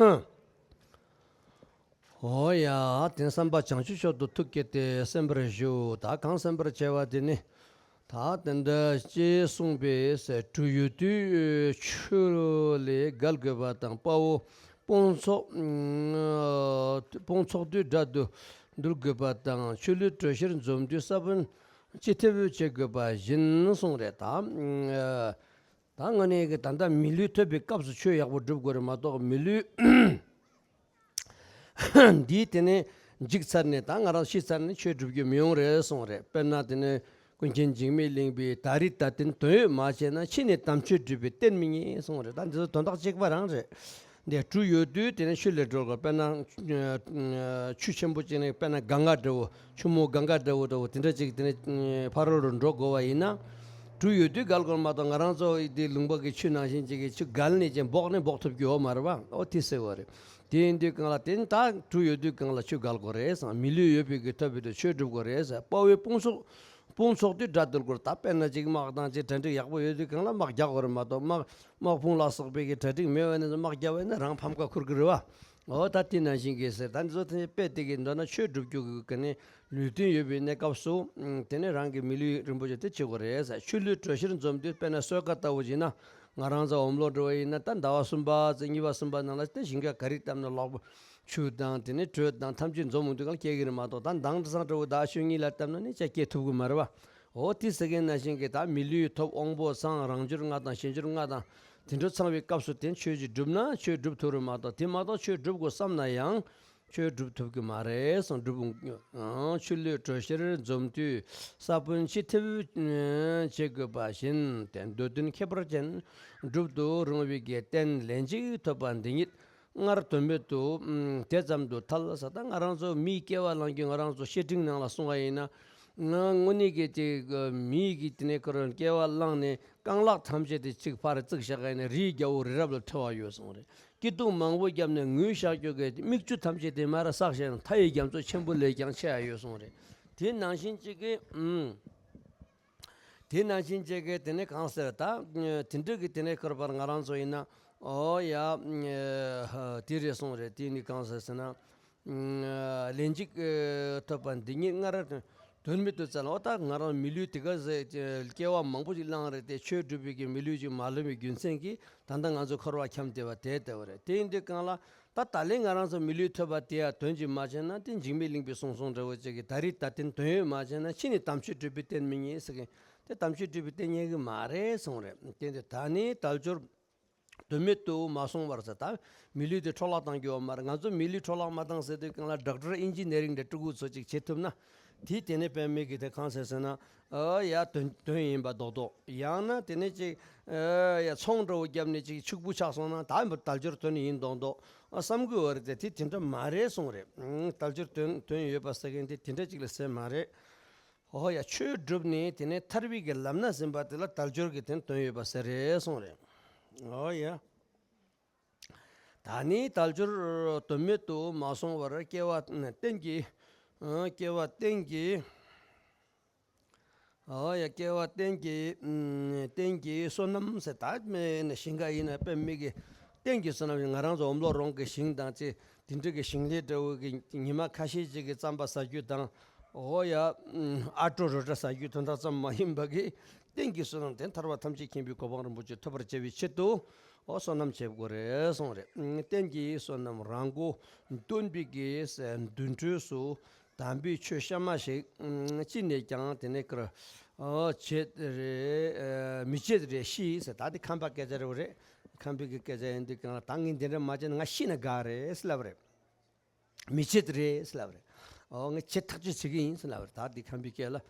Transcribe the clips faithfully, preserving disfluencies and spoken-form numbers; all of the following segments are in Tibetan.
ཧུམ། འོ་ཡ། དེ་བསམ་པ་བྱང་ཆུབ་མཆོག་ཏུ་ཐུགས་བསྐྱེད་དེ་གསན་པར་ཞུ། ད་གང་གསན་པར་བྱ་བ་དེ་ནི། ད་དེ་འདྲ་ཅེས་གསུངས་པས། གྲུ་ཡོད་དུས་ཆུ་ལས་བརྒལ་དགོས་པ་དང་། དཔའ་བོ་དཔུང་ཚོགས་དཔུང་ཚོགས་དུས་དགྲ་དུ་འདུལ་དགོས་པ་དང་། ཆུ་ལུད་དྲོད་གཤེར་འཛོམས་དུས་ས་བོན་ཅི་ཐེབས་བྱེད་དགོས་པ་བཞིན་གསུངས་རེད། ད་ད་དངོས་གནས་ཀྱི་ད་ལྟ་མི་ལུས་ཐོབ་པའི་སྐབས་སུ་ཆོས་ཡག་པོ་སྒྲུབ་དགོས་རེད་མ་གཏོགས། མི་ལུས་འདིས་དེ་ནས་འཇིག་ཚར་ནས། ད་ང་རང་ཤི་ཚར་ནས་ཆོས་སྒྲུབ་རྒྱུ་མི་ཡོང་རེད་གསུངས་རེད། དཔེར་ན་དེ་ནས་ཀུན་མཁྱེན་འཇིགས་མེད་གླིང་པའི་ད་རི་ད་ཏིན་དོན་ཡོད་མ་བྱས་ན། ཕྱི་ནས་དམ་ཆོས་སྒྲུབ་པའི་རྟེན་མི་རྙེད་གསུངས་རེད། ད་འདི་ཚོ་དོན་དག་གཅིག་པ་རང་རེད། འདི་གྲུ་ཡོད་དུས་དེ་ནས་ཆུ་ལས་སྒྲོལ་དགོས། དཔེར་ན་ཆུ་ཆེན་པོ་གཅིག་ནས། དཔེར་ན་གངྒཱ་འདྲ་བོ། ཆུ་མོ་གངྒཱ་འདྲ་བོ་འདྲ་བོ་དེ་འདྲ་ཅིག་དེ་ནས་ཕ་རོལ་རུ་འགྲོ་དགོས་པ་ཡིན་ན། གྲུ་ཡོད་དུས་བརྒལ་དགོས་མ་གཏོགས། ང་རང་ཚོ་འདི་ལུང་པ་གི་ཆུ་ནང་བཞིན་ཅིག་གི་ཆུ་བརྒལ་ནས་ཀྱང་འབོག་ནས་འབོག་ཐུབ་རྒྱུ་ཡོད་མ་རེད་པ། འོ་དེ་ཟེར་བ་རེད། དེ་ཡིན་དུས་གང་ལ་དེ་ནི་ད་གྲུ་ཡོད་དུས་གང་ལ་ཆུ་བརྒལ་དགོས་རེད་ཟེར། མི་ལུས་ཡོད་པའི་གི་ཐོབ་པའི་དུས་ཆོས་སྒྲུབ་དགོས་རེད་ཟེར། དཔའ་བོའི་དཔུང་ཚོགས་དཔུང་ཚོགས་དུས་དགྲ་འདུལ་དགོས། ད་དཔེར་ན་ཅིག་དམག་དང་ཅིག་གྲ་སྒྲིག་ཡག་པོ་ཡོད་དུས་གང་ལ་དམག་རྒྱག་དགོས་རེད་མ་གཏོགས། དམག་དམག་དཔུང་ལ་སོགས་པའི་གི་གྲ་སྒྲིག་མེད་པ་ནས་དམག་རྒྱག་པ་ཡིན་ན་རང་ཕམ་ཁ་ཁུར་གི་རེད་བ། འོ་ད་དེ་ནང་བཞིན་གི་ཟེར། ད་འདི་ཚོ་དེ་དཔེ་དེ་གི་མདོར་ན་ཆོས་སྒྲུབ་རྒྱུ་གི་ག་ནས་ལུས་རྟེན་ཡོད་པའི་གནས་སྐབས་སུ། ཨ། དེ་ནས་རང་གི་མི་ལུས་རིན་པོ་ཆེ་དེ་བྱེད་དགོས་རེད་ཟེར། ཆུ་ལུད་དྲོད་གཤེར་འཛོམས་དུས། དཔེར་ན་གསོལ་ཁ་ལྟ་བུ་བྱས་ན། ང་རང་ཚོ་འོམ་ལོ་འགྲོ་བ་ཡིན་ན། ད་ཟླ་བ་གསུམ་པ་ཙམ་གཉིས་པ་གསུམ་པ་ནང་ལ་དེ་ཞིང་ཁ་ག་རེ་བཏབ་ན་ལོག་པ། ཆུ་དང་དེ་ནས་དྲོད་དང་ཐམས་ཅད་འཛོམས་འོང་དུས་གང་སྐྱེ་གི་རེད་མ་གཏོགས། ད་མདང་དེང་སང་འདྲ་བོ་ཟླ་བ་བཅུ་གཉིས་ལ་བཏབ་ན་ནི་ཅང་སྐྱེ་ཐུབ་གི་མ་རེད་བ། འོ་དེ་ཟེར་མཁན་ནང་བཞིན་གྱི་ད་མི་ལུས་ཐོབ། དབང་པོ་ཚང་། རང་འབྱོར་ལྔ་དང་གཞན་འབྱོར་ལྔ་དང་དེ་འདྲ་ཚང་བའི་སྐབས་སུ་དེ་ཆོས་ཅིག་སྒྲུབ་ན་ཆོས་སྒྲུབ་ཐུབ་རེད་མ་གཏོགས། དེ་མ་གཏོགས་ཆོས་སྒྲུབ་དགོས་བསམ་ན་ཡང་ཆོས་སྒྲུབ་ཐུབ་ཀྱི་མ་རེད་གསུངས། སྒྲུབ། ཨང་། ཆུ་ལུད་དྲོད་གཤེར་འཛོམས་དུས་ས་བོན་ཅི་ཐེབས་བྱེད་དགོས་པ་བཞིན་ཏེ། འདོད་དོན་ཁྱད་པར་ཅན་སྒྲུབ་ཏུ་རུང་བའི་གི་རྟེན་ལན་གཅིག་ཐོབ་པ་འདི་ཉིད་སྔར་དོན་མེད་དུ་དེ་ཙམ་དུ་ཐལ་ཟེར། ད་ང་རང་ཚོ་མིའི་སྐྱེ་བ་བླང་རྒྱུ། ང་རང་ཚོ་བཤེས་སྤྲིང་ནང་ལ་གསུང་བ་ཡིན་ན། ང་དངོས་གནས་ཀྱི་དེ་མིའི་གི་དེ་ནས་ཁོ་རང་སྐྱེ་བ་བླངས་ནས་རྐང་ལག་ཐམས་ཅད་དེ་གཅིག་ཕར་བརྩིགས་བཞག་པ་ཡིན་ན། རིའི་རྒྱལ་པོ་རི་རབ་ལ་ཁྲི་བ་ཡོད་གསུངས་རེད། སྐྱིད་སྡུག་མང་པོ་བརྒྱབ་ནས་ངུས་བཞག་རྒྱུ་གི་མིག་ཆུ་ཐམས་ཅད་དེ་མར་བསགས་བཞག་ན། མཐའ་ཡས་རྒྱ་མཚོ་ཆེན་པོ་ལས་ཀྱང་ཆེ་བ་ཡོད་གསུངས་རེད། དེ་ནང་བཞིན་གཅིག་གི། ཨུམ། དེ་ནང་བཞིན་གཅིག་གི་དེ་ནས་གང་ཟེར། ད་དེ་འདྲ་གི་དེ་ནས་ཁོར་བར་ང་རང་ཚོ་ཡིན་ན། འོ་ཡ། དེ་རེད་གསུངས་རེད། དེ་ནི་གང་ཟེར་ཟེར་ན། ལན་གཅིག་ཐོབ་པ་འདི་ཉིད་སྔར་དོན་མེད་དུ་ཐལ། འོ་ད་ང་རང་མི་ལུས་དེ་ག་ཟེ་སྐྱེ་བ་མང་པོ་ཞིག་བླངས་རེད་དེ། ཆོས་སྒྲུབ་པའི་གི་མི་ལུས་ཅིག་མ་ལོན་པའི་རྒྱུ་མཚན་གྱིས་ད་ལྟ་ང་ཚོ་འཁོར་བ་འཁྱམས་བསྡད་པ་དེ་ལྟ་བུ་རེད། དེ་ཡིན་དུས་གང་ལ་ད་ད་ལན་ང་རང་ཚོ་མི་ལུས་ཐོབ་པ་དེ་ཡང་དོན་ཅིག་མ་བྱས་ན། དེ་འཇིགས་མེད་གླིང་པའི་གསུང་གསུང་འདྲ་བོ་ཅིག་གི་ད་རི་ད་ཏིན་དོན་ཡོད་མ་བྱས་ན། ཕྱི་ནས་དམ་ཆོས་སྒྲུབ་པའི་རྟེན་མི་རྙེད་ཟེར་མཁན་དེ། དམ་ཆོས་སྒྲུབ་པའི་རྟེན་རྙེད་གི་མ་རེད་གསུངས་རེད། དེ་འདི་ད་ནི་དལ་འབྱོར་དོན་མེད་དུ་མ་སོང་བར་ཟེར། ད་མི་ལུས་དེ་འཕྲོ་བརླག་བཏང་རྒྱུ་ཡོད་མ་རེད། ང་ཚོ་མི་ལུས་འཕྲོ་བརླག་མ་བཏང་ཟེར་དུས་གང་ལ་ཌོག་ཊར་ཨིན་ཇི་ནི་ཡ་རིང་འདྲ་སྤྲུལ་སྐུ་ཚོ་ཅིག་བྱེད་ཐུབ་ན། དེ་དེ་ནས་དཔེ་མེད་ཀྱི་དེ་གང་ཟེར་ཟེར་ན། ཨ་ཡ་དོན་དོན་ཡིན་པ་རྡོག་རྡོག། ཡང་ན་དེ་ནས་ཅིག་ཨ་ཡ་ཚོང་འདྲ་བོ་བརྒྱབ་ནས་ཅིག་ཕྱུག་པོ་ཆགས་སོང་ན། ད་དལ་འབྱོར་དོན་ཡིན་རྡོག་རྡོག་བསམ་གི་ཡོད་རེད་དེ། དེ་དེ་འདྲ་མ་རེད་གསུངས་རེད། ཨང་། དལ་འབྱོར་དོན་དོན་ཡོད་པ་ཟེར་མཁན་དེ་དེ་འདྲ་ཅིག་ལ་ཟེར་མ་རེད། འོ་ཡ། ཆོས་བསྒྲུབས་ནས་དེ་ནས་ཐར་པའི་གི་ལམ་སྣ་ཟིན་པ་དེ་ལ་དལ་འབྱོར་གྱི་དོན་དོན་ཡོད་པ་ཟེར་རེད་གསུངས་རེད། འོ་ཡ། ད་ནི་དལ་འབྱོར་དོན་མེད་དུ་མ་སོང་བར། སྐྱེ་བ་རྟེན་གྱི། ཨ། སྐྱེ་བ་རྟེན་གྱི། འོ་ཡ། སྐྱེ་བ་རྟེན་གྱི། ཨ། རྟེན་གྱི་བསོད་ནམས་ཟེར། ད་མེད་ན་ཞིང་ཁ་ཡིན་ན་དཔེ་མེད་ཀྱི་རྟེན་གྱི་བསོད་ནམས། ང་རང་ཚོ་འོམ་ལོ་རོང་གི་ཞིང་དང་ཅི་དེ་འདྲ་གི་ཞིང་ལས་འདྲ་བོ་གི་ཉི་མ་ཁ་ཤས་ཅིག་གི་རྩམ་པ་ཟ་རྒྱུ་དང་། འོ་ཡ། ཨ་སྤྲོ་རོ་བཀྲ་ཟ་རྒྱུ་དོན་དག་ཙམ་མ་ཡིན་པ་གི་རྟེན་གྱི་བསོད་ནམས་དེ་ཐར་པ་ཐམས་ཅད་མཁྱེན་པའི་གོ་འཕང་རིན་པོ་ཆེ་ཐོབ་པར་བྱ་བའི་ཆེད་དུ། འོ་བསོད་ནམས་བྱེད་དགོས་རེད་གསུངས་རེད། རྟེན་གྱི་བསོད་ནམས་རང་མགོ་སྟོན་པའི་གི་མདུན་གྲོས་སུ། དམ་པའི་ཆོས་གཤའ་མ་ཞིག་ཅི་ནས་ཀྱང་དེ་ནས་ཀར། ཨོ། བྱེད་རེ། མི་བྱེད་རེ་ཤི་ཟེར། ད་དེ་ཁམས་པ་སྐད་ཆ་རེད་བ་རེད། ཁམས་པའི་གི་སྐད་ཆ་ཡིན་དུས་གང་ལ། ད་ངས་འདི་འདྲ་མ་བྱས་ན་ང་ཤི་ན་དགའ་རེད་ཟེར་ལབ་རེད། མི་བྱེད་རེད་ཟེར་ལབ་རེད། ཨོ། ངས་བྱེད་ཐག་གཅོད་བྱེད་ཀྱི་ཡིན་ཟེར་ལབ་རེད། ད་དེ་ཁམས་པའི་སྐད་ལ།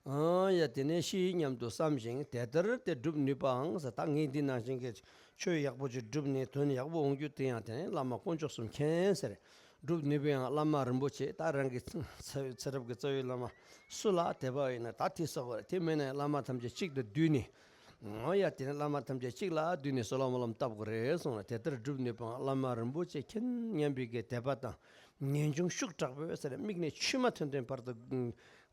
ཨོ་ཡ། དེ་ནས་ཤི་སྙམ་དུ་བསམ་ཞིང་དེ་ལྟར་དེ་སྒྲུབ་ནུས་པའང་ཟེར། ད་ངས་འདི་ནང་བཞིན་གྱི་ཆོས་ཡག་པོ་ཅིག་བསྒྲུབས་ནས་དོན་ཡག་པོ་འོང་རྒྱུ་དེ་ཡང་དེ་ནས་བླ་མ་དཀོན་མཆོག་གསུམ་མཁྱེན་ཟེར། སྒྲུབ་ནུས་པའང་བླ་མ་རིན་པོ་ཆེ། ད་རང་གི་ཚེ་ཚེ་རབས་ཀྱི་རྩ་བའི་བླ་མ་སུ་ལ་དད་པ་ཡོད་ན་ད་དེ་སོགས་པ་རེད། དེ་མེད་ན་བླ་མ་ཐམས་ཅད་གཅིག་ཏུ་བསྡུས་ནས། ཨོ་ཡ། དེ་ནས་བླ་མ་ཐམས་ཅད་གཅིག་ལ་བསྡུས་ནས་གསོལ་བ་སྨོན་ལམ་བཏབ་དགོས་རེད་གསུངས་ལ། དེ་ལྟར་སྒྲུབ་ནུས་པའང་བླ་མ་རིན་པོ་ཆེ་མཁྱེན་སྙམ་པའི་གི་དད་པ་དང་ངེས་འབྱུང་ཤུགས་དྲག་པོས་ཟེར། མིག་ནས་མཆི་མ་ཐོན་ཐོན་བར་དུ་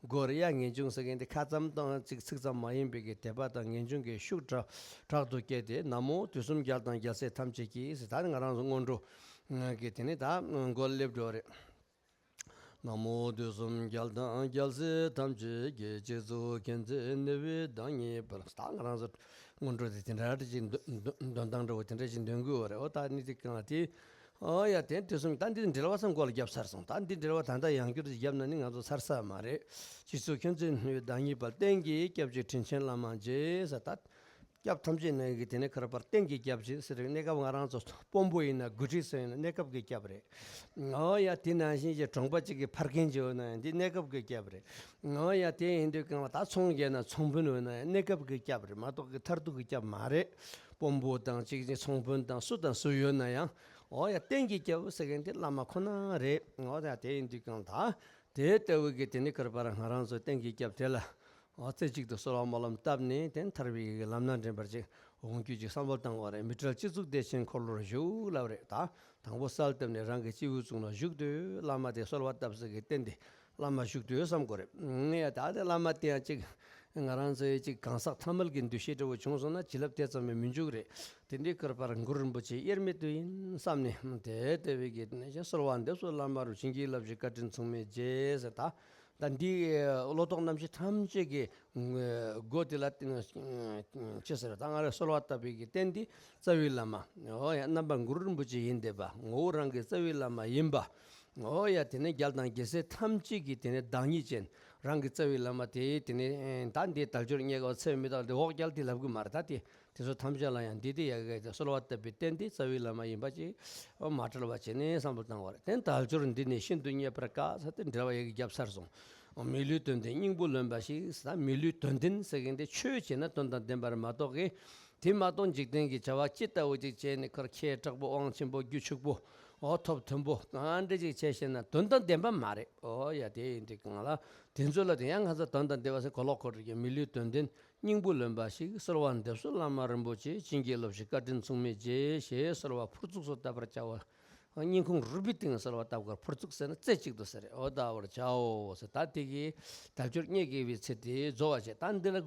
འགོར་ཡ། ངེས་འབྱུང་ཟེར་མཁན་དེ་ཁ་ཙམ་དང་ཚིག་ཚིག་ཙམ་མ་ཡིན་པའི་གི་དད་པ་དང་ངེས་འབྱུང་གི་ཤུགས་དྲག་དྲག་ཏུ་སྐྱེས་ཏེ། ན་མོ་དུས་གསུམ་རྒྱལ་དང་རྒྱལ་སྲས་ཐམས་ཅད་ཀྱིས་ཟེར། ད་ནི་ང་རང་ཚོ་སྔོན་འགྲོ། ང་གི་དེ་ནི་ད་མགོ་སླེབས་འགྲོ་རེད། ན་མོ་དུས་གསུམ་རྒྱལ་དང་རྒྱལ་སྲས་ཐམས་ཅད་ཀྱི། རྗེ་བཙུན་མཁྱེན་བརྩེ་ནུས་པའི་བདག་ཉིད་དཔལ། ད་ང་རང་ཚོ་སྔོན་འགྲོ་དེ་དེ་འདྲ་ཅིག་འདོན་འདོན་སྟངས་འདྲ་བོ་དེ་འདྲ་ཅིག་འདོན་དགོས་བ་རེད། འོ་ད་ནི་དེ་གང་དེ། ཨོ་ཡ་དེ་དུས་གསུམ་ད་འདི་འགྲེལ་བ་ཚང་མགོ་ལ་བརྒྱབ་ཚར་སོང་། ད་འདི་འགྲེལ་བ་ད་ལྟ་ཡང་བསྐྱར་ཅིག་བརྒྱབ་ན་ནི་ང་ཚོ་ཚར་ས་མ་རེད། རྗེ་བཙུན་མཁྱེན་བརྩེ་ནུས་པའི་བདག་ཉིད་དཔལ། རྟེན་གྱི་སྐྱབས་ཀྱི་དྲིན་ཆེན་བླ་མ་མཇལ་ཟེར། ད་སྐྱབས་ཐམས་ཅད་ནང་གི་དེ་ནས་ཁར་པར་རྟེན་གྱི་སྐྱབས་ཀྱི་ཟེར་བའི་གནས་སྐབས་ང་རང་ཚོ་དཔོན་པོ་ཡིན་ན་དགུ་ཁྲི་ཟེར་ཡིན་ན་གནས་སྐབས་ཀྱི་སྐྱབས་རེད། ཨོ་ཡ་དེ་ནང་བཞིན་གྱི་གྲོང་པ་གཅིག་གི་ཕ་རྒན་ཅིག་ཡོད་ན་ཡང་འདི་གནས་སྐབས་ཀྱི་སྐྱབས་རེད། ཨོ་ཡ་དེ་ཡིན་དུས་གང་ལ་ད་ཚོང་རྒྱག་ན་ཚོང་དཔོན་ཡོད་ན་ཡང་གནས་སྐབས་ཀྱི་སྐྱབས་རེད་མ་གཏོགས་ཀྱི་མཐར་ཐུག་གི་སྐྱབས་མ་རེད། དཔོན་པོ་དང་གཅིག་གཅིག་ཚོང་དཔོན་དང་སུ་དང་སུ་ཡོད་ན་ཡང་། ཨོ་ཡ་རྟེན་གྱི་སྐྱབས་ཟེར་མཁན་དེ་བླ་མ་ཁོ་ན་རེད། ཨོ་ཡ་དེ་ཡིན་དུས་གང་ལ་ད་དེ་ལྟ་བུ་གི་དེ་ནི་ཁར་པར་ང་རང་ཚོ་རྟེན་གྱི་སྐྱབས་དེ་ལ། ཨོ་རྩེ་གཅིག་ཏུ་གསོལ་བ་སྨོན་ལམ་བཏབ་ནས་དེ་མཐར་བའི་གི་ལམ་སྣ་འདྲེན་པར་ཅིག་འོང་རྒྱུ་ཅིག་བསམ་བློ་བཏང་བ་རེད། མི་འབྲལ་སྤྱི་གཙུག་བདེ་ཆེན་འཁོར་ལོར་བཞུགས་ལབ་རེད། ད་དང་པོ་གསལ་བཏབ་ནས་རང་གི་སྤྱི་བོའི་གཙུག་ན་བཞུགས་དུས་བླ་མ་དེ་གསོལ་བ་བཏབ་ས་གི་རྟེན་དེ་བླ་མ་བཞུགས་དུས་བསམ་དགོས་རེད། ངས་ད་དེ་བླ་མ་དེ་ཡང་ཅིག་ང་རང་ཚོའི་ཅིག་གང་ཟག་ཐ་མལ་གྱི་འདུ་ཤེས་འདྲ་བོ་བྱུང་སོང་ན་བྱིན་རླབས་དེ་ཙམ་མེད་མི་འཇུག་རེད། དེ་འདྲའི་ཁར་པར་གུ་རུ་རིན་པོ་ཆེ་དབྱེར་མེད་དུ་ཡིན་བསམ་ནས་དེ་ལྟ་བུའི་གི་གནས་ཆེན་གསོལ་བ་འདེབས་སོ་བླ་མ་རུ། བྱིན་གྱིས་བརླབ་ཕྱིར་བཀའ་དྲིན་མཚུངས་མེད་རྗེས་ཟེར། ད་ད་འདི་བློ་ལྡོག་རྣམ་བཞི་ཐམས་ཅད་ཀྱི་སྒོ་དེ་ལ་བརྟེན་ཅེས་ཟེར། ད་ང་རང་གསོལ་བ་བཏབ་པའི་གི་རྟེན་འདི་རྩ་བའི་བླ་མ། ཨོ་ཡ་རྣམ་པ་གུ་རུ་རིན་པོ་ཆེ་ཡིན་བསྡད་པ། ངོ་བོ་རང་གི་རྩ་བའི་བླ་མ་ཡིན་པ། ཨོ་ཡ་དེ་ནས་རྒྱལ་དང་རྒྱལ་སྲས་ཐམས་ཅད་ཀྱི་དེ་ནས་བདག་ཉིད་ཅན་རང་གི་རྩ་བའི་བླ་མ་དེ། དེ་ནས་ད་འདི་དལ་འབྱོར་རྙེད་དཀའ་བ་ཚེ་མི་རྟག་འདི་འོག་རྒྱལ་དེ་ལབ་གི་མ་རེད། ད་དེ་དེ་ཚོ་ཐམས་ཅད་ལ་ཡང་འདི་དེ་ཡ་གི་གསོལ་བ་བཏབ་པའི་རྟེན་དེ་རྩ་བའི་བླ་མ་ཡིན་པ་ཅིག་མ་བྲལ་བ་བྱས་ནས་བསམ་བློ་བཏང་བ་རེད། དེ་དལ་འབྱོར་འདི་ནི་ཤིན་ཏུ་རྙེད་པར་དཀའ་ཟེར་ཏེ་འགྲེལ་བ་ཡ་གི་བརྒྱབ་ཚར་སོང་། མི་ལུས་དོན་ལྡན་སྙིང་པོ་ལོན་པ་ཞིག་ཟེར། ད་མི་ལུས་དོན་ལྡན་ཟེར་མཁན་དེ་ཆོས་བྱས་ན་དོན་དང་ལྡན་པ་རེད་མ་གཏོགས་གི། དེ་མ་གཏོགས་འཇིག་རྟེན་གྱི་བྱ་བ་ཅི་ལྟ་བུ་ཅིག་བྱས་ནས་ཁར་ཁྱེད་དྲག་པོ་དབང་ཆེན་པོ་རྒྱུ་ཕྱུག་པོ་འོ་ཐོབ་ཐོན་པོ་ཨ་འདྲ་ཅིག་བྱས་ཤེ་ན་དོན་དང་ལྡན་པ་མ་རེད། ཨོ་ཡ་དེ་ཡིན་དུས་གང་ལ་དེ་ཚོ་ལ་དེ་ཡང་ང་ཚོ་དོན་དང་ལྡན་པ་ཟེར་གོ་ལོག་གོ་རིགས་ཀྱི་མི་ལུས་དོན་ལྡན་སྙིང་པོ་ལོན་པ་ཞིག་གསོལ་བ་འདེབས་སོ་བླ་མ་རིན་པོ་ཆེ། བྱིན་གྱིས་རློབས་ཤིག་བཀའ་དྲིན་མཚུངས་མེད་རྗེས། ཞེས་གསོལ་བ་ཕུར་ཚུགས་སུ་བཏབ་པར་བྱའོ། སྙིང་ཁུང་རུས་པའི་གཏིང་གསོལ་བ་བཏབ་ཀར་ཕུར་ཚུགས་ཟེར་ན་རྩེ་གཅིག་ཏུ་ཟེར་རེད། འོ་ད་བར་བྱའོ་ཟེར། ད་དེ་གིས་དལ་འབྱོར་རྙེད་དཀའ་བའི་ཚེ་དེ་རྫོགས་པ་བྱས། ད་འདི་ལ་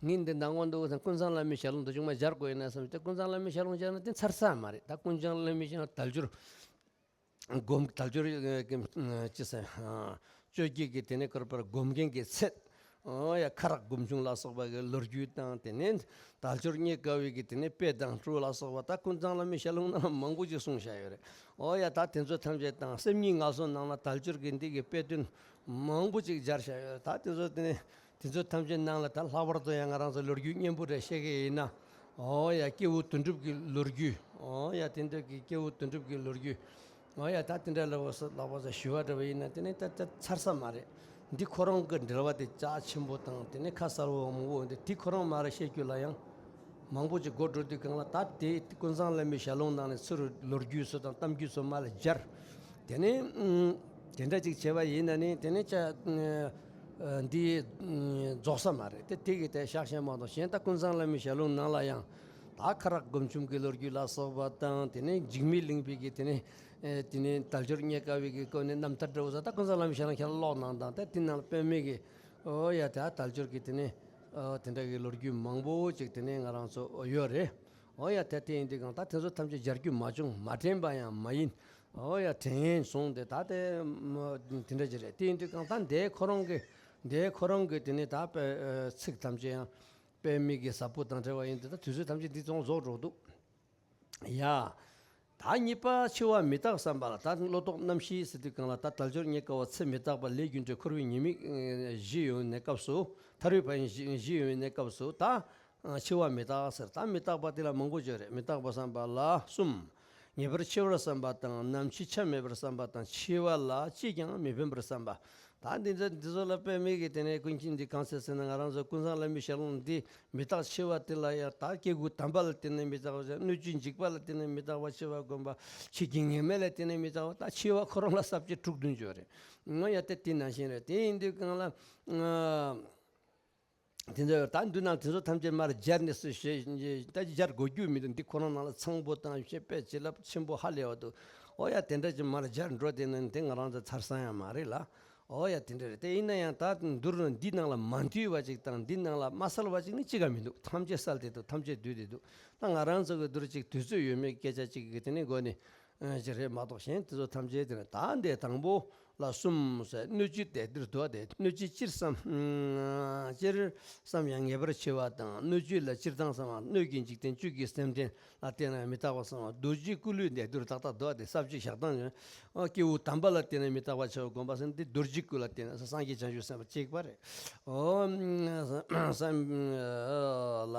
ངས་འདི་ནང་ངོ་འདུག་ཟེར་ཀུན་བཟང་བླ་མའི་ཞལ་ལུང་དུ་ཆུང་མ་སྦྱར་དགོས་ཡིན་ན་བསམ་སྟེ་ཀུན་བཟང་བླ་མའི་ཞལ་ལུང་སྦྱར་ན་དེ་ཚར་ས་མ་རེད། ད་ཀུན་བཟང་བླ་མའི་ཞལ་ལུང་དལ་འབྱོར་སྒོམ་དལ་འབྱོར་ཅི་ཟེར་སྤྱོད་བགྱིད་ཀྱི་དེ་ནས་ཁར་པར་སྒོམ་མཁན་གྱི་ཚད། ཨོ་ཡ་ཁ་རག་སྒོམ་ཆུང་ལ་སོགས་པ་གི་ལོ་རྒྱུས་དང་དེ་ནས་དལ་འབྱོར་རྙེད་དཀའ་བའི་གི་དེ་ནས་དཔེ་དང་བྲོ་ལ་སོགས་པ་ད་ཀུན་བཟང་བླ་མའི་ཞལ་ལུང་ནང་ལ་མང་པོ་ཅིག་གསུངས་བཞག་ཡོད་རེད། ཨོ་ཡ་ད་དེ་ཚོ་ཐམས་ཅད་དང་སེམས་ཉིད་ངལ་གསོ་ནང་ལ་དལ་འབྱོར་གྱི་འདི་གི་དཔེ་དོན་མང་པོ་ཅིག་སྦྱར་བཞག་ཡོད་རེད། ད་དེ་ཚོ་དེ་ནས་དེ་ཚོ་ཐམས་ཅད་ནང་ལ་ད་ལྷག་པར་དུ་ཡང་ང་རང་ཚོ་ལོ་རྒྱུས་སྙན་པོ་རེ་བཤད་ཀྱི་ཡིན་ན། ཨོ་ཡ་སྐྱེས་བུ་དོན་གྲུབ་ཀྱི་ལོ་རྒྱུས། ཨོ་ཡ་དེ་འདྲ་གི་སྐྱེས་བུ་དོན་གྲུབ་ཀྱི་ལོ་རྒྱུས། ཨོ་ཡ་ད་དེ་འདྲ་ལབ་པ་ལབ་པ་ཞུ་བ་འདྲ་བ་ཡིན་ན་དེ་ནས་ད་ད་ཚར་ས་མ་རེད། འདི་ཁོ་རང་གི་འགྲེལ་བ་དེ་རྒྱ་ཆེན་པོ་དང་དེ་ནས་ཁ་གསལ་བོ་མང་པོ་འདི་དེ་ཁོ་རང་མ་རེད་བཤད་རྒྱུ་ལ་ཡང་མང་པོ་ཅིག་འགོར་འགྲོ་དུས་གང་ལ་ད་དེ་ཀུན་བཟང་བླ་མའི་ཞལ་ལུང་ནང་ནས་ཚུར་ལོ་རྒྱུས་ཚོ་དང་གཏམ་རྒྱུད་ཚོ་མ་ལ་སྦྱར། དེ་ནས་ཨུམ། དེ་འདྲ་ཅིག་བྱས་པ་ཡིན་ན་ནི་དེ་ནས་ཅ་ཨ་འདི་ཨ་རྫོགས་ས་མ་རེད་དེ། དེ་གི་དེ་བཞག་བཞག་མ་གཏོགས་གཞན་ད་ཀུན་བཟང་བླ་མའི་ཞལ་ལུང་ནང་ལ་ཡང་ད་ཁ་རག་སྒོམ་ཆུང་གི་ལོ་རྒྱུས་ལ་སོགས་པ་དང་དེ་ནས་འཇིགས་མེད་གླིང་པའི་གི་དེ་ནས་ཨེ་དེ་ནས་དལ་འབྱོར་རྙེད་དཀའ་བའི་གི་སྐོར་ནས་རྣམ་ཐར་འདྲ་བོ་ཟེར་ད་ཀུན་བཟང་བླ་མའི་ཞལ་ལུང་ཁྱེད་རང་ཀློག་གནང་དང་ད་དེ་ནང་ལ་དཔེ་མེད་གི་ཨོ་ཡ་ད་དལ་འབྱོར་གི་དེ་ནས་ཨ་དེ་འདྲ་གི་ལོ་རྒྱུས་མང་པོ་ཅིག་དེ་ནས་ང་རང་ཚོ་ཡོད་རེད། ཨོ་ཡ་དེ་དེ་ཡིན་དུས་གང་ད་དེ་ཚོ་ཐམས་ཅད་སྦྱར་རྒྱུ་མ་བྱུང་མ་དྲན་པ་ཡང་མ་ཡིན། ཨོ་ཡ་དྲན་སོང་དེ་ད་དེ་མ་དེ་འདྲ་ཅིག་རེད། དེ་ཡིན་དུས་གང་ད་འདས་ཁོ་རང་གི་འདས་ཁོ་རང་གི་དེ་ནས་ད་དཔེ་ཨ་ཚིག་ཐམས་ཅད་ཡང་དཔེ་མི་གི་ཟབ་པོ་དང་བྲལ་བ་ཡིན་དུས་ད་དུས་ཚོད་ཐམས་ཅད་འདི་ཚོ་རྫོགས་འགྲོ་འདུག་ཡ། ད་གཉིས་པ་འཆི་བ་མི་རྟག་བསམ་པ་ལ་ད་བློ་ལྡོག་རྣམ་བཞི་ཟེར་དུས་གང་ལ་ད་དལ་འབྱོར་རྙེད་དཀའ་བ་ཚེ་མི་རྟག་པ་ལས་རྒྱུ་འབྲས་འཁོར་བའི་ཉེས་དམིགས་ཨ་བཞི་ཡོད་གནས་སྐབས་སུ་ཐར་པའི་ཕན་ཡོན་བཞི་བཞི་ཡོད་གནས་སྐབས་སུ་ད། འཆི་བ་མི་རྟག་ཟེར། ད་མི་རྟག་པ་དེ་ལ་མང་པོ་ཡོད་རེད། མི་རྟག་པ་བསམ་པ་ལ་གསུམ། ངེས་པར་འཆི་བར་བསམ་པ་དང་ནམ་འཆི་ཆ་མེད་པར་བསམ་པ་དང་འཆི་བ་ལ་ཅིས་ཀྱང་མི་ཕན་པར་བསམ་པ། ད་འདི་ཚོ་འདི་ཚོ་ལ་དཔེ་མེད་ཀྱི་དེ་ནས་ཀུན་མཁྱེན་འདི་གང་ཟེར་ཟེར་ན་ང་རང་ཚོ་ཀུན་བཟང་བླ་མའི་ཞལ་ལུང་འདི་མི་རྟག་འཆི་བ་དེ་ལ་ཡང་ད་སྐྱེ་དགུ་དམ་པ་ལ་བརྟེན་ནས་མི་རྟག་པ་ཟེར། སྣོད་བཅུད་འཇིག་པ་ལ་བརྟེན་ནས་མི་རྟག་པ་འཆི་བ་སྒོམ་པ། ཆོས་ཀྱི་ངེས་མེད་ལ་བརྟེན་ནས་མི་རྟག་པ། ད་འཆི་བ་ཁོ་རང་ལ་ས་བཅད་དྲུག་བདུན་ཡོད་རེད། ང་ཡ་དེ་དེ་ནང་བཞིན་རེད། དེ་ཡིན་དུས་གང་ལ། དེ་ཚོ་ད་འདི་ནང་དེ་ཚོ་ཐམས་ཅད་མར་སྦྱར་ནས་སུ་ཞེས་ད་སྦྱར་དགོས་རྒྱུ་མི་འདུག་འདི་ཁོ་རང་ནང་ལ་ཚང་པོ་དང་ཞེས་དཔེ་བྱིན་རླབས་ཆེན་པོ་ཧ་ལས་པ་འདུག་ཨོ་ཡ་དེ་འདྲ་ཅིག་མར་སྦྱར་འགྲོ་དེ་ནི་དེ་ང་རང་ཚོ་ཚར་ས་ཡང་མ་རེད་ལ། ཨོ་ཡ་དེ་འདྲ་རེད། དེ་ཡིན་ན་ཡང་ད་མདོར་ན་འདི་ནང་ལ་མ་འདུས་པ་ཅིག་དང་འདི་ནང་ལ་མ་གསལ་བ་ཅིག་ནི་ཅི་ག་མི་འདུག་ཐམས་ཅད་གསལ་ཏེ་འདུག་ཐམས་ཅད་འདུས་ཏེ་འདུག་ད་ང་རང་ཚོ་གི་མདོར་ཅིག་དུས་ཚོད་ཡོད་མེད་སྐད་ཆ་ཅིག་གི་དེ་ནི་འགོ་ནས། ཅིག་རེད་མ་གཏོགས། གཞན་དེ་ཚོ་ཐམས་ཅད་དེ་ནི་ད་འདི་དང་པོ་ལ་གསུམ་ཟེར། སྣོད་བཅུད་དེ་འདིར་འདུག་སྟེ། སྣོད་བཅུད་སྤྱིར་བསམ། སྤྱིར་བསམ་ཡང་ངེས་པར་འཆི་བ་དང་། སྣོད་བཅུད་ལ་སྤྱིར་བཏང་བསམ་པ། སྣོད་ཀྱི་འཇིག་རྟེན་བཅུད་ཀྱི་སེམས་ཅན་ལ་བརྟེན་ནས་མི་རྟག་པ་བསམ་པ། རྡོ་རྗེའི་སྐུ་ལུས་འདི་འདིར་ཏག་ཏག་འདུག་སྟེ། ས་བཅུད་ཞག་དང་ཡང་། ཨ། སྐྱེས་བུ་དམ་པ་ལ་བརྟེན་ནས་མི་རྟག་པ་འཆི་བ་བསྒོམ་པ་ཟེར་ན་འདི་རྡོ་རྗེའི་སྐུ་ལ་བརྟེན་ནས་སངས་རྒྱས་བྱང་ཆུབ་སེམས་དཔའ་གཅིག་པ་རེད། ཨོ། བསམ་ལ་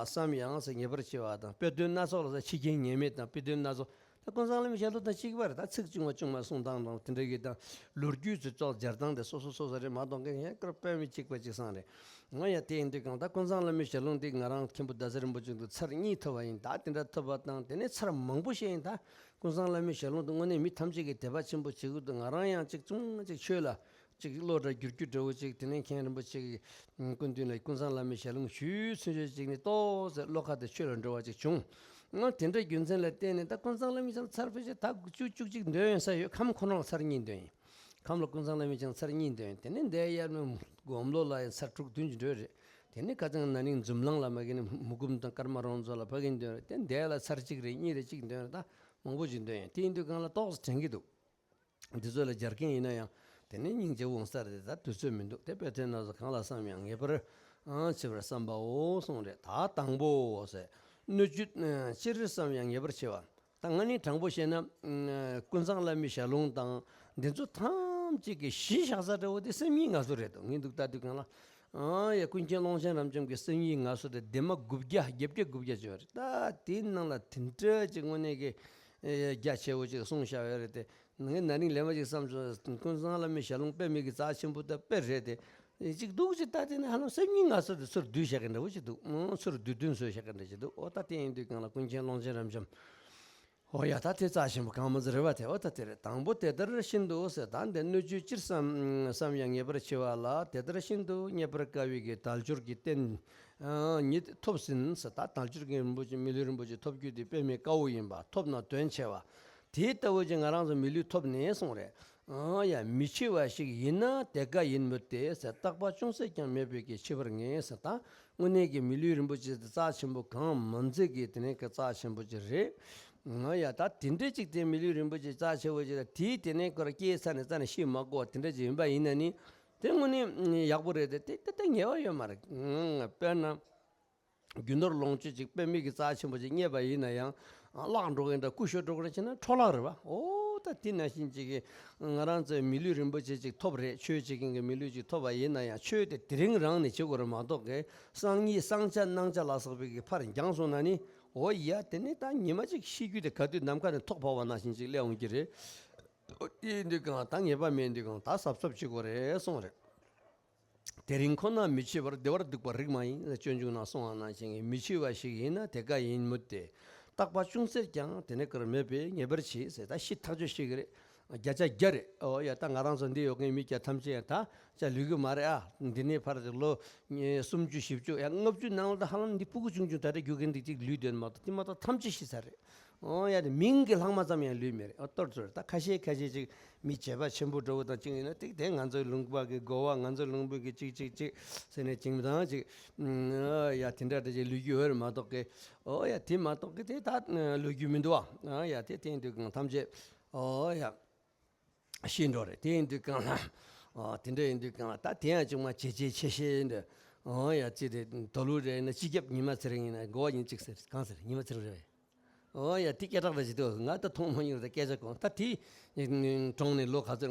བསམ་ཡང་ཟེར་ངེས་པར་འཆི་བ་དང་། དཔེ་དོན་སྣ་ཚོགས་ལ་ཟེར། འཆི་རྐྱེན་ངེས་མེད་དང་དཔེ་དོན་སྣ་ཚོགས། ད་ཀུན་བཟང་བླ་མའི་ཞལ་ལུང་དང་གཅིག་པ་རེད། ད་ཚིག་བྱུང་བ་བྱུང་མ་གསུང་སྟངས་དང་དེ་འདྲ་གི་དང་། ལོ་རྒྱུས་ཚོ་ཅོག་སྦྱར་སྟངས་དེ་སོ་སོ་སོ་སོ་རེད་མ་གཏོགས། གང་ཡང་བཀུར་དཔེ་མི་གཅིག་པ་གཅིག་སང་རེད། ང་ཡང་དེ་ཡིན་དུས་གང་ལྟར་ཀུན་བཟང་བླ་མའི་ཞལ་ལུང་འདི་ང་རང་མཁན་པོ་ཟླ་ཟེར་རིན་པོ་ཆེ་འདུག་ཚར་གཉིས་ཐོབ་པ་ཡིན། ད་དེ་འདྲ་ཐོབ་པ་དང་། དེ་ནས་ཚར་མང་པོ་བཤད་ཡིན། ད་ཀུན་བཟང་བླ་མའི་ཞལ་ལུང་དུ་དངོས་གནས་མི་ཐམས་ཅད་ཀྱིས་དད་པ་ཆེན་པོ་བྱེད་དགོས་འདུག་ང་རང་ཡང་ཅིག་ཅུང་ཅིག་ཆོས་ལ་ཅིག་བློ་འདྲ་འགྱུར་རྒྱུ་འདྲ་བོ་ཅིག་དེ་ནས་མཁན་རིན་པོ་ཆེ་གི་སྐུ་མདུན་ལ་ཀུན་བཟང་བླ་མའི་ཞལ་ལུང་ཞུས་ཚུན་ཆད་ཅིག་ནི་ཏོག་ཙམ་བློ་ཁ་དེ་ཆོས་ལ་འགྲོ་བ་ཅིག་བྱུང་། ང་དེ་འདྲ་རྒྱུ་མཚན་ལ་བརྟེན་ནས་ད་ཀུན་བཟང་བླ་མའི་ཞལ་ལུང་ཚར་ཕལ་ཆེར་ད་བཅུ་བཅུ་གཅིག་འདོན་ཡོད་ས་ཡོད། ཁམས་ཁོ་ན་ལ་ཚར་གཉིས་འདོན་ཡིན། ཁམས་ལ་ཀུན་བཟང་བླ་མའི་ཞལ་ལུང་ཚར་གཉིས་འདོན་ཡིན། དེ་ནས་འདས་ཡར་མི་དགུང་ལོ་ལ་ཡང་ཚར་དྲུག་བདུན་ཅིག་འགྲོ་རེད། དེ་ནས་ཁ་སང་ན་ནིང་འཛུམ་ལངས་ལ་མ་གི་ནི་མུ་གུམ་དང་ཀརྨ་རོང་མཛོ་ལ་ཕ་གི་འདོན་རེད། དེ་འདས་ལ་ཚར་གཅིག་རེད་གཉིས་རེད་གཅིག་འདོན་རེད། ད་མང་པོ་ཅིག་འདོན་ཡིན། དེ་ཡིན་དུས་གང་ལ་ཏོག་ཙམ་དྲན་གྱི་འདུག་འདི་ཚོ་ལ་སྦྱར་མཁན་ཡིན་ན་ཡང་དེ་ནས་སྙིང་རྗེ་འོང་ས་རེད། ད་དུས་ཚོད་མི་འདུག་དེ་དཔེ་དོན་སྣ་ཚོགས་གང་ལ་བསམ་ཡང་ངེས་པར་འཆི་བར་བསམ་པའོ་གསུངས་རེད། ད་དང་པོ་ཟེར། སྣོད་བཅུད་སྤྱིར་བསམ་ཡང་ངེས་པར་འཆི་བ། ད་ང་ནི་དྲང་པོ་བཤད་ན་ཀུན་བཟང་བླ་མའི་ཞལ་ལུང་དང་འདི་ཚོ་ཐམས་ཅད་ཀྱི་གཞི་བཞག་ས་འདྲ་བོ་དེ་སེམས་ཉིད་ངལ་གསོ་རེད་འདུག་ངས་འདུག་ལྟ་དུས་གང་ལ། ཨ་ཡ། ཀུན་མཁྱེན་ཀློང་ཆེན་རབ་འབྱམས་ཀྱི་སེམས་ཉིད་ངལ་གསོ་དེ་ལྡེབ་མ་དགུ་བརྒྱ་བརྒྱད་བརྒྱ་དགུ་བརྒྱ་ཅིག་ཡོད་རེད། ད་དེའི་ནང་ལ་དེ་འདྲ་ཅིག་དངོས་གནས་ཀྱི་རྒྱ་ཆེ་བོ་ཅིག་གསུངས་བཞག་ཡོད་རེད་དེ། ངས་ན་ནིང་ལན་མ་ཅིག་བསམ་སོང་། ཀུན་བཟང་བླ་མའི་ཞལ་ལུང་དཔེ་མི་གི་རྩ་ཆེན་པོ་ད་དཔེ་རེད་དེ། ཅིག་འདུག་ཅིག་ལྟ་དེ་ནི་ཧ་ལམ་སེམས་ཉིད་ངལ་གསོ་དེ་ཚུར་བསྡུས་བཞག་གི་འདྲ་བོ་ཅིག་འདུག་ཚུར་བསྡུས་བསྡུས་བཟོས་བཞག་གི་འདྲ་ཅིག་འདུག་འོ་ད་དེ་ཡིན་དུས་གང་ལ་ཀུན་མཁྱེན་ཀློང་ཆེན་རབ་འབྱམས། འོ་ཡ། ད་དེ་རྩ་ཆེན་པོ་གང་མ་ཚོ་རེད་བ། དེ་འོ་ད་དེ་རེད། དང་པོ་དེ་ལྟར་ཤིན་ཏུ་ཟེར། ད་འདི་སྣོད་བཅུད་སྤྱིར་བསམ་བསམ་ཡང་ངེས་པར་འཆི་བ་ལ། དེ་ལྟར་ཤིན་ཏུ་རྙེད་པར་དཀའ་བའི་གི་དལ་འབྱོར་གྱི་རྟེན་ཉིད་ཐོབ་ཟིན་ཟེར། ད་དལ་འབྱོར་གྱི་རིན་པོ་ཆེ་མི་ལུས་རིན་པོ་ཆེ་ཐོབ་རྒྱུ་དེ་དཔེ་མི་དཀའ་བོ་ཡིན་པ། ཐོབ་ན་དོན་ཆེ་བ། དེ་ལྟ་བུ་ཅིག་ང་རང་ཚོ་མི་ལུས་ཐོབ་ནས་གསུངས་རེད། ཨང་ཡ། མི་འཆི་བ་ཞིག་ཡིན་ན་དེ་ཀ་ཡིན་མོད་དེ་ཟེར། རྟག་པ་ཅུང་ཟད་ཀྱང་མེད་པའི་གི་འཆི་བར་ངེས་ཟེར། ད་དངོས་གནས་ཀྱི་མི་ལུས་རིན་པོ་ཆེ་དེ་རྩ་ཆེན་པོ་གང་མ་མཛད་ཀྱི་དེ་ནས་ཀྱི་རྩ་ཆེན་པོ་ཅིག་རེད། ཨང་ཡ། ད་དེ་འདྲ་ཅིག་དེ་མི་ལུས་རིན་པོ་ཆེ་རྩ་ཆེ་བོ་ཅིག་ལ་དེའི་དེ་ནས་ཀྱི་སྐྱེས་ཚར་ནས་རྩ་ནས་ཤི་མ་དགོས་པ་དེ་འདྲ་ཅིག་ཡིན་པ་ཡིན་ན་ནི་དེ་དངོས་གནས་ཡག་པོ་རེད་དེ། དེ་དེ་དེ་ངེས་པ་ཡོད་མ་རེད། ཨང་། དཔེར་ན། རྒྱུ་ནོར་ལོངས་སྤྱོད་ཅིག་དཔེ་མི་གི་རྩ་ཆེན་པོ་ཅིག་རྙེད་པ་ཡིན་ན་ཡང་བརླག་འགྲོ་གི་འདྲ། རྐུ་ཤོར་འགྲོ་གི་འདྲ་བྱས་ན་འཕྲོ་བརླག་རེད་བ། འོ་ད་དེ་ནང་བཞིན་ཅིག་གི་ང་རང་ཚོའི་མི་ལུས་རིན་པོ་ཆེ་ཅིག་ཐོབ་རེད། ཆོས་བྱེད་མཁན་གྱི་མི་ལུས་ཅིག་ཐོབ་པ་ཡིན་ན་ཡང་ཆོས་དེ་དེ་རིང་རང་ནས་བྱེད་དགོས་རེད་མ་གཏོགས་གི། སང་ཉིན་སང་ཆ་གནངས་ཆ་ལ་སོགས་པའི་གི་ཕར་འགྱངས་སོང་ན་ནི། འོ་ཡ། དེ་ནི་ད་ཉི་མ་ཅིག་ཤི་རྒྱུ་དེ་ག་དུས་ནམ་མཁའ་ནས་ཐོག་ཕོག་པ་ནང་བཞིན་ཅིག་སླེབས་འོང་གི་རེད། འོ་དེ་ཡིན་དུས་གང་ལ་ད་ངེས་པ་མེད་དུས་གང་ལ་ད་གཟབ་གཟབ་བྱེད་དགོས་རེད་གསུངས་རེད། དེ་རིང་ཁོ་ན་མི་འཆི་བར། བདེ་བར་སྡུག་པ་རིགས་མ་ཡིན། སྤྱོད་འཇུག་ནང་གསུངས་པ་ནང་བཞིན་གྱི་མི་འཆི་བ་ཞིག་ཡིན་ན་དེ་ཀ་ཡིན་མོད་དེ། རྟག་པ་ཅུང་ཟད་ཀྱང་དེ་ནས་ཀར་མེད་པས་ངེས་པར་འཆི་ཟེར། ད་ཤི་ཐག་ཆོད་ཤི་གི་རེད། བརྒྱ་ཆ་བརྒྱ་རེད། ཨོ་ཡ། ད་ང་རང་ཚོ་འདི་ཡོད་མཁན་མི་སྐྱ་ཐམས་ཅད་ཡང་ད་ཅག་ལུས་གི་མ་རེད་ཨ། འདི་ནས་ཕར་ལོ་སུམ་ཅུ་བཞི་བཅུ་ཡང་ལྔ་བཅུ་ནང་ལ་ད་ཧ་ལམ་འདི་སྤུ་གུ་ཆུང་ཆུང་ད་ལྟ་རྒྱུག་གིན་འདི་གཅིག་ལུས་དོན་མ་གཏོགས་དེ་མ་གཏོགས་ཐམས་ཅད་ཤི་ཚར་རེད། ཨོ་ཡ། དེ་མིང་གི་ལྷག་མ་ཙམ་ཡང་ལུས་མེད་རེད། ཨོ་གཏོར་ཚོར་ད་ཁ་ཤས་ཁ་ཤས་ཅིག་མི་བྱེད་པ་ཆེན་པོ་འདྲ་བོ་དང་གཅིག་ཡིན་ན་ཏིག་དེ་ང་ཚོའི་ལུང་པ་གི་གོ་བ། ང་ཚོའི་ལུང་པའི་གི་གཅིག་གཅིག་གཅིག་ཟེར་ནས་གཅིག་མི་དང་གཅིག་ཨ་ཡ་དེ་འདྲ་འདྲ་ཅིག་ལུས་རྒྱུ་ཡོད་རེད་མ་གཏོགས་གི། ཨོ་ཡ། དེ་མ་གཏོགས་གི་དེ་ད་ལུས་རྒྱུ་མི་འདུག་ཨ། ཨ་ཡ། དེ་དེ་ཡིན་དུས་གང་ཐམས་ཅད་ཨོ་ཡ་ཤི་འགྲོ་རེད། དེ་ཡིན་དུས་གང་ལ་ཨོ་དེ་འདྲ་ཡིན་དུས་གང་ལ་ད་དེ་ཡང་ཅུང་མ་བྱས་རྗེས་ཆེ་ཤེས་འདྲ། ཨོ་ཡ། ཅི་དེ་དོ་ལུ་རེད་ན་སྤྱི་ཁྱབ་ཉི་མ་ཚེ་རིང་ཡིན་ན་གོ་བ་ཡིན་གཅིག་ཟེར། གང་ཟེར། ཉི་མ་ཚེ་རིང་རེད་བས། ཨོ་ཡ། དེ་སྐད་གྲགས་འདྲ་ཞིག་འདུག་ང་ད་མཐོང་མ་མྱོང་རེད། སྐད་ཆ་གོ་ད་དེ་གྲོངས་ནས་ལོ་ག་ཚོད་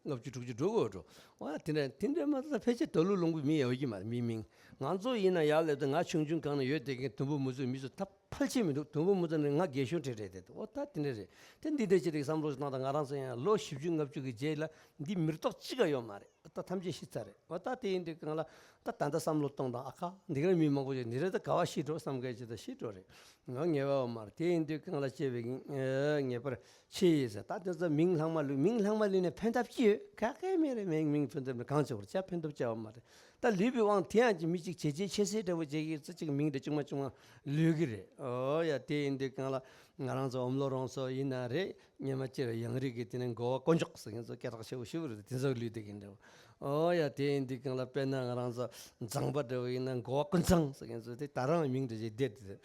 ལྔ་བཅུ་དྲུག་ཅུ་འགྲོ་གི་འགྲོ། ཨོ་ཡ། དེ་འདྲ་དེ་འདྲ་མ་ད་ཕལ་ཆེར་དོ་ལུ་ལུང་པའི་མི་ཡོད་ཀྱི་མ་རེད། མི་མིང་ང་ཚོ་ཡིན་ན་ཡར་སླེབས་དུས་ང་ཆུང་ཆུང་སྒང་ནས་ཡོད་བསྡད་མཁན་དུམ་བུ་མུ་ཚོའི་མི་ཚོ་ད་ཕལ་ཆེར་མི་འདུག་དུམ་བུ་མུ་ཚོ་ནི་ང་རྒས་གཞོན་གྲས་རེད་དེ། ཨོ་ད་དེ་འདྲ་རེད། དེ་འདི་འདྲ་ཅིག་རེད་བསམ་བློ་ཞིག་བཏང་དང་། ང་རང་ཚོ་ཡང་ལོ་བཞི་བཅུ་ལྔ་བཅུ་གི་རྗེས་ལ་འདི་མི་རྟག་གཅིག་ག་ཡོད་མ་རེད། ད་ཐམས་ཅད་ཤི་ཚར་རེད། འོ་ད་དེ་ཡིན་དུས་གང་ལ་ད་ད་ལྟ་བསམ་བློ་གཏོང་དང་། ཨ་ཁ་འདི་ག་མི་མང་པོ་ཞིག་འདི་རེད། ད་ག་བ་ཤི་འགྲོ་བསམ་མཁན་ཅིག་ད་ཤི་འགྲོ་རེད། ང་ངེས་པ་ཡོད་མ་རེད། དེ་ཡིན་དུས་གང་ལ་སྐྱེ་བའི་ངེས་པར་འཆི་ཡི་ཟེར། ད་དེ་ཚོ་མིང་ལྷག་མ་ལུས། མིང་ལྷག་མ་ལུས་ནས་ཕན་ཐབས་ཅི་ཡོད། ག་གེ་མེད་རེད། མིང་མིང་ཕན་ཐབས་གང་བྱེད་དགོས་རེད། ཅག་ཕན་ཐབས་ཅི་ཡོད་མ་རེད། ད་ལུས་པའི་དབང་དེ་ཡང་ཅིག་མི་གཅིག་བྱས་རྗེས་ཆེ་སའི་འདྲ་བོ་བྱེད་ཀྱི་ཚེ་གཅིག་མིང་འདྲ་ཆུང་མ་ཆུང་མ་ལུས་ཀྱི་རེད། འོ་ཡ། དེ་ཡིན་དུས་གང་ལ་ང་རང་ཚོ་ཨོམ་ལོ་རོང་ཚོ་ཡིན་ན་རེད། སྔོན་མ་སྤྱིར་ཡང་རིགས་ཀྱི་དེ་ནས་འགོ་བ་དཀོན་མཆོག་ཟེར་མཁན་ཚོ་སྐད་གྲགས་ཆེ་བོ་ཞེ་པོ་རེད། དེ་ཚོ་ལུས་བསྡད་ཀྱི་འདྲ་བོ། ཨོ་ཡ། དེ་ཡིན་དུས་སྒང་ལ་དཔེར་ན་ང་རང་ཚོ་མཛངས་པ་འདྲ་བོ་ཡིན་ན་མགོ་བ་ཀུན་བཟང་ཟེར་མཁན་ཚོ་དེ་ད་རང་མིང་འདྲ་ཞིག་བསྡད་དེ།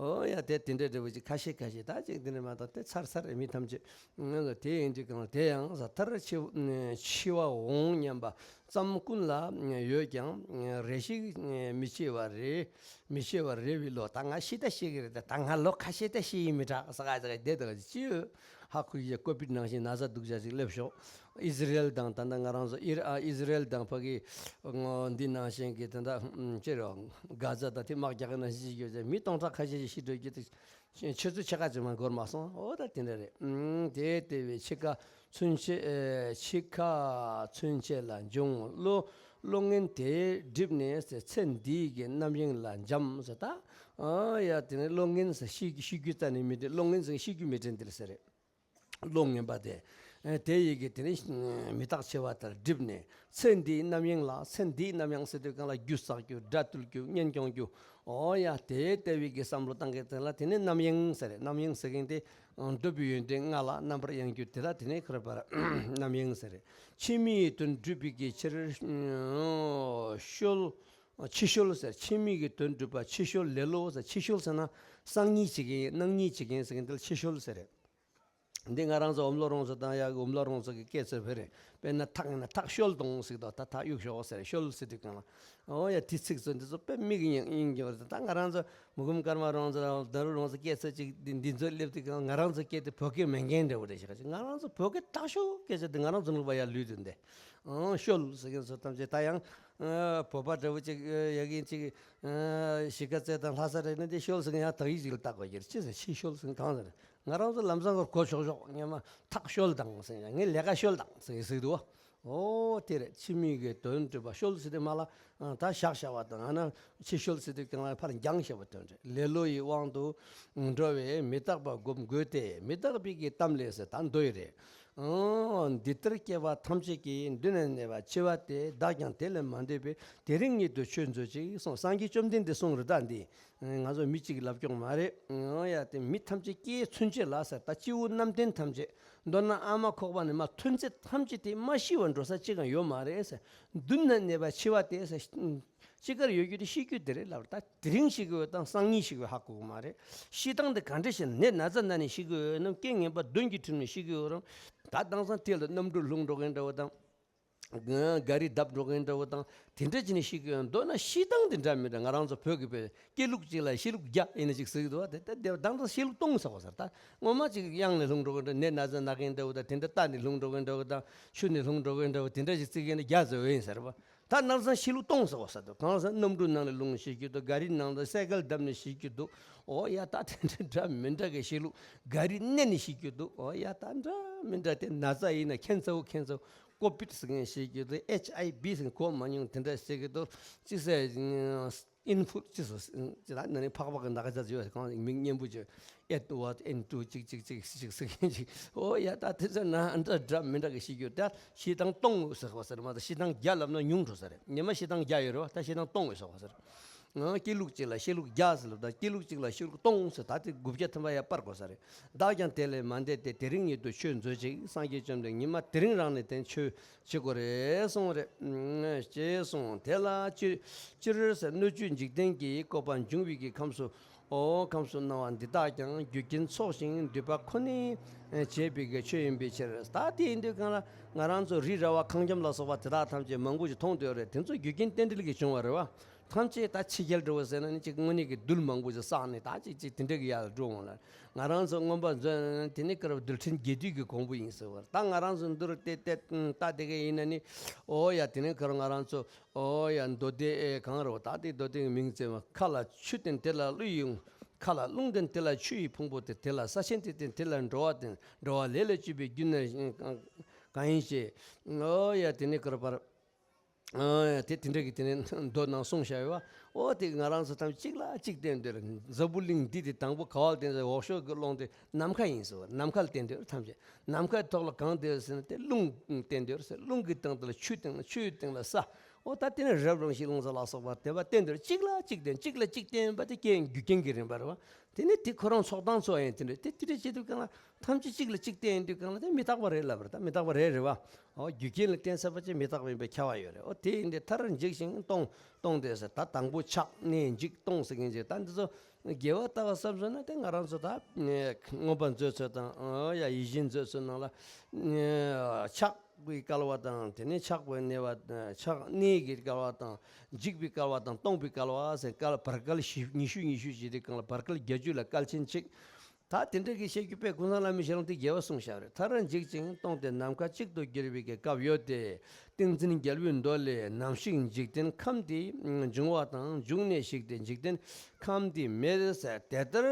ཨོ་ཡ། དེ་དེ་འདྲ་འདྲ་བོ་ཅིག་ཁ་ཤས་ཁ་ཤས་ད་ཅིག་དེ་འདྲ་མ་གཏོགས་དེ་ཚར་ཚར་རེད། མི་ཐམས་ཅད་ང་ཚོ་དེ་ཡིན་དུས་སྒང་ལ་དེ་ཡང་ཟ་ཐར་འཆི་འཆི་བ་འོང་སྙམ་པ་ཙམ་ཀུན་ལ་ཡོད་ཀྱང་རེ་ཞིག་མི་འཆི་བ་རེ། མི་ཤི་བར་རེ་བའི་བློ། ད་ང་ཤི་ད་ཤི་གི་རེད། ད་ད་ང་ལོ་ཁ་ཤས་ད་ཤི་ཡི་མི་དྲག་ཟེར་ག་ཟེར་ག་བསྡད་དང་ཅི་ཡོད། ཧ་ཁུ་ཡི་ཀོ་བིད་ནང་བཞིན་ན་ཚ་སྡུག་ཅག་ཅིག་སླེབས་ཤོག་ཨི་ཟི་རེལ་དང་ད་ལྟ་ང་རང་ཚོ་ཨི་ར་ཨི་ཟི་རེལ་དང་ཕ་གི་འདི་ནང་བཞིན་གི་ད་ལྟ་ཅི་རེད། གྷ་ཛ་དང་དེ་དམག་རྒྱག་གི་ནང་བཞིན་ཅིག་ཡོད་ཚེ་མི་སྟོང་ཕྲག་ཁ་ཤས་ཤིག་ཤི་འགྲོ་རྒྱུ་དེ་ཆུ་ཚོད་ཕྱེད་ཀ་ཅིག་མ་འགོར་མ་སོང་། ཨོ་ད་དེ་འདྲ་རེད། དེ་ལྟ་བུའི་འཆི་ཁ་ཚུན་ཆད་ཨེ། འཆི་ཁ་ཚུན་ཆད་ལ་འབྱུང་བློ། བློ་ངན་དེས་བསྒྲིབས་ནས་ཚེ་འདིའི་གི་རྣམ་གཡེང་ལ་འབྱམས་ཟེར། ད་ཨ་ཡ་དེ་ནས་བློ་ངན་ཟེར་ཤི་ཤི་རྒྱུ་རྩ་ནས་མི་དྲན། བློ་ངན་ཟེར་ཤི་རྒྱུ་མི་དྲན་དེ་ལ་ཟེར་རེད། བློ་ངན་པ་དེ་ཨེ། དེ་ཡི་གི་དེ་ནས་མི་རྟག་འཆི་བ་ལྟར་བསྒྲིབས་ནས་ཚེ་འདིའི་རྣམ་གཡེང་ལ། ཚེ་འདིའི་རྣམ་གཡེང་ཟེར་དུས་སྒང་ལ་རྒྱུ་བསགས་རྒྱུ། དགྲ་བཏུལ་རྒྱུ། གཉེན་སྐྱོང་རྒྱུ། ཨོ་ཡ། དེ་ལྟ་བུའི་གི་བསམ་བློ་བཏང་གི་དེ་ལ་དེ་ནས་རྣམ་གཡེང་ཟེར་རེད། རྣམ་གཡེང་ཟེར་མཁན་དེ་འགྲོ་བའི་ཡོན་ཏན་ལྔ་ལ་རྣམ་པར་གཡེང་རྒྱུ་དེ་ལ་དེ་ནས་ཁར་བར་རྣམ་གཡེང་ཟེར་རེད། ཕྱི་མའི་དོན་སྒྲུབ་པའི་གི་ཕྱིར་ཤོལ། ཕྱི་ཤོལ་ཟེར། ཕྱི་མའི་གི་དོན་སྒྲུབ་པ་ཕྱི་ཤོལ་ལེ་ལོ་ཟེར། ཕྱི་ཤོལ་ཟེར་ན་སང་ཉིན་བྱེད་མཁན། གནངས་ཉིན་བྱེད་མཁན་ཟེར་མཁན་དེ་ལ་ཕྱི་ཤོལ་ཟེར་རེད། འདི་ང་རང་ཚོ་འོམ་ལོ་རོང་ཚོ་དང་ཡ་འོམ་ལོ་རོང་ཚོ་གི་སྐད་ཆ་བོད་རེད། དཔེར་ན་ཐག་ཡིན་ན་ཐག་ཤོལ་གཏོང་ཟེར་དོ། ད་ཐག་གཡུག་ཤོག་ཟེར། ཤོལ་ཟེར་དུས་སྒང་ལ། ཨོ་ཡ། དེ་ཚིག་ཚོ་འདི་ཚོ་དཔེ་མིག་གི་ཡིན་གྱི་བར་དུ། ད་ང་རང་ཚོ་མུ་གུམ་ཀརྨ་རོང་ཚོ་དང་རྡ་རུ་རོང་ཚོ་སྐད་ཆ་ཅིག་འདི་འདི་ཚོ་སླེབས་དུས་སྒང་ང་རང་ཚོ་སྐད་དེ་བོད་སྐད་མེད་མཁན་འདྲ་བོ་རེད་ཤག་ང་རང་ཚོ་བོད་སྐད་ཐག་ཤོལ་སྐད་ཆ་དེ་ང་རང་ཚོ་ནང་ལ་ཡར་ལུས་དུས་འདི། ཨང་ཤོལ་ཟེར་མཁན་ཚོ་ཐམས་ཅད་ད་ཡང་ཨ་བོད་པ་འདྲ་བོ་ཅིག་ཨ་ཡ་གིན་ཅིག་ཨ་གཞིས་ཀ་རྩེ་དང་ལྷ་ས་རེད་ན་དེ་ཤོལ་ཟེར་མཁན་ཡང་དག་ཡིག་ཅིག་ལ་བཏགས་དགོས་ཀྱི་རེད། ཅི་ཟེར། ཕྱི་ཤོལ་ཟེར་མཁན་གང་ཟེར། ང་རང་ཚོ་ལམ་སང་གོ་ཆོག་ཆོག་ངས་མ་ཐག་ཤོལ་དང་ཟེར་ཡ། ངས་ལས་ཀ་ཤོལ་དང་ཟེར་ཟེར་འདུག་བ། ཨོ་དེ་རེད། ཕྱི་མའི་གི་དོན་སྒྲུབ་པ། ཤོལ་ཟེར་དུས་མ་ལ་ད་བཞག་བཞག་པ་དང་། ཨ་ན་ཕྱི་ཤོལ་ཟེར་དུས་སྒང་ལ་ཕར་འགྱངས་བཞག་པ་དོན་རེད། ལེ་ལོ་ཡི་དབང་དུ་འགྲོ་བས་མི་རྟག་པ་སྒོམ་དགོས་ཏེ། མི་རྟག་པའི་གི་གཏམ་ལས་ཟེར། ད་མདོ་ཡི་རེད། ཨོ། འདི་ལྟར་སྐྱེ་བ་ཐམས་ཅད་ཀྱི། མདུན་ན་གནས་པ་འཆི་བ་སྟེ། བདག་ཀྱང་དེ་ལས་མ་འདས་པས། དེ་རིང་ཉིད་དུ་ཆོས་མཛོད་ཅིག་གསུངས། སངས་རྒྱས་བཅོམ་ལྡན་འདས་གསུངས་རེད། ད་འདི་ང་ཚོ་མི་གཅིག་ལབ་སྐྱོང་མ་རེད། ཨོ་ཡ། དེ་མི་ཐམས་ཅད་སྐྱེ་ཚུན་ཆད་ལ་ཟེར། ད་སྤྱི་བོ་རྣམ་ལྡན་ཐམས་ཅད། མདོར་ན་ཨ་མ་ཁོག་པ་ནས་མར་ཐོན་ཚད་ཐམས་ཅད་དེ་མ་ཤི་བར་འགྲོ་ས་གཅིག་ཀྱང་ཡོད་མ་རེད་ཟེར། མདུན་ན་གནས་པ་འཆི་བ་སྟེ་ཟེར། ཅི་དགར་ཡོད་རྒྱུ་དེ་ཤི་རྒྱུ་དེ་རེད་ལབ། ད་དེ་རིང་ཤི་གི་ཡོད་དང་སང་ཉིན་ཤི་གི་ཡོད་ཧ་གོ་གི་མ་རེད། ཤི་སྟངས་དེ་ག་འདྲ་ཞིག་ནད་ན་ཚ་ན་ནས་ཤི་གི་ཡོད་ནམ། རྐྱེན་ངན་པ་གདོན་གྱིས་ཁྲིད་ནས་ཤི་གི་ཡོད་རམ། ད་དེང་སང་དེ་ལ་གནམ་གྲུ་ལྷུང་འགྲོ་མཁན་འདྲ་བོ་དང་། ག་རི་བརྡབ་འགྲོ་མཁན་འདྲ་བོ་དང་། དེ་འདྲ་བྱས་ནས་ཤི་གི་ཡོད། མདོར་ན་ཤི་སྟངས་དེ་འདྲ་མི་འདྲ། ང་རང་ཚོ་བོད་ཀྱི་བོད་སྐྱེ་ལུགས་གཅིག་ལ་ཤི་ལུགས་བརྒྱ་ཡིན་ན་ཅིག་ཟེར་གི་འདུག་བ། དེ་ལྟ་དེ་དེང་སང་ཤི་ལུགས་སྟོང་ཟེར་བ་ཟེར། ད་སྔོན་མ་ཅིག་གཡང་ནས་ལྷུང་འགྲོ་གི་འདྲ། ནད་ན་ཚ་ན་མཁན་འདྲ་བོ་དང་། དེ་འདྲ་རྟ་ནས་ལྷུང་འགྲོ་མཁན་འདྲ་བོ་དང་། ཆུ་ནས་ལྷུང་འགྲོ་མཁན་འདྲ་བོ། དེ་འདྲ་ཞིག་བརྩི་གི་ན་བརྒྱ་ཟེར་བ་ཡིན་ཟེར་བ། ད་དེང་སང་ཤི་ལུགས་སྟོང་ཟེར་བ་ཟེར་འདུག་གང་ཟེར། གནམ་གྲུ་ནང་ནས་ལྷུང་ཤི་རྒྱུ་འདུག་ག་རི་ནང་དུ་སའི་ཀལ་བརྡབས་ནས་ཤི་རྒྱུ་འདུག་ཨོ་ཡ། ད་དེ་འདྲ་འདྲ་མི་འདྲ་གི་ཤི་ལུགས། ག་རི་མནན་ནས་ཤི་རྒྱུ་འདུག་ཨོ་ཡ། ད་འདྲ་མི་འདྲ་དེ་ན་ཚ་ཡིན་ན་ཁྱད་མཚར་བོ་ཁྱད་མཚར་བོ། ཀོ་བིད་ཟེར་མཁན་ཤི་རྒྱུ་འདུག་ཨེཆ་ཨའི་བི་ཟེར་མཁན་གོ་མ་མྱོང་དེ་འདྲ་ཤི་རྒྱུ་འདུག་ཅི་ཟེར། ཨིན་ཕུལ་ཅི་ཟེར། ཅི་ད་ན་ནི་ཕག་པ་གི་ན་ཚ་ཡོད་གང་མིང་སྙན་པོ་ཅིག་ཨེ་ཊི་ཝན་ཨེ་ཊི་ཊུ་གཅིག་གཅིག་གཅིག་གཅིག་ཟེར་མཁན་ཅིག་ཨོ་ཡ། ད་དེ་ཚོ་ན་འདྲ་འདྲ་མི་འདྲ་གི་ཤི་རྒྱུ། ད་ཤི་སྟངས་སྟོང་ཟེར་བ་ཟེར་མ་གཏོགས་ཤི་སྟངས་བརྒྱ་ལབ་ན་ཉུང་འགྲོ་ས་རེད། ཉི་མ་ཤི་སྟངས་བརྒྱ་ཡོད་རེད་བ། ད་ཤི་སྟངས་སྟོང་ཡོད་ཟེར་བ་ཟེར། ང་སྐྱེ་ལུགས་གཅིག་ལ་ཤི་ལུགས་བརྒྱ་ཟེར་ལབ། ད་སྐྱེ་ལུགས་གཅིག་ལ་ཤི་ལུགས་སྟོང་ཟེར། ད་དེ་དགུ་བརྒྱ་ཐམ་པ་ཡར་སྤར་དགོས་ས་རེད། བདག་ཀྱང་དེ་ལས་མ་འདས་ཏེ། དེ་རིང་ཉིད་དུ་ཆོས་མཛོད་ཅིག་སངས་རྒྱས་བཅོམ་ལྡན་ཉི་མ་དེ་རིང་རང་ནས་དེ་ཆོས་བྱེད་དགོས་རེད་གསུངས་རེད། ཅེས་གསུངས། དེ་ལ་སྤྱིར་སྤྱིར་ཟེར། སྣོད་བཅུད་འཇིག་རྟེན་གྱི་བཀོད་པ་འབྱུང་བའི་གི་ཁམས་སུ། ཨོ། ཁམས་སུ་སྣང་བ་འདི་དག་ཀྱང་རྒྱུ་རྐྱེན་ཚོགས་ཤིང་འདུས་པ་ཁོ་ནས་བྱས་པའི་གི་ཆོས་ཡིན་པའི་ཕྱིར། ད་དེ་ཡིན་དུས་གང་ལ་ང་རང་ཚོ་རི་ར་བ་ཁང་ཁྱམས་ལ་སོགས་པ་དེ་དག་ཐམས་ཅད་མང་པོ་ཞིག་མཐོང་དུ་ཡོད་རེད། དེ་ཚོ་རྒྱུ་རྐྱེན་རྟེན་འབྲེལ་གྱིས་བྱུང་བ་རེད་བ། ཐམས་ཅད་ད་ཕྱི་རྒྱལ་འགྲོ་བ་ཟེར་ན་ནི་ཅིག་དངོས་གནས་ཀྱི་རྡུལ་མང་པོ་ཞིག་བསགས་ནས་ད་ཅིག་ཅིག་དེ་འདྲ་གི་ཡར་འགྲོ་འོང་ལ། ང་རང་ཚོ་མངོན་པ་མཛོད་ན་དེ་ནི་ཀ་ར་རྡུལ་ཕྲན་བརྒྱད་འདུས་ཀྱི་གོང་བུ་ཡིན་ཟེར་བ། ད་ང་རང་ཚོ་འདིར་བལྟས་བལྟས་ལྟ་བསྡད་མཁན་ཡིན་ན་ནི། ཨོ་ཡ། དེ་ནི་ཀ་ར་ང་རང་ཚོ། ཨོ་ཡ། མདོ་སྡེ་ཨེ་གང་རེད་བ། ད་དེ་མདོ་སྡེ་གི་མིང་བརྩི་བ། མཁའ་ལ་ཆུ་སྟེ་དེ་ལ་ཀླུ་ཡི། མཁའ་ལ་རླུང་སྟེ་དེ་ལ་ཆུ་ཡི་ཕུང་པོ་སྟེ། དེ་ལ་ས་ཆེན་སྟེ་དེ་ལ་འགྲོ་བ་སྟེ། འགྲོ་བ་ལས་ལས་བྱུང་བའི་རྒྱུ་ནི་གང་ཡིན་ཞེས། ཨོ་ཡ། དེ་ནི་ཀ་ར་བར། ཨ་དེ་དེ་འདྲ་གི་དེ་ནས་མདོ་ནང་གསུངས་བཞག་ཡོད་བ། ཨོ་དེ་ང་རང་ཚོ་ཐམས་ཅད་གཅིག་ལ་གཅིག་བརྟེན་དུས། འཛམ་བུ་གླིང་འདི་དེ་དང་པོ་ག་བ་ལ་བརྟེན་ཟེར། འོག་ཕྱོགས་ཀྱི་ཀློང་དེ་ནམ་མཁའ་ཡིན་ཟེར་བ། ནམ་མཁའ་ལ་བརྟེན་དུས་ཐམས་ཅད། ནམ་མཁའི་ཐོག་ལ་གང་བརྟེན་ཟེར་ན་དེ་རླུང་བརྟེན་དུས་ཟེར། རླུང་གི་སྟེང་དེ་ལ་ཆུ་བརྟེན་ལ། ཆུའི་སྟེང་ལ་ས། ཨོ་ད་དེ་ནས་རབ་རང་བཞིན་རླུང་རྩ་ལ་སོགས་པ་དེ་པ་བསྟན་དུས་གཅིག་ལ་གཅིག་བརྟེན། གཅིག་ལ་གཅིག་བརྟེན་པ་དེ་རྐྱེན་རྒྱུ་རྐྱེན་གྱི་རིམ་པ་རེད་བ། དེ་ནས་དེ་ཁོ་རང་ཚོགས་དང་ཚོགས་ཡིན། དེ་འདྲ་དེ་དེ་འདྲ་བྱེད་དུས་གང་ལ་ཐམས་ཅད་གཅིག་ལ་གཅིག་བརྟེན་དུས་གང་ལ་དེ་མི་རྟག་པ་རེད་ལབ་པ་རེད། ད་མི་རྟག་པ་རེད་རེད་བ། ཨོ་རྒྱུ་རྐྱེན་ལ་བརྟེན་ས་པ་ཅིག་མི་རྟག་པ་ཡིན་པའི་ཁྱབ་པ་ཡོད་རེད། ཨོ་དེ་ཡིན་དེ་མཐར་འཇིག་ཅིང་སྟོང་། སྟོང་སྟེ་ཟེར། ད་དང་པོ་ཆགས། གནས་འཇིག། སྟོང་ཟེར་མཁན་ཅིག་ད་འདི་ཚོ་དགེ་བ་ལྟ་བ་བསམ་སོང་ན་དེ་ང་རང་ཚོ་ད་མངོན་པ་མཛོད་ཚོད་དང་། ཨོ་ཡ་ཡིད་བཞིན་མཛོད་ཚོད་ནང་ལ་ཆགས་པའི་སྐལ་བ་དང་། དེ་ནས་ཆགས་པའི་གནས་པ། ཆགས་གནས་ཀྱི་སྐལ་བ་དང་། འཇིག་པའི་སྐལ་བ་དང་། སྟོང་པའི་སྐལ་བ་ཟེར། སྐལ་བར་སྐལ་བཞི་ཉི་ཤུ་ཉི་ཤུ་བྱས་དུས་གང་ལ་བར་སྐལ་བརྒྱད་ཅུ་ལ་སྐལ་ཆེན་གཅིག་ད་དེ་འདྲ་གི་བཤད་རྒྱུ་དཔེ་ཀུན་བཟང་བླ་མའི་ཞལ་ལུང་དེ་རྒྱས་པ་གསུངས་བཞག་རེད། མཐར་འཇིག་ཅིང་སྟོང་སྟེ་ནམ་མཁའ་གཅིག་ཏུ་གྱུར་པའི་གི་སྐབས་ཡོད་དེ། ཏིང་འཛིན་རྒྱལ་པོའི་མདོ་ལས། ནམ་ཞིག་འཇིག་རྟེན་ཁམས་འདི་འབྱུང་བ་དང་། འབྱུང་གནས་ཞིག་སྟེ་འཇིག་རྟེན་ཁམས་འདི་མེད་ཟེར། དེ་ལྟར་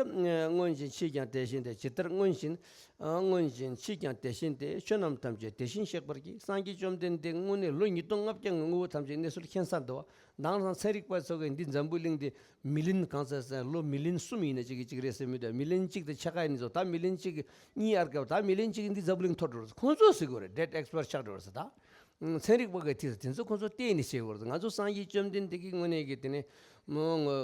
མངོན་ཞིང་མཆིས་ཀྱང་དེ་བཞིན་ཏེ། ཇི་ལྟར་མངོན་ཞིང་མངོན་ཞིང་མཆིས་ཀྱང་དེ་བཞིན་ཏེ། ཆོས་རྣམས་ཐམས་ཅད་དེ་བཞིན་གཤེགས་པར་བགྱི། སངས་རྒྱས་བཅོམ་ལྡན་འདས་དངོས་གནས་ལོ་ཉིས་སྟོང་ལྔ་བརྒྱ་ངང་དངོས་པོ་ཐམས་ཅད་གནས་ཚུལ་མཁྱེན་ས་འདུག་བ། དེང་སང་ཚན་རིག་པ་ཚོ་གིས་འདི་འཛམ་བུ་གླིང་འདི་མི་ལིན་གང་ཟེར་ཟེར། ལོ་མི་ལིན་གསུམ་ཡིན་ན་གཅིག་གིས་གཅིག་རེད་ཟེར་མི་འདུག་མི་ལིན་གཅིག་དང་ཕྱེད་ཀ་ཡིན་ནི་ཚོ། ད་མི་ལིན་གཅིག་གཉིས་ཨར་སྐབས། ད་མི་ལིན་གཅིག་གིས་འདི་འཛམ་བུ་གླིང་ཐོར་འགྲོ་རེད། ཁོང་ཚོས་ཟེར་དགོས་རེད། ཌེཊ་ཨེགས་པར་ཆགས་འགྲོ་རེད་ཟེར། ད་ཚན་རིག་པ་གིས་དེ་ཚོ་དེ་ཚོ་ཁོང་ཚོ་བལྟས་ནས་བཤད་དགོས་རེད། ང་ཚོ་སངས་རྒྱས་བཅོམ་ལྡན་འདས་ཀྱི་དངོས་གནས་ཀྱི་དེ་ནས་མོ་ངོ་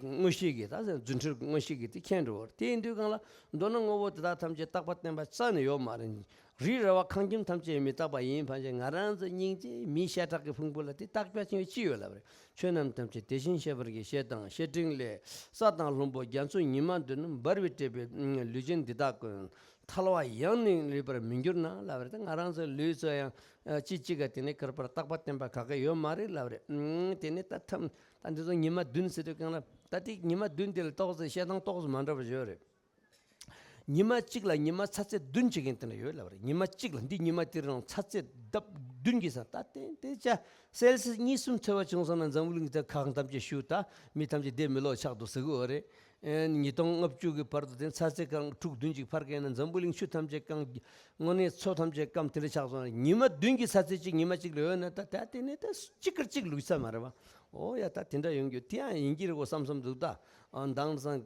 མངོན་ཤེས་ཀྱི། ད་རྫུ་འཕྲུལ་མངོན་ཤེས་ཀྱིས་དེ་མཁྱེན་འགྲོ་བ་རེད། དེ་ཡིན་དུས་གང་ལ་མདོར་ན་དངོས་པོ་དེ་དག་ཐམས་ཅད་རྟག་པ་བརྟན་པ་རྩ་ནས་ཡོད་མ་རེད། རི་ར་བ་ཁང་ཁྱིམ་ཐམས་ཅད་མི་རྟག་པ་ཡིན་ཕན་ཆད། ང་རང་ཚོ་སྙིང་རྗེ་མིའི་ཤ་ཁྲག་གི་ཕུང་པོ་ལ་དེ་རྟག་པ་ཅན་ཅི་ཡོད་ལབ་རེད། ཆོས་རྣམས་ཐམས་ཅད་དེ་བཞིན་གཤེགས་པར་བགྱི། ཞེས་དང་བཤེས་སྤྲིང་ལས། ས་དང་ལྷུན་པོ་རྒྱ་མཚོ་ཉི་མ་བདུན། འབར་བའི་སྤྲས་པའི་ལུས་ཅན་འདི་དག་ཀུན། ཐལ་བ་ཡང་ནི་ལུས་པར་མི་འགྱུར་ན་ལབ་རེད། ད་ང་རང་ཚོའི་ལུས་ཚོ་ཡང་ཅི་གཅིག་ག་དེ་ནས་གར་པར་རྟག་པ་བརྟན་པ་ག་གེ་ཡོད་མ་རེད་ལབ་རེད། དེ་ནས་ད་ཐམ་ད་འདི་ཚོ་ཉི་མ་བདུན་ཟེར་དུས་གང་ལ། ད་དེ་ཉི་མ་བདུན་དེ་ལ་ཏོག་ཙམ་བཤད་སྟངས་ཏོག་ཙམ་མ་འདྲ་བ་ཡོད་རེད། ཉི་མ་གཅིག་ལ་ཉི་མ་ཚ་ཚད་བདུན་ཅིག་ཡིན་དེ་འདྲ་ཡོད་ལབ་རེད། ཉི་མ་གཅིག་ལ་འདི་ཉི་མ་དེ་རང་ཚ་ཚད་ལྡབ་བདུན་གྱིས་ཟ། ད་དེ་དེ་ཆ་སེལ་སི་གཉིས་གསུམ་འཚོ་བ་བྱུང་སོང་ན་འཛམ་བུ་གླིང་དེ་ཁག་ཐམས་ཅད་ཞུ། ད་མི་ཐམས་ཅད་བདེ་མི་ལོག་ཆགས་འདུག་ཟེར་གི་ཡོད་རེད། ཨེ་ཉིས་སྟོང་ལྔ་བཅུ་གི་བར་དུ་དེ་ཚ་ཚད་གང་དྲུག་བདུན་ཅིག་འཕར་མཁན་ན་འཛམ་བུ་གླིང་ཆུ་ཐམས་ཅད་གང་། དངོས་གནས་མཚོ་ཐམས་ཅད་སྐམ། དེ་འདྲ་ཆགས་སོང་ན། ཉི་མ་བདུན་གྱི་ཚ་ཚད་ཅིག་ཉི་མ་གཅིག་ལ་ཡོད་ན། ད་ད་དེ་ནས་ད་གཅིག་ཀར་གཅིག་ལུས་ས་མ་རེད་བ། ཨོ་ཡ། ད་དེ་འདྲ་ཡོང་རྒྱུ་དེ་ཡང་ཡིན་གྱི་རེད་གོ་བསམ་བསམ་འདུག་ད་ཨ་དེང་སང་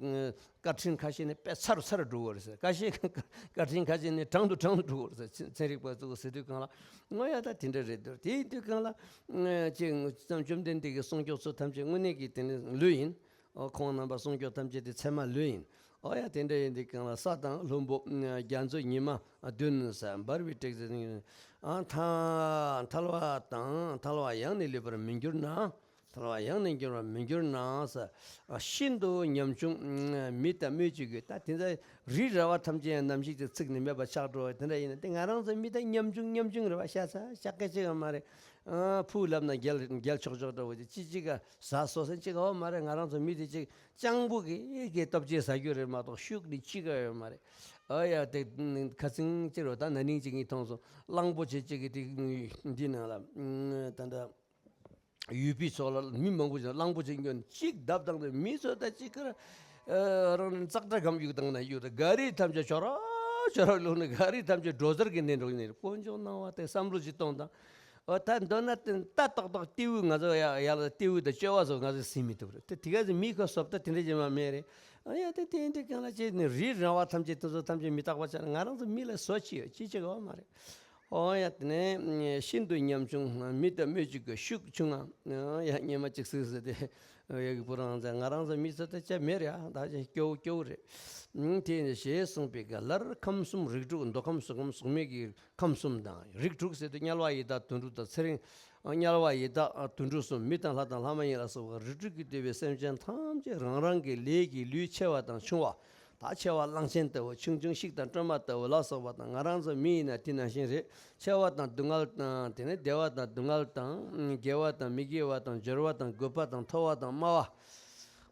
བཀའ་དྲིན་ཁ་ཤས་ནས་དཔེ་ཚ་རུ་ཚ་རུ་འགྲོ་གི་རེད་ཟེར། ཁ་ཤས་བཀའ་དྲིན་ཁ་ཤས་ནས་གྲང་དུ་གྲང་དུ་འགྲོ་གི་རེད་ཟེར། ཚན་རིག་པ་ཚོ་ཟེར་དུས་གང་ལ། ཨོ་ཡ། ད་དེ་འདྲ་རེད་འདུག་དེ་ཡིན་དུས་གང་ལ་ཅིག་བཅོམ་ལྡན་འདས་ཀྱི་གསུང་སྐྱོབ་ཚོ་ཐམས་ཅད་དངོས་གནས་ཀྱི་དེ་ནི་ལུས་ཡིན། ཨོ་ཁོང་རྣམ་པ་གསུང་སྐྱོབ་ཐམས་ཅད་དེ་ཚད་མ་ལུས་ཡིན། ཨོ་ཡ། དེ་འདྲ་ཡིན་དུས་གང་ལ་ས་དང་ལྷུན་པོ་རྒྱ་མཚོ་ཉི་མ་བདུན་ཟེར། འབར་བའི་སྤྲས་ཟེར། ཨ་ཐལ་ཐལ་བ་དང་ཐལ་བ་ཡང་ནི་ལུས་པར་མི་འགྱུར་ན། ཐལ་བ་ཡང་ནི་འགྱུར་བར་མི་འགྱུར་ན་ཟེར། ཤིན་ཏུ་ཉམ་ཆུང་མི་དང་སྨོས་ཅི་དགོས། ད་དེ་ཚོ་རི་ར་བ་ཐམས་ཅད་ཡང་ནམ་ཞིག་ཏུ་ཚིག་ནི་མེད་པ་ཆགས་འགྲོ་བ་དེ་འདྲ་ཡིན་ན། དེ་ང་རང་ཚོ་མི་དང་ཉམ་ཆུང་ཉམ་ཆུང་རེད་བ། ཤ་ཚ་ཤ་སྐད་ཅིག་ཡང་མ་རེད། ཨ་ཕུ་ལབ་ན་རྒྱལ་རྒྱལ་ཆོག་ཆོག་འདྲ་བོ་ཅིག་ཅི་ཅིག་ག་ཟ་སོ་སེན་ཅིག་ག་བ་མ་རེད། ང་རང་ཚོ་མི་དེ་ཅིག་སྤྱང་པོ་གི་གི་སྟོབས་ཆེ་ཟ་རྒྱུ་རེད་མ་གཏོགས་ཤུགས་ནི་ཅི་ག་ཡོད་མ་རེད། ཨ་ཡ། དེ་ཁ་ཚིང་ཅི་རོ། ད་ན་ནིང་ཅིག་ངས་མཐོང་སོང་། གླང་པོ་ཆེ་ཅིག་གི་དེ་འདི་ནང་ལ་ད་ད་ཡུལ་པའི་ཚོགས་ལ་མི་མང་པོ་ཅིག་གླང་པོ་ཆེ་འགྱོ་ནས་ཅིག་བརྡབ་བཏང་སྟེ་མི་ཚོ་ད་ཅིག་གར་རང་ནས་ཙག་སྒྲ་སྒམ་གཡུག་བཏང་ན་གཡུག་ད། ག་རི་ཐམས་ཅད་ཆོ་ར་ཆོ་ར་བླུགས་ནས་ག་རི་ཐམས་ཅད་སྒྲོ་ཟར་གྱི་གནས་འགྲོ་ནས་དཀོན་མཆོག་གནང་བ་དེ་བསམ་བློ་ཅིག་གཏོང་དང་། ཨོ་ད་མདོར་ན་དེ་ལྟ་ཏག་ཏག་སྐྱེ་བོ་ང་ཚོ་ཡ་ཡ་ལ་སྐྱེ་བོ་དང་བཅོ་བ་ཚོ་ང་ཚོ་ཟིན་མི་ཐུབ་རེད། དེ་དེ་ག་ཚོད་མི་ཁ་སོབ་ད་དེ་འདྲ་བྱེད་མ་མེད་རེད། ཨ་ཡ། དེ་དེ་འདྲ་གང་ལ་བྱས་ནས་རི་ར་བ་ཐམས་ཅད་དེ་ཚོ་ཐམས་ཅད་མི་རྟག་པ་ཆགས་ན་ང་རང་ཚོ་མི་ལ་བཟོ་ཅི་ཡོད། ཅི་བྱེད་ག་བ་མ་རེད། ཨོ་ཡ། དེ་ནས་ཤིན་ཏུ་ཉམ་ཆུང་མི་དང་སྨོས་ཅི་དགོས། ཤུགས་ཆུང་ང་། ཨོ་ཡ། སྙེ་མ་གཅིག་ཟིག་ཟེར་ཏེ་ཡ་གི་བུ་རང་ཚོ་ང་རང་ཚོ་མི་ཚོ་ད་ཅི་མེད་རེད། ཨ་ད་ཅི་སྐྱོ་བོ་སྐྱོ་བོ་རེད། ཨང་། དེ་ནས་ཞེས་གསུངས་པའི་སྐབས་ལར་ཁམས་གསུམ་རིགས་དྲུག་མདོ་ཁམས་སོག་ཁམས་སོག་མའི་གི་ཁམས་གསུམ་དང་། རིགས་དྲུག་ཟེར་དུས་དམྱལ་བ་ཡི་དྭགས་དུད་འགྲོ་དང་ཚེ་རིང་། དམྱལ་བ་ཡི་དྭགས་དུད་འགྲོ་གསུམ། མི་དང་ལྷ་དང་ལྷ་མ་ཡིན་ལ་སོགས་པ་རིགས་དྲུག་གིས་བསྡུས་པའི་སེམས་ཅན་ཐམས་ཅད་རང་རང་གི་ལས་ཀྱི་ལུས་ཆེ་བ་དང་ཆུང་བ། ད་ཆེ་བ་གླང་ཆེན་ལྟ་བུ། ཆུང་ཆུང་ཤིག་དང་སྲན་མ་ལྟ་བུ་ལ་སོགས་པ་དང་། ང་རང་ཚོ་མི་ཡིན་ན་དེ་ནང་བཞིན་རེད། ཆེ་བ་དང་སྡུག་བསྔལ་དང་། དེ་ནས་བདེ་བ་དང་སྡུག་བསྔལ་དང་། དགེ་བ་དང་མི་དགེ་བ་དང་། འབྱོར་བ་དང་རྒུད་པ་དང་། མཐོ་བ་དང་དམའ་བ།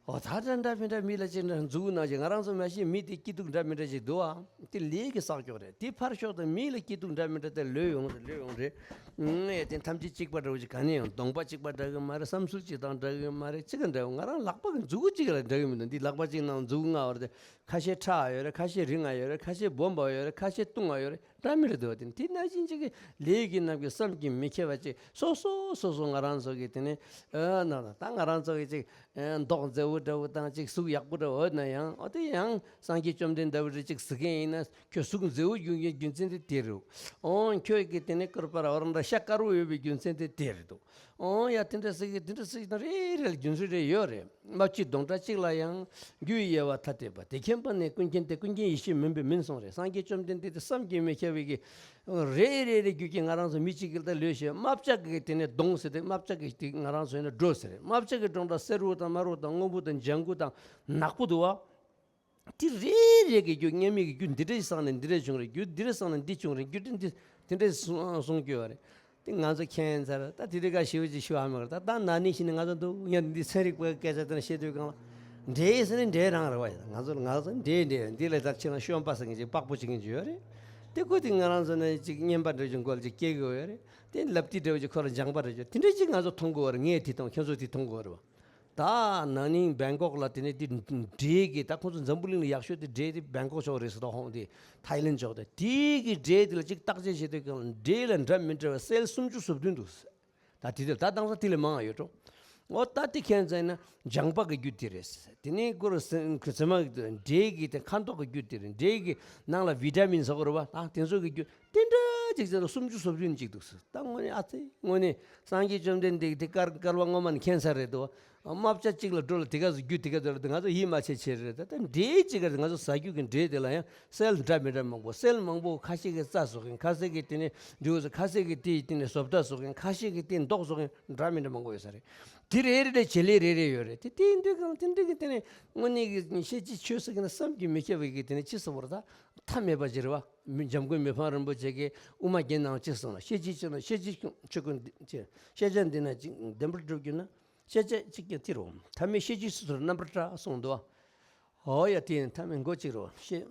ཨོ་ད་འདྲ་འདྲ་མི་འདྲ་མི་ལ་ཅིག་འདྲ་མཛུ་གུ་ནང་བཞིན་ང་རང་ཚོ་མ་གཞི་མི་དེ་སྐྱིད་སྡུག་འདྲ་མི་འདྲ་ཅིག་འདུག་ཨ། དེ་ལས་ཀྱི་བསགས་ཀྱོག་རེད། དེ་ཕར་ཕྱོགས་དང་མི་ལ་སྐྱིད་སྡུག་འདྲ་མི་འདྲ་དེ་ལོས་ཡོང་རེད། ལོས་ཡོང་རེད། ཨེ་དེ་ཐམས་ཅད་གཅིག་པ་འདྲ་བོ་ཅིག་ག་ནས་ཡོང་། གདོང་པ་གཅིག་པ་འདྲ་གི་མ་རེད། བསམ་ཚུལ་གཅིག་དང་འདྲ་གི་མ་རེད། གཅིག་ག་འདྲ་བོ། ང་རང་ལག་པ་གི་མཛུ་གུ་གཅིག་ལ་འདྲ་གི་མི་འདུག་འདི་ལག་པ་གཅིག་ནང་མཛུ་གུ་ལྔ་བར་དེ་ཁ་ཤས་ཕྲ་བ་ཡོད་རེད། ཁ་ཤས་རིང་བ་ཡོད་རེད། ཁ་ཤས་སྦོམ་པ་ཡོད་རེད། ཁ་ཤས་ཐུང་བ་ཡོད་རེད། ར་མི་རེད་འདུག་བ། དེ་དེ་ནང་བཞིན་ཅིག་གི་ལས་ཀྱི་རྣམ་ཀུན་བསམ་གྱིས་མི་ཁྱབ་པ་ཅིག་སོ་སོ་སོ་སོ་ང་རང་ཚོ་གི་དེ་ནས་ཨ་ན་ད་ང་རང་ཚོ་གི་ཅིག་མདོག་མཛེས་པོ་འདྲ་བོ་དང་ཅིག་གཟུགས་ཡག་པོ་འདྲ་བོ་ན་ཡང་ཨོ་དེ་ཡང་སངས་རྒྱས་བཅོམ་ལྡན་འདས་རེ་ཅིག་ཟེར་མཁན་ཡིན་ན། ཁྱོད་གཟུགས་མཛེས་པོ་ཡོང་གི་རྒྱུ་མཚན་དེ་དེ་རེད། ཨོ་ཁྱོད་ཀྱི་དེ་ནས་སྐུ་པར་འོ་རང་འདྲ་ཤ་དཀར་པོ་ཡོད་པའི་རྒྱུ་མཚན་དེ་དེ་རེད་འདུག། ཨོ་ཡ་དེ་འདྲ་ཟེར་གི་དེ་འདྲ་ཟེར་གི་དང་རེ་རེ་ལ་རྒྱུ་མཚན་རེ་ཡོད་རེད། རྨ་བྱའི་མདོངས་སྒྲ་གཅིག་ལ་ཡང་། རྒྱུ་ཡི་དབྱེ་བ་ཐ་དད་པ། དེ་མཁྱེན་པ་ནི་ཀུན་མཁྱེན་ཏེ། ཀུན་མཁྱེན་ཡེ་ཤེས་མུན་པའི་མུན་སོང་རེད། སངས་རྒྱས་བཅོམ་ལྡན་འདས་དེ་བསམ་གྱིས་མི་ཁྱབ་པའི་གི་རེ་རེ་རེ་རྒྱུ་གི་ང་རང་ཚོ་མི་གཅིག་གི་ལྟ་ལོས་ཤེས། རྨ་བྱ་གི་དེ་ནས་མདོངས་ཟེར་ཏེ་རྨ་བྱ་གི་དེ་ང་རང་ཚོ་ཡིན་ན་སྒྲོ་ཟེར་རེད། རྨ་བྱ་གི་མདོངས་སྒྲ་སེར་པོ་དང་དམར་པོ་དང་སྔོན་པོ་དང་ལྗང་གུ་དང་ནག་པོ་འདུག་བ། དེ་རེ་རེ་གི་རྒྱུ་སྔོན་མའི་གི་རྒྱུ་འདི་འདྲ་ཞིག་བསགས་ནས་འདི་འདྲ་བྱུང་རེད། རྒྱུ་འདི་འདྲ་བསགས་ནས་འདི་བྱུང་རེད། རྒྱུ་འདི་འདི་འདི་འདྲ་གསུང་གསུང་རྒྱུ་ཡོད་རེད། དེ་ང་ཚོ་མཁྱེན་ཚར། ད་དེ་དུས་ཀ་ཞི་བ་ཅིག་ཞུ་ཨ་མ་གར་ད་ད་ན་ནིང་ཞིག་ནས་ང་ཚོ་འདུག་ཡང་འདི་ཚན་རིག་པའི་སྐད་ཆ་དེ་ན་བཤད་དུས་གང་ལ་འདྲེ་ཟེར་ནས་འདྲེ་རང་རེད་བ། ང་ཚོ་ང་ཚོ་འདྲེ་འདྲེ་འདི་ལས་ད་ཕྱི་ན་ཤོམ་པ་ཟེར་མཁན་ཅིག་པགས་པོ་བྱེད་མཁན་ཅིག་ཡོད་རེད། དེ་ཁོ་དེ་ང་རང་ཚོ་ནས་ཅིག་རྔན་པ་འདྲ་ཅིག་མགོ་ལ་ཅིག་སྐྱེ་གི་ཡོད་རེད། དེ་ལབ་ཏི་འདྲ་བོ་ཅིག་ཁོ་ལ་སྦྱངས་པ་འདྲ་ཅིག་དེ་འདྲ་ཅིག་ང་ཚོ་མཐོང་གི་ཡོད་རེད། ངས་དེ་མཐོང་ཁྱོད་ཚོ་དེ་མཐོང་གི་ཡོད་རེད་བ། ད་ན་ནིང་བེང་ཀོག་ལ་དེ་ནས་དེ་འདྲེ་གི་ད་ཁོང་ཚོ་འཛམ་བུ་གླིང་ལ་ཡག་ཤོས་དེ་འདྲེ་དེ་བེང་ཀོག་ཕྱོགས་རེད་ཟེར་དོ། ཧོང་དེ་ཐའི་ལེན་ཕྱོགས་དེ་དེ་གི་འདྲེ་དེ་ལ་ཅིག་བརྟག་དཔྱད་བྱེད་དུས་གང་ལ་འདྲེ་ལ་འདྲ་མི་འདྲ་བ་སེལ་སུམ་ཅུ་སོ་བདུན་འདུག། ད་དེ་དེ་ད་དེང་སང་དེ་ལས་མང་ཡོད་འགྲོ། འོ་ད་དེ་མཁྱེན་ཚར་ན་སྦྱངས་པ་གི་རྒྱུ་དེ་རེད། དེ་ནས་ཀུ་རུ་སེ་ཁུ་ཚེ་མ་གི་འདྲེ་གི་དེ་ཁ་མདོག་གི་རྒྱུ་དེ་རེད། འདྲེ་གི་ནང་ལ་བི་ཏ་མིན་ཟེར་གི་རེད་བ། ད་དེ་ཚོ་གི་རྒྱུ་དེ་འདྲ་ཅིག་ཟེར་ན་སུམ་ཅུ་སོ་བདུན་ཅིག་འདུག་ཟེར། ད་དངོས་གནས་ཨ་ཙི་དངོས་གནས་སངས་རྒྱས་བཅོམ་ལྡན་འདས་དེ་སྐལ་སྐལ་བ་སྔོན་མ་ནས་མཁྱེན་ས་རེད་དོ། རྨ་བྱ་གཅིག་ལ་འགྲོ་ལ་དེ་ག་ཚོད་རྒྱུ་དེ་ག་ཚོད་རེད། ང་ཚོ་ཡིད་མ་ཆེས་ཆེ་རེད། ད་ལྟ་འདྲེ་གཅིག་ག་ང་ཚོ་ཟ་རྒྱུ་གི་འདྲེ་དེ་ལ་ཡང་སེལ་འདྲ་མི་འདྲ་མང་པོ། སེལ་མང་པོ་ཁ་ཤས་ཀྱིས་རྩྭ་ཟ་གིན། ཁ་ཤས་ཀྱིས་དེ་ནས་འབྲས་བུ་ཟ། ཁ་ཤས་ཀྱིས་དེ་ཡི་དེ་ནས་བཟོ་ལྟ་ཟ་གིན། ཁ་ཤས་ཀྱིས་དེ་མདོག་ཟ་གིན། འདྲ་མི་འདྲ་མང་པོ་ཡོད་ས་རེད། དེ་རེ་རེ་ལ་བྱེད་ལས་རེ་རེ་ཡོད་རེད། དེ་དེ་ཡིན་དུས་གང་དེ་འདྲ་གི་དེ་ནས་དངོས་གནས་ཀྱི་ཤེས་བྱའི་ཆོས་ཟེར་གི་ན་བསམ་གྱིས་མི་ཁྱབ་པའི་གི་དེ་ནས་ཅི་ཟེར་བ་རེད། ད་མཐའ་མེད་པ་ཅིག་རེད་བ། མི་འཇམ་མགོན་མི་ཕམ་རིན་པོ་ཆེ་གིས་དབུ་མ་བརྒྱན་ནང་ཅི་གསུངས་ལ། ཤེས་བྱའི་ཆོས་ན་ཤེས་བྱའི་ཆོས་ཀུན་ཤེས་བྱ་འདི་ན་ཅིག་བདེན་པར་གྲུབ་གྱུར་ན། ཤེས་བྱ་གཅིག་ཀྱང་སྟེར་རོ། ཐ་མལ་ཤེས་བྱའི་ཚུལ་དུ་རྣམ་པར་བཀྲ་གསུངས་འདུག། འོ་ཡ་དེ་ཡིན། ཐ་མལ་མགོ་གཅིག་རོ། ཤེས་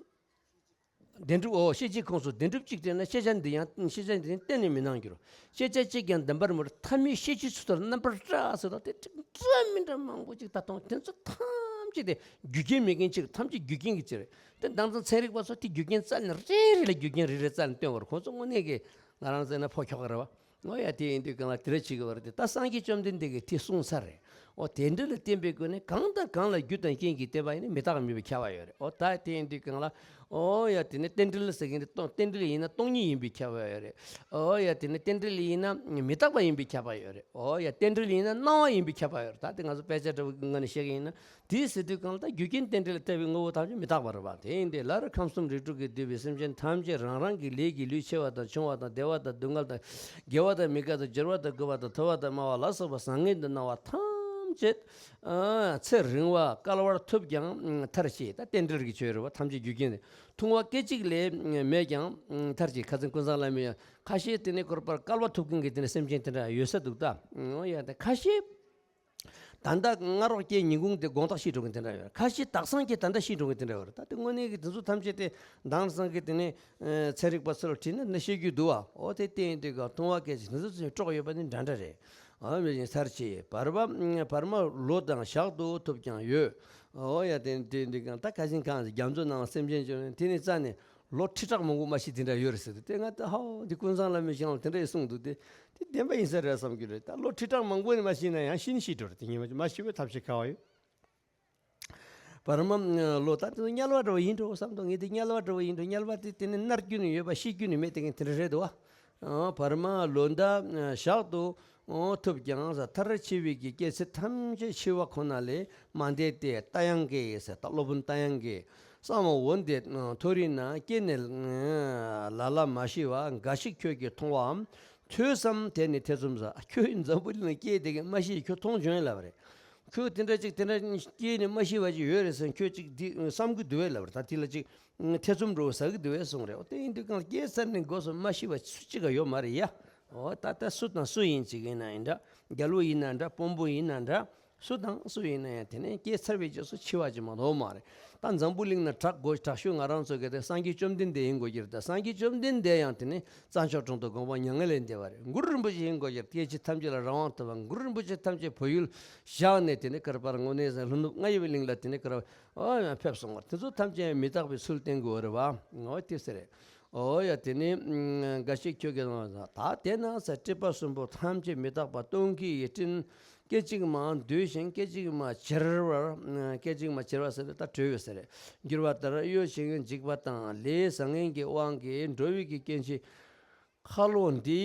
བདེན་གྲུབ། འོ་ཤེས་བྱའི་ཁོངས་སུ་བདེན་གྲུབ་གཅིག་སྟེར་ན་ཤེས་བྱ་འདི་ཡང་ཤེས་བྱ་འདི་ཡང་གཏན་ནས་མི་སྣང་འགྱུར། ཤེས་བྱ་གཅིག་ཀྱང་བདེན་པར་མི་རུང་། ཐ་མལ་ཤེས་བྱའི་ཚུལ་དུ་རྣམ་པར་བཀྲ་ཟེར་དང་དེ་འདྲ་མི་འདྲ་མང་པོ་ཅིག་ད་མཐོང་། དེ་ཚོ་ཐམས་ཅད་དེ་རྒྱུ་རྐྱེན་མེད་མཁན་གཅིག་རེད། ཐམས་ཅད་རྒྱུ་རྐྱེན་གྱི་ཕྱིར་རེད། དེ་དང་ཚང་ཚན་རིག་པ་ཚོ་དེ་རྒྱུ་རྐྱེན་རྩ་ནས་རེ་རེ་ལ་རྒྱུ་རྐྱེན་རེ་རེ་རྩ་ནས་སྟོན་བར་ཁོང་ཚོ་དངོས་གནས་ཀྱི་ང་རང་ཚོ་ན་ཕོ་ཁྱོ་ག་རེད་བ། འོ་ཡ་དེ་ཡིན་དུས་གང་ལ་དེ་འདྲ་བྱེད་ཀྱི་བར་དེ་ད་སངས་རྒྱས་བཅོམ་ལྡན་འདས་ཀྱིས་དེ་གསུངས་ཚར་རེད། འོ་དེ་འདྲ་ལ་བརྟེན་པའི་སྒོ་ནས་གང་དང་གང་ལ་རྒྱུ་དང་རྐྱེན་གྱིས་བརྟེན་པ་ཡིན་ན་མི་རྟག་པ་མིན་པའི་ཁྱབ་པ་ཡོད་རེད། འོ་ད་དེ་ཡིན་དུས་གང་ལ་འོ་ཡ་དེ་ནི་རྟེན་འབྲེལ་ཟེར་མཁན་དེ་སྟོང་རྟེན་འབྲེལ་ཡིན་ན་སྟོང་ཉིད་ཡིན་པའི་ཁྱབ་པ་ཡོད་རེད། འོ་ཡ་དེ་ནི་རྟེན་འབྲེལ་ཡིན་ན་མི་རྟག་པ་ཡིན་པའི་ཁྱབ་པ་ཡོད་རེད། འོ་ཡ་རྟེན་འབྲེལ་ཡིན་ན་སྣང་བ་ཡིན་པའི་ཁྱབ་པ་ཡོད་རེད། ད་དེ་ང་ཚོ་དཔེ་ཆ་འདྲ་བོའི་ངོས་ནས་བཤད་མཁན་ཡིན་ན། དེའི་ཟེར་དུས་གང་ལྟར་རྒྱུ་རྐྱེན་རྟེན་འབྲེལ་ལ་ལྟ་བའི་དངོས་པོ་ཐམས་ཅད་མི་རྟག་པ་རེད་པ། དེ་ཡིན་ཏེ་སླར་ཁམས་གསུམ་རིགས་དྲུག་གི་འདུས་པའི་སེམས་ཅན་ཐམས་ཅད་རང་རང་གི་ལས་ཀྱི་ལུས་ཆེ་བ་དང་ཆུང་བ་དང་བདེ་བ་དང་སྡུག་བསྔལ་དང་དགེ་བ་དང་མི་དགེ་དང་འགྱུར་བ་དང་རྒུད་པ་དང་མཐོ་བ་དང་དམའ་བ་ལ་སོགས་པ་བཟང་ངན་དུ་སྣང་བ་ཐམས་ཅད་ཨ་ཚེ་རིང་བ་བསྐལ་པར་ཐུབ་ཀྱང་མཐར་ཕྱིན། ད་རྟེན་འབྲེལ་གྱི་ཆོས་རེད་པ། ཐམས་ཅད་རྒྱུ་རྐྱེན་དེ་ཐུང་བ་སྐད་ཅིག་ལས་མེད་ཀྱང་མཐར་ཕྱིན། ཁ་སང་ཀུན་བཟང་བླ་མས་ཡང་ཁ་ཤས་དེ་ནས་ཁོ་རང་བསྐལ་པ་ཐུབ་མཁན་གྱི་དེ་ནས་སེམས་ཅན་དེ་འདྲ་ཡོད་ས་འདུག་ད། འོ་ཡ་ད་ཁ་ཤས། ད་ལྟ་སྔ་རོགས་ཀྱི་ཉིན་གུང་དེ་དགོང་དག་ཤི་འགྲོ་མཁན་དེ་འདྲ་ཡོད་རེད། ཁ་ཤས་དག་སང་ཀྱི་ད་ལྟ་ཤི་འགྲོ་མཁན་དེ་འདྲ་ཡོད་རེད། ད་དེ་དངོས་གནས་ཀྱི་དེ་ཚོ་ཐམས་ཅད་དེ་དེང་སང་གི་དེ་ནས་ཚན་རིག་པ་ཚོ་ལ་དྲིས་ན་ནི་བཤད་རྒྱུ་འདུག་བ། འོ་དེ་བསྟན་དུས་ག་ཐུང་བ་སྐད་ཅིག་དེ་ཚོ་ཚོས་དཀྲོག་ཡོད་པ་ནི་འདྲ་འདྲ་རེད། འོ་མི་ཅིག་ཚར་ཆེ་བར་མ་བར་མ་ལོ་དང་ཞག་ཏུ་ཐུབ་ཀྱང་ཡོད། འོ་ཡ་དེ་དེ་འདི་གང་ད་ཁ་སང་གང་རྒྱ་མཚོ་ནང་སེམས་ཅན་བྱུང་ནས་དེ་ནི་རྩ་ནས། ལོ་ཁྲི་ཕྲག་མང་པོ་མ་ཤི་དེ་འདྲ་ཡོད་རེད་ཟེར་དུས་དེ་ང་ད་ཧའོ་འདི་ཀུན་བཟང་བླ་མའི་ཞིང་ལ་དེ་འདྲ་ཡི་གསུངས་འདུག་སྟེ། དེ་བདེན་པ་ཡིན་ས་རེད་བསམ་གྱི་རེད། ད་ལོ་ཁྲི་ཕྲག་མང་པོ་ནས་མ་ཤི་ན་ཡང་ཤི་ནི་ཤི་འགྲོ་རེད། དེ་ཉིན་མ་མ་ཤི་བའི་ཐབས་ཤེས་ག་བ་ཡོད། བར་མ་ལོ་ད་དེ་ཚོ་དམྱལ་བ་འདྲ་བོ་ཡིན་འགྲོ་བསམ་འདུག་ངས་དེ་དམྱལ་བ་འདྲ་བོ་ཡིན་འགྲོ། དམྱལ་བ་དེ་དེ་ནི་མནར་རྒྱུ་ནི་ཡོད་པ་ཤི་རྒྱུ་ནི་མེད་དེ་ངས་དེ་འདྲ་རེད་འདུག་བ། བར་མ་ལོ་ཟླ་ཞག་ཏུ་ཐུབ་ཀྱང་ས་མཐར་འཆི་བའི་གི་སྐྱེ་ཚེ་ཐམས་ཅད་འཆི་བ་ཁོ་ན་ལས་མ་འདས་ཏེ། རྟ་དབྱངས་ཀྱིས་ཟེར་ད་སློབ་དཔོན་རྟ་དབྱངས་ཀྱིས་གསང་བ་འོ་འདི་མཐོ་རིས་ན་སྐྱེས་ནས་ལ་ལ་མ་ཤི་བ། འགའ་ཞིག་ཁྱོད་ཀྱིས་མཐོང་བའམ་ཐོས་སམ་དེ་ནི་ཐེ་ཚོམ་ཟ། ཁྱོད་འཛམ་བུ་གླིང་ལ་སྐྱེས་དེ་གས་མ་ཤི་ཁྱོད་མཐོང་བྱུང་ལབ་རེད། ཁྱོད་དེ་འདྲ་ཅིག་དེ་འདྲ་སྐྱེས་ནས་མ་ཤི་བ་ཅིག་ཡོད་རེད་ཟེར་ཁྱོད་ཅིག་འདི་བསམ་གི་འདུག་བས་ལབ་རེད། ད་དེ་ལ་ཅིག་ཐེ་ཚོམ་འདྲ་བོ་ཟ་གི་འདུག་བས་གསུངས་རེད། འོ་དེ་ཡིན་དུས་གང་སྐྱེས་ཚར་ནས་མགོ་སོ་མ་ཤི་བ་སུ་གཅིག་ག་ཡོད་མ་རེད་ཡ། འོ་ད་ལྟ་སུ་དང་སུ་ཡིན་ཅིག་ཡིན་ན་ཡིན་འདྲ། རྒྱལ་པོ་ཡིན་ན་འདྲ། དཔོན་པོ་ཡིན་ན་འདྲ། སུ་དང་སུ་ཡིན་ན་ཡང་དེ་ནས་སྐྱེས་ཚར་བའི་རྗེས་སུ་འཆི་བ་ཅིག་མ་གཏོགས་མ་རེད། ད་འཛམ་བུ་གླིང་ན་དྲག་དགོས་དྲག་ཤོས་ང་རང་ཚོ་གི་དེ་སངས་རྒྱས་བཅོམ་ལྡན་འདས་ཡིན་དགོས་ཀྱི་རེད། ད་སངས་རྒྱས་བཅོམ་ལྡན་འདས་ཡང་དེ་ནས་རྩྭ་མཆོག་གྲོང་དུ་དགོངས་པ་མྱ་ངན་ལས་འདས་པ་རེད། གུ་རུ་རིན་པོ་ཆེ་ཡིན་དགོས་ཀྱི་རེད། སྐྱེ་འཆི་ཐམས་ཅད་ལ་རང་དབང་ཐོབ་པ། གུ་རུ་རིན་པོ་ཆེ་ཐམས་ཅད་བོད་ཡུལ་བཞག་ནས་དེ་ནས་གར་པར་དངོས་གནས་ལྷོ་ནུབ་རྔ་ཡབ་གླིང་ལ་དེ་ནས་གར་པར་ཕེབས་སོང་བར་དེ་ཚོ་ཐམས་ཅད་མི་རྟག་པའི་ཚུལ་བསྟན་དགོས་རེད་བ། འོ་དེ་ཟེར་རེད། ཨོ་ཡ་དེ་ནི་ཨ་འགའ་ཞིག་ཁྱོད་ཀྱིས་གསུངས་པ་ད་དེ་ན་ཟེར། སྲིད་པ་གསུམ་པོ་ཐམས་ཅད་མི་རྟག་པ་སྟོང་གི་སྤྲིན། སྐད་ཅིག་མ་འདུས་ཤིང་སྐད་ཅིག་མ་འཆར་བར། སྐད་ཅིག་མ་འཆར་བ་ཟེར་ན་ད་གྲོལ་བའི་ཟེར་རེད། འགྱུར་བ་ལྟར་གཡོ་ཞིང་འཇིག་པ་དང་ལས་བཟང་ངན་གྱི་དབང་གིས་འགྲོ་བའི་གི་སྐྱེ་མཆེད་ཁ་ལོ་འདི་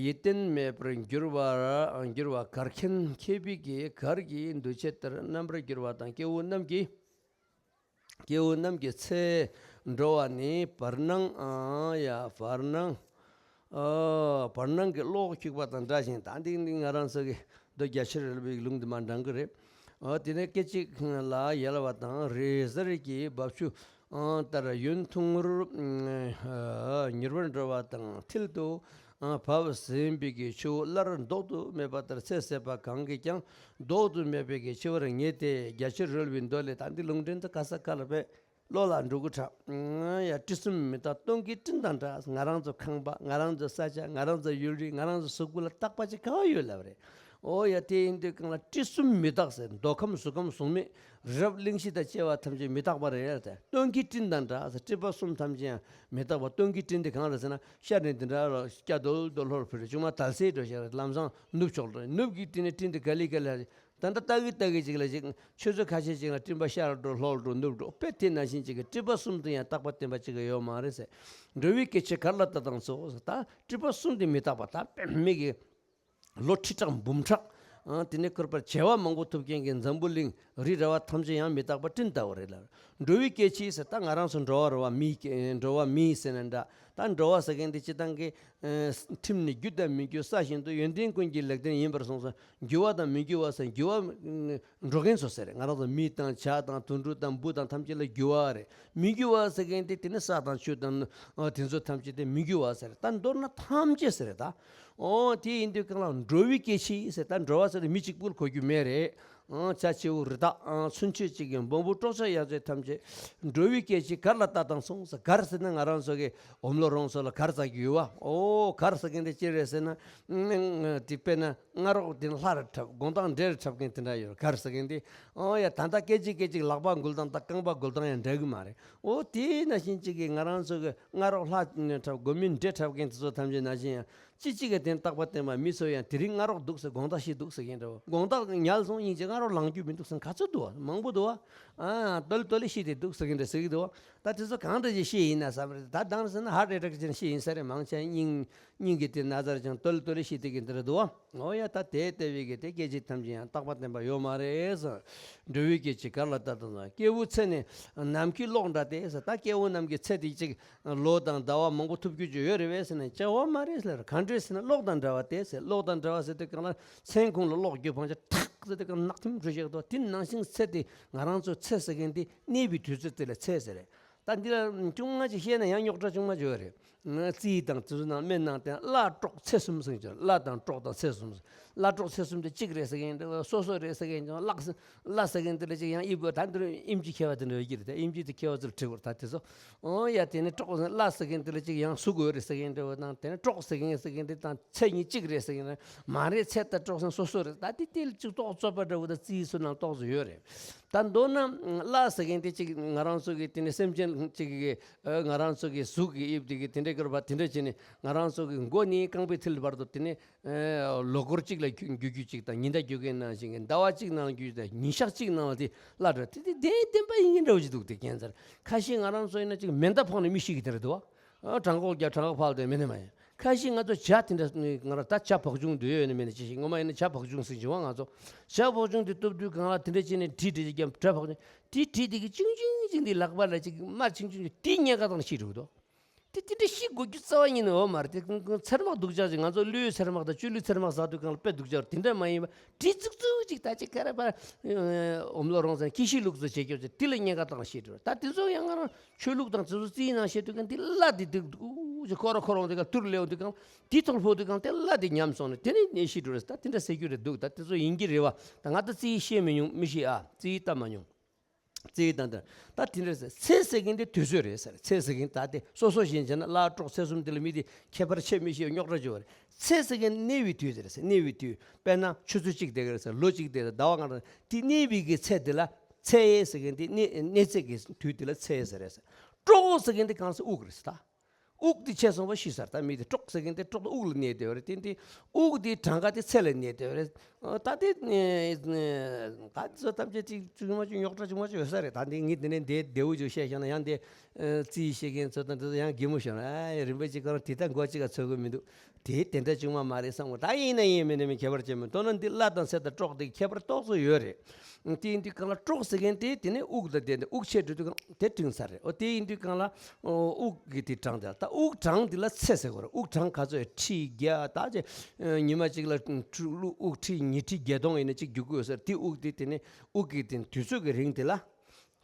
ཡིད་བརྟན་མེད་པར་འགྱུར་བར་འགྱུར་བ་གར་མཁན་མཁས་པའི་གི་གར་གྱི་འདུ་བྱེད་ལྟར་རྣམ་པར་འགྱུར་བ་དང་སྐྱེ་བོ་རྣམས་ཀྱི་སྐྱེ་བོ་རྣམས་ཀྱི་ཚེ་འགྲོ་བ་ནི་བར་སྣང་ཨ་ཡ་བར་སྣང་ཨ་བར་སྣང་གི་གློག་འཁྱུག་པ་དང་འདྲ་ཞིང་། ད་འདི་འདི་ང་རང་ཚོ་གི་མདོ་རྒྱ་ཆེར་རོལ་པའི་ལུང་དུ་མ་འདྲ་གི་རེད། ཨ་དེ་ནས་སྐད་ཅིག་ལ་ཡལ་བ་དང་རི་གཟར་གྱི་འབབ་ཆུ་ཨ་ལྟར་ཡུན་ཐུང་ངུར་ཨ་མྱུར་བར་འགྲོ་བ་དང་མཐིལ་དུ་ཨ་བབས་ཟིན་པའི་གི་ཆུ་བོ་སླར་ལྡོག་ཏུ་མེད་པ་ལྟར་ཚེ་ཟད་པ་གང་གིས་ཀྱང་ལྡོག་ཏུ་མེད་པའི་གི་འཆི་བར་ངེས་ཏེ། རྒྱ་ཆེར་རོལ་པའི་མདོ་ལས། ད་འདི་ལུང་འདྲེན་དུ་ག་ས་ག་ལ་བས་བློ་ལ་འགྲོ་གི་དྲག་ཡ་སྲིད་གསུམ་མི་རྟག་སྟོང་གི་སྤྲིན་དང་འདྲ། ང་རང་ཚོ་ཁང་པ་ང་རང་ཚོ་ས་ཆ་ང་རང་ཚོ་ཡུལ་རིས་ང་རང་ཚོ་གཟུགས་པོ་ལ་རྟག་པ་ཅིག་ག་བ་ཡོད་ལབ་རེད། ཨོ་ཡ་དེ་ཡིན་དུས་གང་ལ་སྲིད་གསུམ་མི་རྟག་ཟེར། མདོ་ཁམས་གཟུགས་ཁམས་གཟུགས་མེད་རབ་གླིང་བཞི་དང་བཅས་པ་ཐམས་ཅད་མི་རྟག་པ་རེད་ཟེར། སྟོང་གི་སྤྲིན་དང་འདྲ་ཟེར། སྲིད་པ་གསུམ་ཐམས་ཅད་ཡང་མི་རྟག་པ། སྟོང་གི་སྤྲིན་དེ་གང་རེད་ཟེར་ན། ཤར་ནས་འདི་འདྲ་ལ་སྐྱ་རྡོལ་རྡོལ་ལྷོར་འཕུར། ཆུང་མ་དལ་སེ་འགྲོ་ཞིག་རེད། ལམ་སང་ནུབ་ཕྱོགས་འགྲོ། ནུབ་ཀྱི་སྤྲིན་ནི་སྤྲིན་དེ་ག་ལེ་ག་ལེ་ད་ལྟ་ལྟ་གི་ལྟ་གི་ཅིག་ལ་ཅིག་ཆུ་ཚོད་ཁ་ཤས་ཅིག་ལ་སྤྲིན་པ་ཤར་འགྲོ་ལྷོར་འགྲོ་ནུབ་འགྲོ། དཔེ་དེ་ནང་བཞིན་ཅིག་གི་སྲིད་པ་གསུམ་དུ་ཡང་རྟག་པ་བརྟན་པ་ཅིག་ཡོད་མ་རེད་ཟེར། འགྲོ་བའི་སྐྱེ་མཆེད་གར་ལ་ལྟ་དང་ཚོགས། ད་སྲིད་པ་གསུམ་དེ་མི་རྟག་པ། ད་དཔེ་མི་གི་ལོ་ཁྲི་ཕྲག་འབུམ་ཕྲག་ཨ་དེ་ནས་བསྐོར་བར་བྱེ་བ་མང་པོ་ཐུབ་མཁན་གྱི་འཛམ་བུ་གླིང་རི་ར་བ་ཐམས་ཅད་ཡང་མི་རྟག་པ་སྤྲིན་ལྟ་བུ་རེད་ལ། འགྲོ་བའི་སྐྱེ་མཆེད་ཟེར། ད་ང་རང་ཚོ་འགྲོ་བ་རེད་བ། མི་འགྲོ་བ་མི་ཟེར་ན་འདྲ། ད་འགྲོ་བ་ཟེར་མཁན་དེ་སྤྱིར་བཏང་གི་ཨ་ཁྲིམས་ནི་རྒྱུ་དང་མི་རྒྱུ་ས་བཞིན་དུ། ཡོན་ཏན་ཀུན་གྱི་ལེགས་ལྡན་ཡིན་པར་གསུངས་སོ། རྒྱུ་བ་དང་མི་རྒྱུ་བ་ཟེར། རྒྱུ་བ་འགྲོ་མཁན་ཚོ་ཟེར། ང་རང་ཚོ་མི་དང་བྱ་དང་དུད་འགྲོ་དང་འབུ་དང་ཐམས་ཅད་ལ་རྒྱུ་བ་རེད། མི་རྒྱུ་བ་ཟེར་མཁན་དེ་དེ་ནི་ས་དང་ཆུ་དང་ཨ་དེ་ཚོ་ཐམས་ཅད་དེ་མི་རྒྱུ་བ་ཟེར། ད་མདོར་ན་ཐམས་ཅད་ཟེར་ད། ཨོ་དེ་ཡིན་དུས་གང་ལ་འགྲོ་བའི་སྐྱེ་མཆེད་ཟེར། ད་འགྲོ་བ་ཟེར་ནི་མི་གཅིག་པུར་གོ་རྒྱུ་མེད་རེད། ཨང་བྱ་བྱེའུ་རི་དྭགས་ཨང་ཚུན་ཆད་ཅིག་གི་འབོང་བུ་སྲོག་ཆགས་ཡ་མཚན་ཐམས་ཅད་འགྲོ་བའི་སྐྱེ་མཆེད་གར་ལ་ལྟ་དང་གསུངས་ཟེར། གར་ཟེར་ན་ང་རང་ཚོ་གི་འོམ་ལོ་རོང་ཚོ་ལ་གར་ཟ་རྒྱུ་ཡོད་བ། ཨོ་གར་ཟེར་མཁན་དེ་ཅི་རེད་ཟེར་ན། ཨང་དེ་དཔེར་ན་སྔ་རོགས་དེ་ལྷ་རུ་འཁྲབ། དགོང་དག་འདྲེ་རུ་འཁྲབ་མཁན་དེ་འདྲ་ཡོད་རེད། གར་ཟེར་མཁན་དེ། ཨོ་ཡ་ད་ལྟ་སྐད་ཅིག་སྐད་ཅིག་ལག་པ་འགུལ་སྟངས་དང་རྐང་པ་འགུལ་སྟངས་ཡང་འདྲ་གི་མ་རེད། ཨོ་དེ་ནང་བཞིན་ཅིག་གི་ང་རང་ཚོ་གི་སྔ་རོགས་ལྷ་འཁྲབ། དགོང་མོ་འདྲེ་འཁྲབ་མཁན་དེ་ཚོ་ཐམས་ཅད་ནང་བཞིན་ཡང་། ཅི་གཅིག་གི་དེ་རྟག་པ་བརྟན་པ། མི་ཚོ་ཡང་དེ་རིང་སྔ་རོགས་འདུག་ཟེར། དགོང་དག་ཤི་འདུག་ཟེར་མཁན་འདྲ་བོ། དགོང་དག་ཉལ་སོང་ཡིན་ཅིག་སྔ་རོགས་ལངས་རྒྱུ་མི་འདུག་ཟེར་ག་ཚོད་འདུག་བ། མང་པོ་འདུག་བ། ཨ་ཏོ་ལི་ཏོ་ལི་ཤི་དེ་འདུག་ཟེར་མཁན་འདྲ་ཟེར་གི་འདུག་བ། ད་དེ་ཚོ་གང་འདྲ་ཅིག་ཤི་ཡིན་ན་བསམ་རེད། ད་དང་ཟེར་ན་ཧར་ཊི་ཨེ་ཊེག་ཅན་ཤི་ཡིན་ས་རེད། མང་ཆེ་སྙིང་སྙིང་གི་དེ་ན་ཚ་ཅན་ཏོ་ལི་ཏོ་ལི་ཤི་དེ་གི་འདི་རེད་འདུག་བ། འོ་ཡ་ད་དེ་ལྟ་བུའི་གི་དེ་སྐད་ཅིག་ཐམས་ཅད་ཡང་རྟག་པ་བརྟན་པ་ཡོད་མ་རེད་ཟེར། འགྲོ་བའི་སྐྱེ་མཆེད་གར་ལ་ལྟ་དང་། སྐྱེ་བོའི་ཚེ་ནི་ནམ་མཁའི་གློག་འདྲ་སྟེ་ཟེར། ད་སྐྱེ་བོ་རྣམས་ཀྱི་ཚེ་དེ་གཅིག་ལོ་དང་ཟླ་བ་མང་པོ་ཐུབ་རྒྱུ་ཅིག་ཡོད་རེད་པས་ཟེར་ན། བྱ་བ་མ་རེད་ཟེར། གང་འདྲས་ཟེར་ན་གློག་དང་འདྲ་བ་སྟེ་ཟེར། གློག་དང་འདྲ་བ་ཟེར་དུས་གང་ལ་མཚན་གུང་ལ་གློག་རྒྱུ་བང་ཆ་ཐག་ཟེར་དུས་གང་ནག་ཐིམ་འགྲོ་བཞག་འདུག་དེ་ནང་བཞིན་ཚེ་དེ་ང་རང་ཚོའི་ཚེ་ཟེར་མཁན་དེ་གནས་པའི་དུས་ཚོད་དེ་ལ་ཚེ་ཟེར་རེད། ད་འདི་ལ་ཅུང་ང་ཅིག་བཤད་ན་ཡང་རྙོག་དྲ་ཅུང་མ་བྱོས་རེད། རྩིས་དང་དེ་ཚོ་ནང་སྨན་ནང་བསྟན་བླ་གྲོགས་ཚེ་གསུམ་ཟེར་གྱི། བླ་དང་གྲོགས་དང་ཚེ་གསུམ་ཟེར། བླ་གྲོགས་ཚེ་གསུམ་དེ་གཅིག་རེད་ཟེར་མཁན་འདྲ་བོ། སོ་སོ་རེད་ཟེར་མཁན་ཅུང་བརླག་ཟེར། བླ་ཟེར་མཁན་དེ་ལ་ཅིག་ཡང་དབྱིབས་ད་འདིར་དབྱིན་ཇི་མཁས་པ་དེ་འདྲ་ཡོད་ཀྱི་རེད་དེ། དབྱིན་ཇི་དེ་མཁས་པ་ཚོར་དྲི་དགོས་རེད་ད་དེ་ཚོ། ཨོ་ཡ་དེ་ནི་གྲོགས་ཟེར་བླ་ཟེར་མཁན་དེ་ལ་ཅིག་ཡང་གཟུགས་ཡོད་རེད་ཟེར་མཁན་འདྲ་བོ་དང་། དེ་ནི་གྲོགས་ཟེར་མཁན་ཟེར་མཁན་དེ་དང་ཚེ་གཉིས་གཅིག་རེད་ཟེར་མཁན་མ་རེད། ཚེ་དང་གྲོགས་ཟེར་སོ་སོ་རེད། ད་དེ་དེ་ལ་ཅིག་རྟོག་བཟོ་པ་འདྲ་བོ་དང་རྩིས་སུ་ནང་རྟོག་བཟོ་ཡོད་རེད། ད་མདོར་ན་བླ་ཟེར་མཁན་དེ་ཅིག་ང་རང་ཚོ་གི་དེ་ནི་སེམས་ཅན་ཅིག་གི་ཨ་ང་རང་ཚོ་གི་གཟུགས་ཀྱི་དབྱིབས་དེ་གི་དེ་འདྲ་སྐྱོར་བ་དེ་འདྲ་བྱས་ནས་ང་རང་ཚོ་གི་མགོ་ནས་རྐང་པའི་མཐིལ་བར་དུ་དེ་ནི་ཨེ་ལོ་འཁོར་གཅིག་ལ་རྒྱུ་རྒྱུ་རྒྱུ་གཅིག་དང་། ཉི་ཟླ་རྒྱུ་མཁན་ནང་བཞིན་གྱི་ཟླ་བ་གཅིག་ནང་ལ་རྒྱུ་དང་། ཉིན་ཞག་གཅིག་ནང་ལ་དེ་བླ་འདྲ་དེ་དེ་བདེན་བདེན་པ་ཡིན་མཁན་འདྲ་བོ་ཅིག་འདུག་དེ་ཁྱད་མཚར། ཁ་ཤས་ང་རང་ཚོ་ཡིན་ན་ཅིག་མེ་མདའ་ཕོག་ནས་མི་ཤི་གི་དེ་རེད་འདུག་བ། ཨ་བྲང་ཁོག་རྒྱབ་བྲང་ཁོག་ཕར་ལ་དེ་མེད་ནི་མ་ཡིན། ཁ་ཤས་ང་ཚོ་བྱ་དེ་འདྲ་ང་རང་ད་བྱ་བག་ཆུང་འདུས་ཡོད་ནི་མེད་ནི་ཅི་ཞིག་ངོ་མ་ཡིན་ན་བྱ་བག་ཆུང་ཟིན་བྱུང་བ། ང་ཚོ་བྱ་བག་ཆུང་དེ་གཏུབ་དུས་གང་ལ་དེ་འདྲ་བྱས་ནས་གྲི་འདྲ་ཅིག་རྒྱབ། བྱ་བག་ཆུང་དེ་གྲི་དེ་གི་ཅིང་ཅིང་ཅིང་དེ་ལག་པ་ལ་ཅིག་དམར་ཆིང་ཆིང་དེ་གཉན་ཁ་དང་ཤི་འགྲོ་གི་འདུག་དེ་དེ་འདྲ་ཤི་དགོས་རྒྱུ་རྩ་བ་ཉིད་ནས་ཡོད་མ་རེད། དེ་ཚེར་མག་སྡུག་ཅག་ཅིག་ང་ཚོ་ཀླུའི་ཚེར་མག་དང་ཆོས་ཀླུའི་ཚེར་མག་ཟ་དུས་གང་ལ་དཔེ་སྡུག་ཅག་དེ་འདྲ་མ་ཡིན་པ། དྲི་ཙུག་ཙུག་ཅིག་ད་ཅིག་ཁ་ར་པ་འོམ་ལོ་རོང་ཟན་ཀི་ཤི་ལུག་ཚོ་བྱེད་རྒྱུ་ཅིག་དེ་ལ་གཉན་ཁ་བཏང་ཤེས་འགྲོ། ད་དེ་ཚོ་ཡང་ང་རང་ཆོས་ལུགས་དང་དེ་ཚོ་རྩིས་ནང་བཤད་དུས་གང་དེ་བླ་དེ་སྡུག་སྡུག་ཅིག་ཁོ་ར་ཁོ་རང་དེ་ག་ཐུར་ལེའུ་དེ་གང་དེ་ཐོག་ཕོ་དེ་གང་དེ་བླ་དེ་ཉམས་སོང་ནས་དེ་ནས་ནས་ཤི་འགྲོ་རེད། ད་དེ་འདྲ་ཟེར་རྒྱུ་རེད་འདུག་ད་དེ་ཚོ་ཡིན་གྱི་རེད་བ། ད་ང་ད་རྩིས་ཤེས་མི་མྱོང་མི་ཤེས་ཨ་རྩིས་ལྟ་མ་མྱོང་། རྩིས་དང་ལྡན། ད་དེ་འདྲ་ཟེར། ཚེ་ཟེར་མཁན་དེ་དུས་ཚོད་རེད་ཟེར། ཚེ་ཟེར་མཁན་ད་དེ་སོ་སོ་བཞིན་བྱས་ན་བླ་གྲོགས་ཚེ་གསུམ་དེ་ལ་མི་དེ་ཁྱད་པར་ཕྱེ་མི་ཤེས་རྙོག་དྲ་བྱེད་པ་རེད། ཚེ་ཟེར་མཁན་གནས་པའི་དུས་དེ་རེད་ཟེར། གནས་པའི་དུས། དཔེར་ན་ཆུ་ཚོད་གཅིག་དེ་ག་རེད་ཟེར། ལོ་གཅིག་དེ་རེད། ཟླ་བ་ལྔ་རེད། དེ་གནས་པའི་གི་ཚེ་དེ་ལ་ཚེ་ཟེར་མཁན་དེ་གནས་གནས་ཚེ་གི་དུས་དེ་ལ་ཚེ་ཟེར་རེད་ཟེར། གྲོགས་ཟེར་མཁན་དེ་གང་ཟེར་དབུགས་རེད་ཟེར། ད་ དབུགས་དེ་ཆད་སོང་བ་ཤི་ས་རེད། ད་མི་དེ་སྲོག་ཟེར་མཁན་དེ་སྲོག་དེ་དབུགས་ལ་གནས་བསྡད་པ་རེད། དེ་དེ་དབུགས་དེ་གྲངས་ཀ་དེ་ཚད་ལ་གནས་བསྡད་པ་རེད། ཨ། ད་དེ་ནས་ད་དེ་ཚོ་ཐམས་ཅད་ཅིག་ཅིག་མ་ཅིག་རྙོག་དྲ་ཅིག་མ་ཅིག་ཡོད་ས་རེད། ད་དེ་ངས་དེ་ནས་དེ་བདེ་བོ་ཅིག་བཤད་བཞག་ན་ཡང་དེ་ཨ་རྩིས་བཤད་མཁན་ཚོ་དང་དེ་ཚོ་ཡང་གད་མོ་ཤོར་ན། ཨ། རིན་པོ་ཆེ་ཁོ་རང་དེ་ལྟར་མགོ་གཅིག་ག་ཚོད་དགོས་མི་འདུག་དེ་དེ་འདྲ་ཅིག་མ་མ་རེད་བསམ་གོ། ད་ཡིན་ན་ཡིན་མིན་ན་མིན་ཁྱད་པར་ཅན་མིན། མདོར་ན་འདི་བླ་དང་ཚེ་དང་སྲོག་དེ་ཁྱད་པར་ཏོག་ཙམ་ཡོད་རེད། དེ་ཡིན་དུས་གང་ལ་སྲོག་ཟེར་མཁན་དེ་དེ་ནས་དབུགས་དང་ལྡན་ཏེ་དབུགས་ཆད་འགྲོ་དུས་གང་དེ་བྲིང་ཚར་རེད། འོ། དེ་ཡིན་དུས་གང་ལ་དབུགས་ཀྱི་དེ་གྲངས་དེ་ལ། ད་དབུགས་གྲངས་དེ་ལ་ཚད་ཟེར་གོ་རེད། དབུགས་གྲངས་ག་ཚོད། ཁྲི་བརྒྱ། ད་ཅེ་ཉི་མ་གཅིག་ལ་དབུགས་ཁྲི་ཉི་ཁྲི་བརྒྱད་སྟོང་ཡིན་ན་གཅིག་རྒྱུག་གི་ཡོད་ས་རེད། དེ་དབུགས་དེ་དེ་ནས་དབུགས་ཀྱི་དེ་དུས་ཚོད་ཀྱི་རིང་དེ་ལ་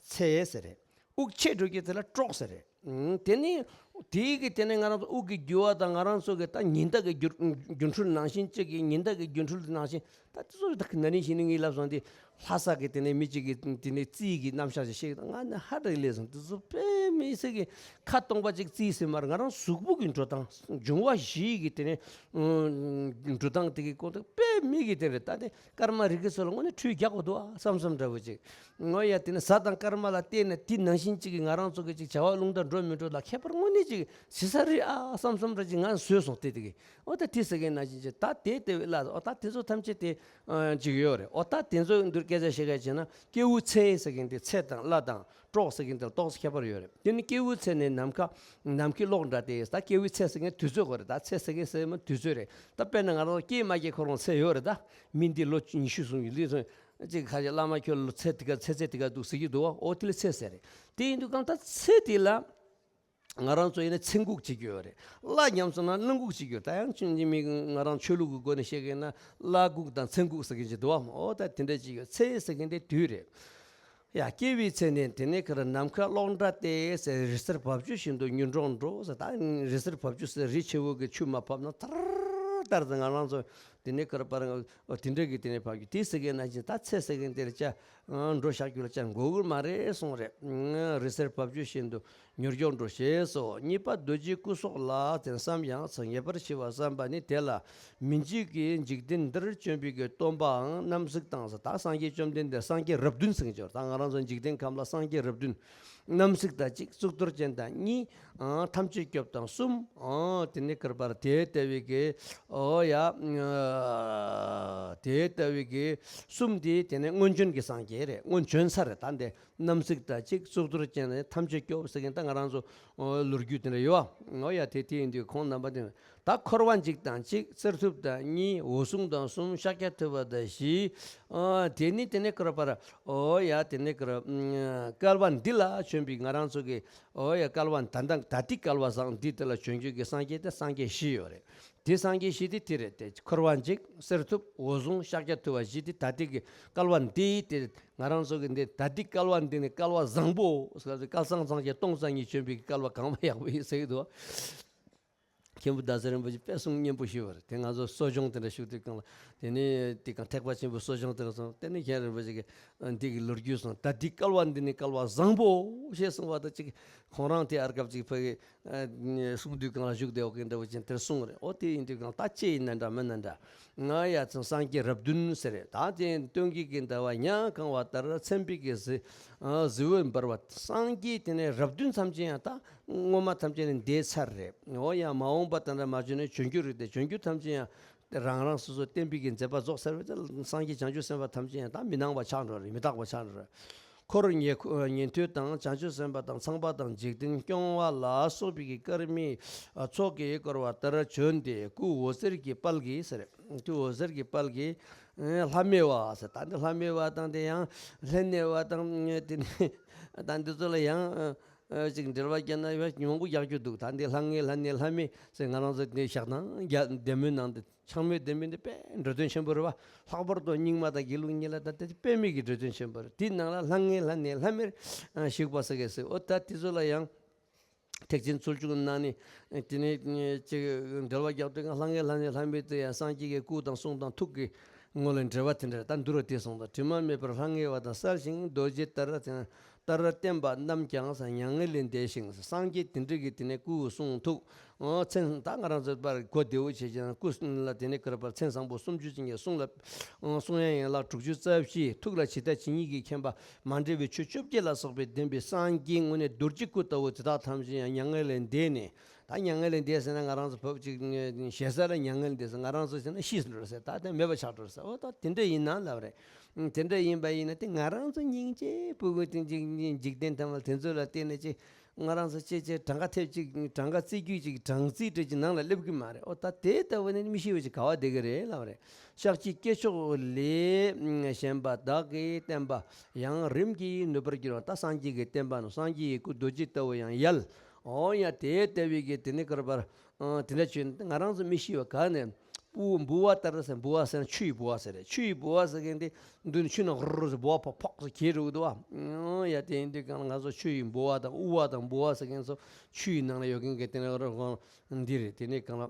ཚད་ཟེར་རེད། དབུགས་ཆད་འགྲོ་རྒྱུ་དེ་ལ་སྲོག་ཟེར་རེད། ཨང་། དེ་ནི་དེའི་གི་དེ་ནི་ང་རང་ཚོ་དབུགས་ཀྱི་རྒྱུ་བ་དང་ང་རང་ཚོ་གི་ད་ཉི་ཟླ་གི་རྒྱུ་རྒྱུ་འཕྲུལ་ནང་བཞིན་གཅིག་གི། ཉི་ཟླ་གི་རྒྱུ་འཕྲུལ་ནང་བཞིན། ད་དེ་ཚོ་ད་གི་ན་ནིང་གཞེས་ནིང་ངའི་ལབ་སོང་དེ། ལྷ་ས་གི་དེ་ནས་མི་གཅིག་གི་དེ་ནས་རྩིས་ཀྱི་རྣམ་གཞག་ཅིག་བཤད་ཀྱི། ད་ང་ནི་ཧ་རེ་ལས་སོང་། དེ་ཚོ་དཔེ་མི་སྲིད་གི་ཁ་སྟོང་པ་ཅིག་རྩིས་ཟིན་མར། ང་རང་གཟུགས་པོ་གི་འགྲོ་སྟངས། འབྱུང་བ་བཞིའི་གི་དེ་ནས་འགྲོ་སྟངས་དེ་གི་སྐོར་དེ་དཔེ་མི་གི་དེ་རེད། ད་དེ་སྐར་མ་རེ་གི་ཚོད་ལ་དངོས་གནས་འཕྲུལ་རྒྱག་དགོས་འདུག་ཨ་བསམ་བསམ་འདྲ་བོ་ཅིག། ངོ་ཡ་དེ་ནི་གཟའ་དང་སྐར་མ་ལ་བལྟས་ནས་དེ་ནང་བཞིན་གཅིག་གི་ང་རང་ཚོ་གི་ཅིག་བྱ་བ་རླུང་རྟ་འགྲོ་མི་འགྲོ་ལ་ཁྱད་པར་དངོས་གནས་ཅིག་ཟེར་ས་རེད་ཨ་བསམ་བསམ་འདྲ་ཅིག་ང་བཟོས་སོང་། དེ་དེ་གི། འོ། ད་དེ་ཟེར་མཁན་ནང་བཞིན་ཅིག་ད་དེ་ལྟ་བུའི་ལ། འོ། ད་དེ་ཚོ་ཐམས་ཅད་དེ་ཨ་ཅིག་ཡོད་རེད། འོ། ད་དེ་ཚོ་འདིར་སྐད་ཆ་བཤད་ག་བྱས་ན། སྐྱེས་བུ་ཚེ་ཟེར་མཁན་དེ་ཚེ་དང་བླ་དང་སྲོག་ཟེར་མཁན་དེ་ལ་ཏོག་ཙམ་ཁྱད་པར་ཡོད་རེད། དེ་ནི་སྐྱེས་བུ་ཚེ་ནི་ནམ་མཁའ་ནམ་མཁའི་གློག་འདྲ་སྟེ། ད་སྐྱེས་བུ་ཚེ་ཟེར་མཁན་དུས་ཚོད་གོ་རེད། ད་ཚེ་ཟེར་མཁན་ཟེར་མ་དུས་ཚོད་རེད། ད་དཔེར་ན་ང་རང་སྐྱེས་མ་སྐྱེས་ཁོ་རང་ཚེ་ཡོད་རེད། ད་མི་འདི་ལོ་ཉི་ཤུ་སོང་གི་ལུས་སོང་། ཅིག་ཁ་ཤས་བླ་མ་ཁྱོད་ལོ་ཚེ་དེ་ག་ཚེ་ཚད་དེ་ག་འདུག་ཟེར་གྱི་འདུག་བ། འོ། དེ་ལ་ཚེ་ཟེར་རེད། དེ་ཡིན་དུས་གང་ལྟར་ཚེ་དེ་ལ་ང་རང་ཚོ་ཡིན་ན་ཚེ་འགུགས་བྱེད་ཀྱི་ཡོད་རེད། བླ་ཉམས་སོང་ན་བླ་འགུགས་བྱེད་ཀྱི་ཡོད། ད་ཡང་ཆུང་ཆུང་མི་ང་རང་ཆོས་ལུགས་ཀྱི་སྒོ་ནས་བཤད་མཁན་ན་བླ་འགུགས་དང་ཚེ་འགུགས་ཟེར་མཁན་ཅིག་འདུག་བ། འོ། ད་དེ་འདྲ་ཅིག་ཡོད། ཚེ་ཟེར་མཁན་དེ་དུས་རེད། ཡ། སྐྱེས་བུའི་ཚེ་ནི་དེ་ནི་ག་རེ། ནམ་མཁའ་གློག་འདྲ་སྟེ་ཟེར། རི་སེར་བབ་ཅོལ་བཞིན་དུ་མྱུར་འགྲོ་འགྲོ་ཟེར། ད་རི་སེར་བབ་ཅོལ་ཟེར། རི་ཆེ་བོ་གི་ཆུ་མར་བབས་ན་ཐར་ཐར་ཟེར། ང་རང་ཚོ་དེ་ནས་ག་རེ་པར། འོ། དེ་འདྲ་གི་དེ་ནས་བབས་ཀྱི། དེ་ཟེར་མཁན་ནང་བཞིན་ད་ཚེ་ཟེར་མཁན་དེར་ཅིག་འགྲོ་བཞག་རྒྱུ་ལ་ཅིག་མགོ་དགུར་མ་རེད་གསུངས་རེད། རི་སེར་བབ་ཅོལ་བཞིན་དུ་མྱུར་མགྱོགས་འགྲོ་ཞེས་སོ། གཉིས་པ་རྡོ་རྗེའི་སྐུ་སོགས་ལ་ཟེར། བསམ་ཡང་ཚེ་ངེས་པར་འཆི་བ་བསམ་པ་ནི། དེ་ལ་མི་འཇིགས་ཀྱི་འཇིག་རྟེན་འདིར་བྱོན་པའི་གི་སྟོན་པའང་རྣམ་གཟིགས་དང་ཟེར། ད་སངས་རྒྱས་བཅོམ་ལྡན་འདས་སངས་རྒྱས་རབས་བདུན་ཟེར་གྱི་ཡོད། ད་ང་རང་ཚོ་འཇིག་རྟེན་ཁམས་ལ་སངས་རྒྱས་རབས་བདུན། རྣམ་གཟིགས་དང་གཅིག། གཙུག་ཏོར་ཅན་དང་གཉིས། ཨང་། ཐམས་ཅད་སྐྱོབ་དང་གསུམ། ཨང་། དེ་ནས་ག་རེ་པར་དེ་ལྟ་བུའི་གི། འོ་ཡ། དེ་ལྟ་བུའི་གི་གསུམ་དེ་དེ་ནས་སྔོན་བྱོན་གྱི་སངས་རྒྱས་རེད། སྔོན་བྱོན་ས་རེད། ད་འདི་རྣམ་གཟིགས་དང་གཅིག། གཙུག་ཏོར་ཅན་དང་ཐམས་ཅད་སྐྱོབ་ཟེར་མཁན་ད་ང་རང་ཚོ་ལོ་རྒྱུས་དེ་འདྲ་ཡོད་བ། འོ་ཡ། དེ་དེ་ཡིན་དུས་ཁོང་རྣམ་པ་དེ། ད་འཁོར་བ་འཇིག་དང་གཅིག། གསེར་ཐུབ་དང་གཉིས། འོད་སྲུང་དང་གསུམ། ཤཱཀྱ་ཐུབ་པ་དང་བཞི། ཨ། དེ་ནི་དེ་ནས་ག་རེ་པར། འོ་ཡ། དེ་ནས་ག་རེ། བསྐལ་པ་འདི་ལ་བྱོན་པའི་ང་རང་ཚོ་གི། འོ་ཡ། བསྐལ་པ་ད་ལྟ་ད་ལྟའི་བསྐལ་པ་བཟང་འདི་དེ་ལ་བྱོན་རྒྱུ་གི་སངས་རྒྱས་དེ་སངས་རྒྱས་བཞི་ཡོད་རེད། དེ་སངས་རྒྱས་བཞི་དེ་དེ་རེད་དེ། འཁོར་བ་འཇིག། གསེར་ཐུབ། འོད་སྲུང་། ཤཱཀྱ་ཐུབ་པ་བཞི་དེ་ད་ལྟའི་གི་བསྐལ་པ་འདི་དེ། ང་རང་ཚོ་གི་འདི་ད་ལྟའི་བསྐལ་པ་འདི་ནི་བསྐལ་པ་བཟང་པོ། བསྐལ་བཟང་བཟང་ཞེས་སྟོང་རྩ་གཉིས་བྱོན་པའི་བསྐལ་པ་གང་བ་ཡག་པོ་ཡིན་ཟེར་གྱི་འདུག། མཁན་པོ་ཟླ་ཟེར་རིན་པོ་ཆེ་དཔེ་གསུང་སྙན་པོ་ཞུས་པ་རེད། དེ་ང་ཚོ་གསོ་སྦྱོང་དེ་འདྲ་ཞུ་དུས་སྒང་ལ། དེ་ནས་དེ་སྒང་ཐེག་པ་ཆེན་པོའི་གསོ་སྦྱོང་དེ་འདྲ་སོང་། དེ་ནས་མཁན་རིན་པོ་ཆེ་གིས་འདི་གི་ལོ་རྒྱུས་གསུངས། ད་འདི་བསྐལ་པ་འདི་ནི་བསྐལ་པ་བཟང་པོ་ཞེས་གསུངས་པ་དང་གཅིག། ཁོང་རང་དེ་ཨར་སྐབས་ཅིག་ཕ་གི་གསུང་དུས་སྒང་ལ་བཞུགས་བསྡད་ཡོད་མཁན་འདྲ་བོ་ཅིག་དེར་གསུངས་རེད། འོ། དེ་ཡིན་དུས་སྒང་ད་ཅི་ཡིན་ན་འདྲ་མིན་ན་འདྲ། ང་ཡ་ཚང་སངས་རྒྱས་རབས་བདུན་ཟེར་རེད། ད་དེ་སྟོན་ཀའི་གི་ཟླ་བ་ཉ་གང་བ་ལྟར། མཚན་དཔེའི་གི་གཟི་གཟི་འོད་འབར་བ། སངས་རྒྱས་དེ་ནས་རབས་བདུན་ཐམས་ཅད་ཡང་ད་སྔོན་མ་ཐམས་ཅད་ནས་འདས་ཚར་རེད། འོ་ཡ། མ་འོངས་པ་དེ་འདྲ་མ་བྱོན་ནས་བྱོན་རྒྱུ་རེད་དེ། བྱོན་རྒྱུ་ཐམས་ཅད་ཡང་རང་རང་སོ་སོ་བསྟན་པའི་གི་མཛད་པ་རྫོགས་ཚར་བའི་ཚེ་སངས་རྒྱས་བྱང་ཆུབ་སེམས་དཔའ་ཐམས་ཅད་ཡང་ད་མི་སྣང་བ་ཆགས་འགྲོ་རེད། མི་རྟག་པ་ཆགས་འགྲོ་རེད། འཁོར་ཉན་ཉན་ཐོས་དང་བྱང་ཆུབ་སེམས་དཔའ་དང་ཚངས་པ་དང་འཇིག་རྟེན་སྐྱོང་བ་ལ་སོགས་པའི་གི་སྐར་མའི་ཚོགས་ཀྱིས་བསྐོར་བ་ལྟར་བྱོན་ཏེ། སྐུ་འོད་ཟེར་གྱི་དཔལ་གྱིས་ཟེར། སྐུ་འོད་ཟེར་གྱི་དཔལ་གྱིས་ལྷམ་མེ་བ་ཟེར། ད་འདི་ལྷམ་མེ་བ་དང་དེ་ཡང་ལྷན་ནེ་བ་དང་དེ་ནས་ད་འདི་ཚོ་ལ་ཡང་ཅིག་འགྲེལ་བ་རྒྱག་ན་ཡང་མང་པོ་རྒྱག་རྒྱུ་འདུག། ད་འདི་ལྷང་ངེ་ལྷན་ནེ་ལྷམ་མེ་ཟེར། ང་རང་ཚོ་འདི་ཞག་དང་རྒྱ་ལྡེ་མོའི་ནང་དུ། ཆགས་མེད་ལྡེ་མིག་འདི་དཔེ་འགྲོ་དོན་ཆེན་པོ་རེད་བ། ལྷག་པར་དུ་རྙིང་མ་དང་དགེ་ལུགས་གཉིས་ལ་ད་དེ་དཔེ་མེད་ཀྱི་འགྲོ་དོན་ཆེན་པོ་རེད། དེའི་ནང་ལ་ལྷང་ངེ་ལྷན་ནེ་ལྷམ་མེར་ཞིག་པ་ཟེར་གི་ཟེར། འོ། ད་དེ་ཚོ་ལ་ཡང་ཐེག་ཆེན་ཚུལ་བཞུགས་ནང་ནས་དེ་ནས་ཅིག་འགྲེལ་བ་རྒྱག་དུས་ལྷང་ངེ་ལྷན་ནེ་ལྷམ་མེ་དེ་ཡང་སངས་རྒྱས་ཀྱི་སྐུ་དང་གསུང་དང་ཐུགས་ཀྱི་ངོ་ལ་འགྲེལ་བ་དེ་འདྲ་ད་འདུལ་བ་དེ་གསུངས་དང་། དྲི་མ་མེད་པར་ལྷང་ངེ་བ་དང་གསལ་ཞིང་རྡོ་རྗེ་ལྟར་ལྟར་བརྟན་པ་རྣམས་ཀྱང་མྱ་ངན་ལས་འདས་ཤིང་། སངས་རྒྱས་དེ་འདྲ་གི་དེ་ནས་སྐུ་གསུང་ཐུགས། ཨོ། མཚན་ད་ང་རང་ཚོ་པར་གོ་བདེ་བོ་བྱེད་ཀྱང་སྐུ་ལ་དེ་ནས་ག་རེ་པར་མཚན་བཟང་པོ་སུམ་ཅུ་ཅན་གྱི་གསུང་ལ། ཨོ། གསུང་དབྱངས་ཡན་ལག་དྲུག་ཅུ་རྩ་བཞི། ཐུགས་ལ་ཇི་ལྟ་ཇི་སྙེད་ཀྱི་མཁྱེན་པ་མ་འདྲེས་པའི་ཆོས་བཅོ་བརྒྱད་ལ་སོགས་པའི་ལྡན་པའི་སངས་རྒྱས་དངོས་གནས་རྡོ་རྗེ་སྐུ་ལྟ་བུ་དེ་དག་ཐམས་ཅད་ཡང་མྱ་ངན་ལས་འདས་ནས། ད་མྱ་ངན་ལས་འདས་ཟེར་ན་ང་རང་ཚོ་བོད་ཅིག་ཞེ་ས་ལ་མྱ་ངན་ལས་འདས་ཟེར། ང་རང་ཚོ་ཟེར་ན་ཤི་འགྲོ་ཟེར། ད་དེ་མེད་པ་ཆགས་འགྲོ་ཟེར། འོ་ད་དེ་འདྲ་ཡིན་ན་ལབ་རེད། དེ་འདྲ་ཡིན་པ་ཡིན་ན་དེ་ང་རང་ཚོ་སྙིང་རྗེ་ཕྲུ་གུ་དེ་ཅིག་འཇིག་རྟེན་ཐ་མལ་དེ་ཚོ་ལ་བརྟེན་ནས་ཅིག་ང་རང་ཚོ་ཅེ་ཅེ་གྲངས་ཀ་ཐེབས་ཅིག་གྲངས་ཀ་རྩིས་རྒྱུ་ཅིག་གྲངས་རྩིས་སྤྲོད་ཀྱི་ནང་ལ་སླེབས་ཀྱི་མ་རེད། ཨོ་ད་དེ་ལྟ་བུ་ནི་མི་ཤི་བ་ཅིག་ག་བ་བསྡད་ཀྱི་རེད་ལབ་རེད། ཤཱཀྱའི་སྐྱེས་མཆོག་ལས་གཞན་པ་བདག་གི་བསྟན་པ་ཡང་རིམ་གྱིས་ནུབ་པར་འགྱུར་བ། ད་སངས་རྒྱས་ཀྱི་བསྟན་པ་ནི་སངས་རྒྱས་ཀྱི་སྐུ་རྡོ་རྗེ་ལྟ་བུ་ཡང་ཡལ། ཨོ་ཡ་དེ་ལྟ་བུའི་གི་དེ་ནི་ཀར་པར་དེ་འདྲ་བྱུང་ན་ང་རང་ཚོ་མི་ཤི་བ་ག་ནས་འབུ་འབུ་བ་ལྟར་ཟེར། འབུ་བ་ཟེར་ན་ཆུ་ཡི་འབུ་བ་ཟེར་རེད། ཆུ་ཡི་འབུ་བ་ཟེར་མཁན་དེ་མདུན་ཆུ་ནང་རུ་རུ་ཟེར་འབུ་བ་ཕོག་ཕོག་ཟེར་གྱེས་འགྲོ་གི་འདུག་བ། ཡ་དེ་ཡིན་དུས་གང་ལ་ང་ཚོ་ཆུ་ཡི་འབུ་བ་དང་དབུ་བ་དང་འབུ་བ་ཟེར་མཁན་ཚོ་ཆུ་ཡི་ནང་ལ་ཡོད་མཁན་གྱི་དེ་ནས་རུ་གང་འདི་རེད། དེ་ནས་གང་ལ་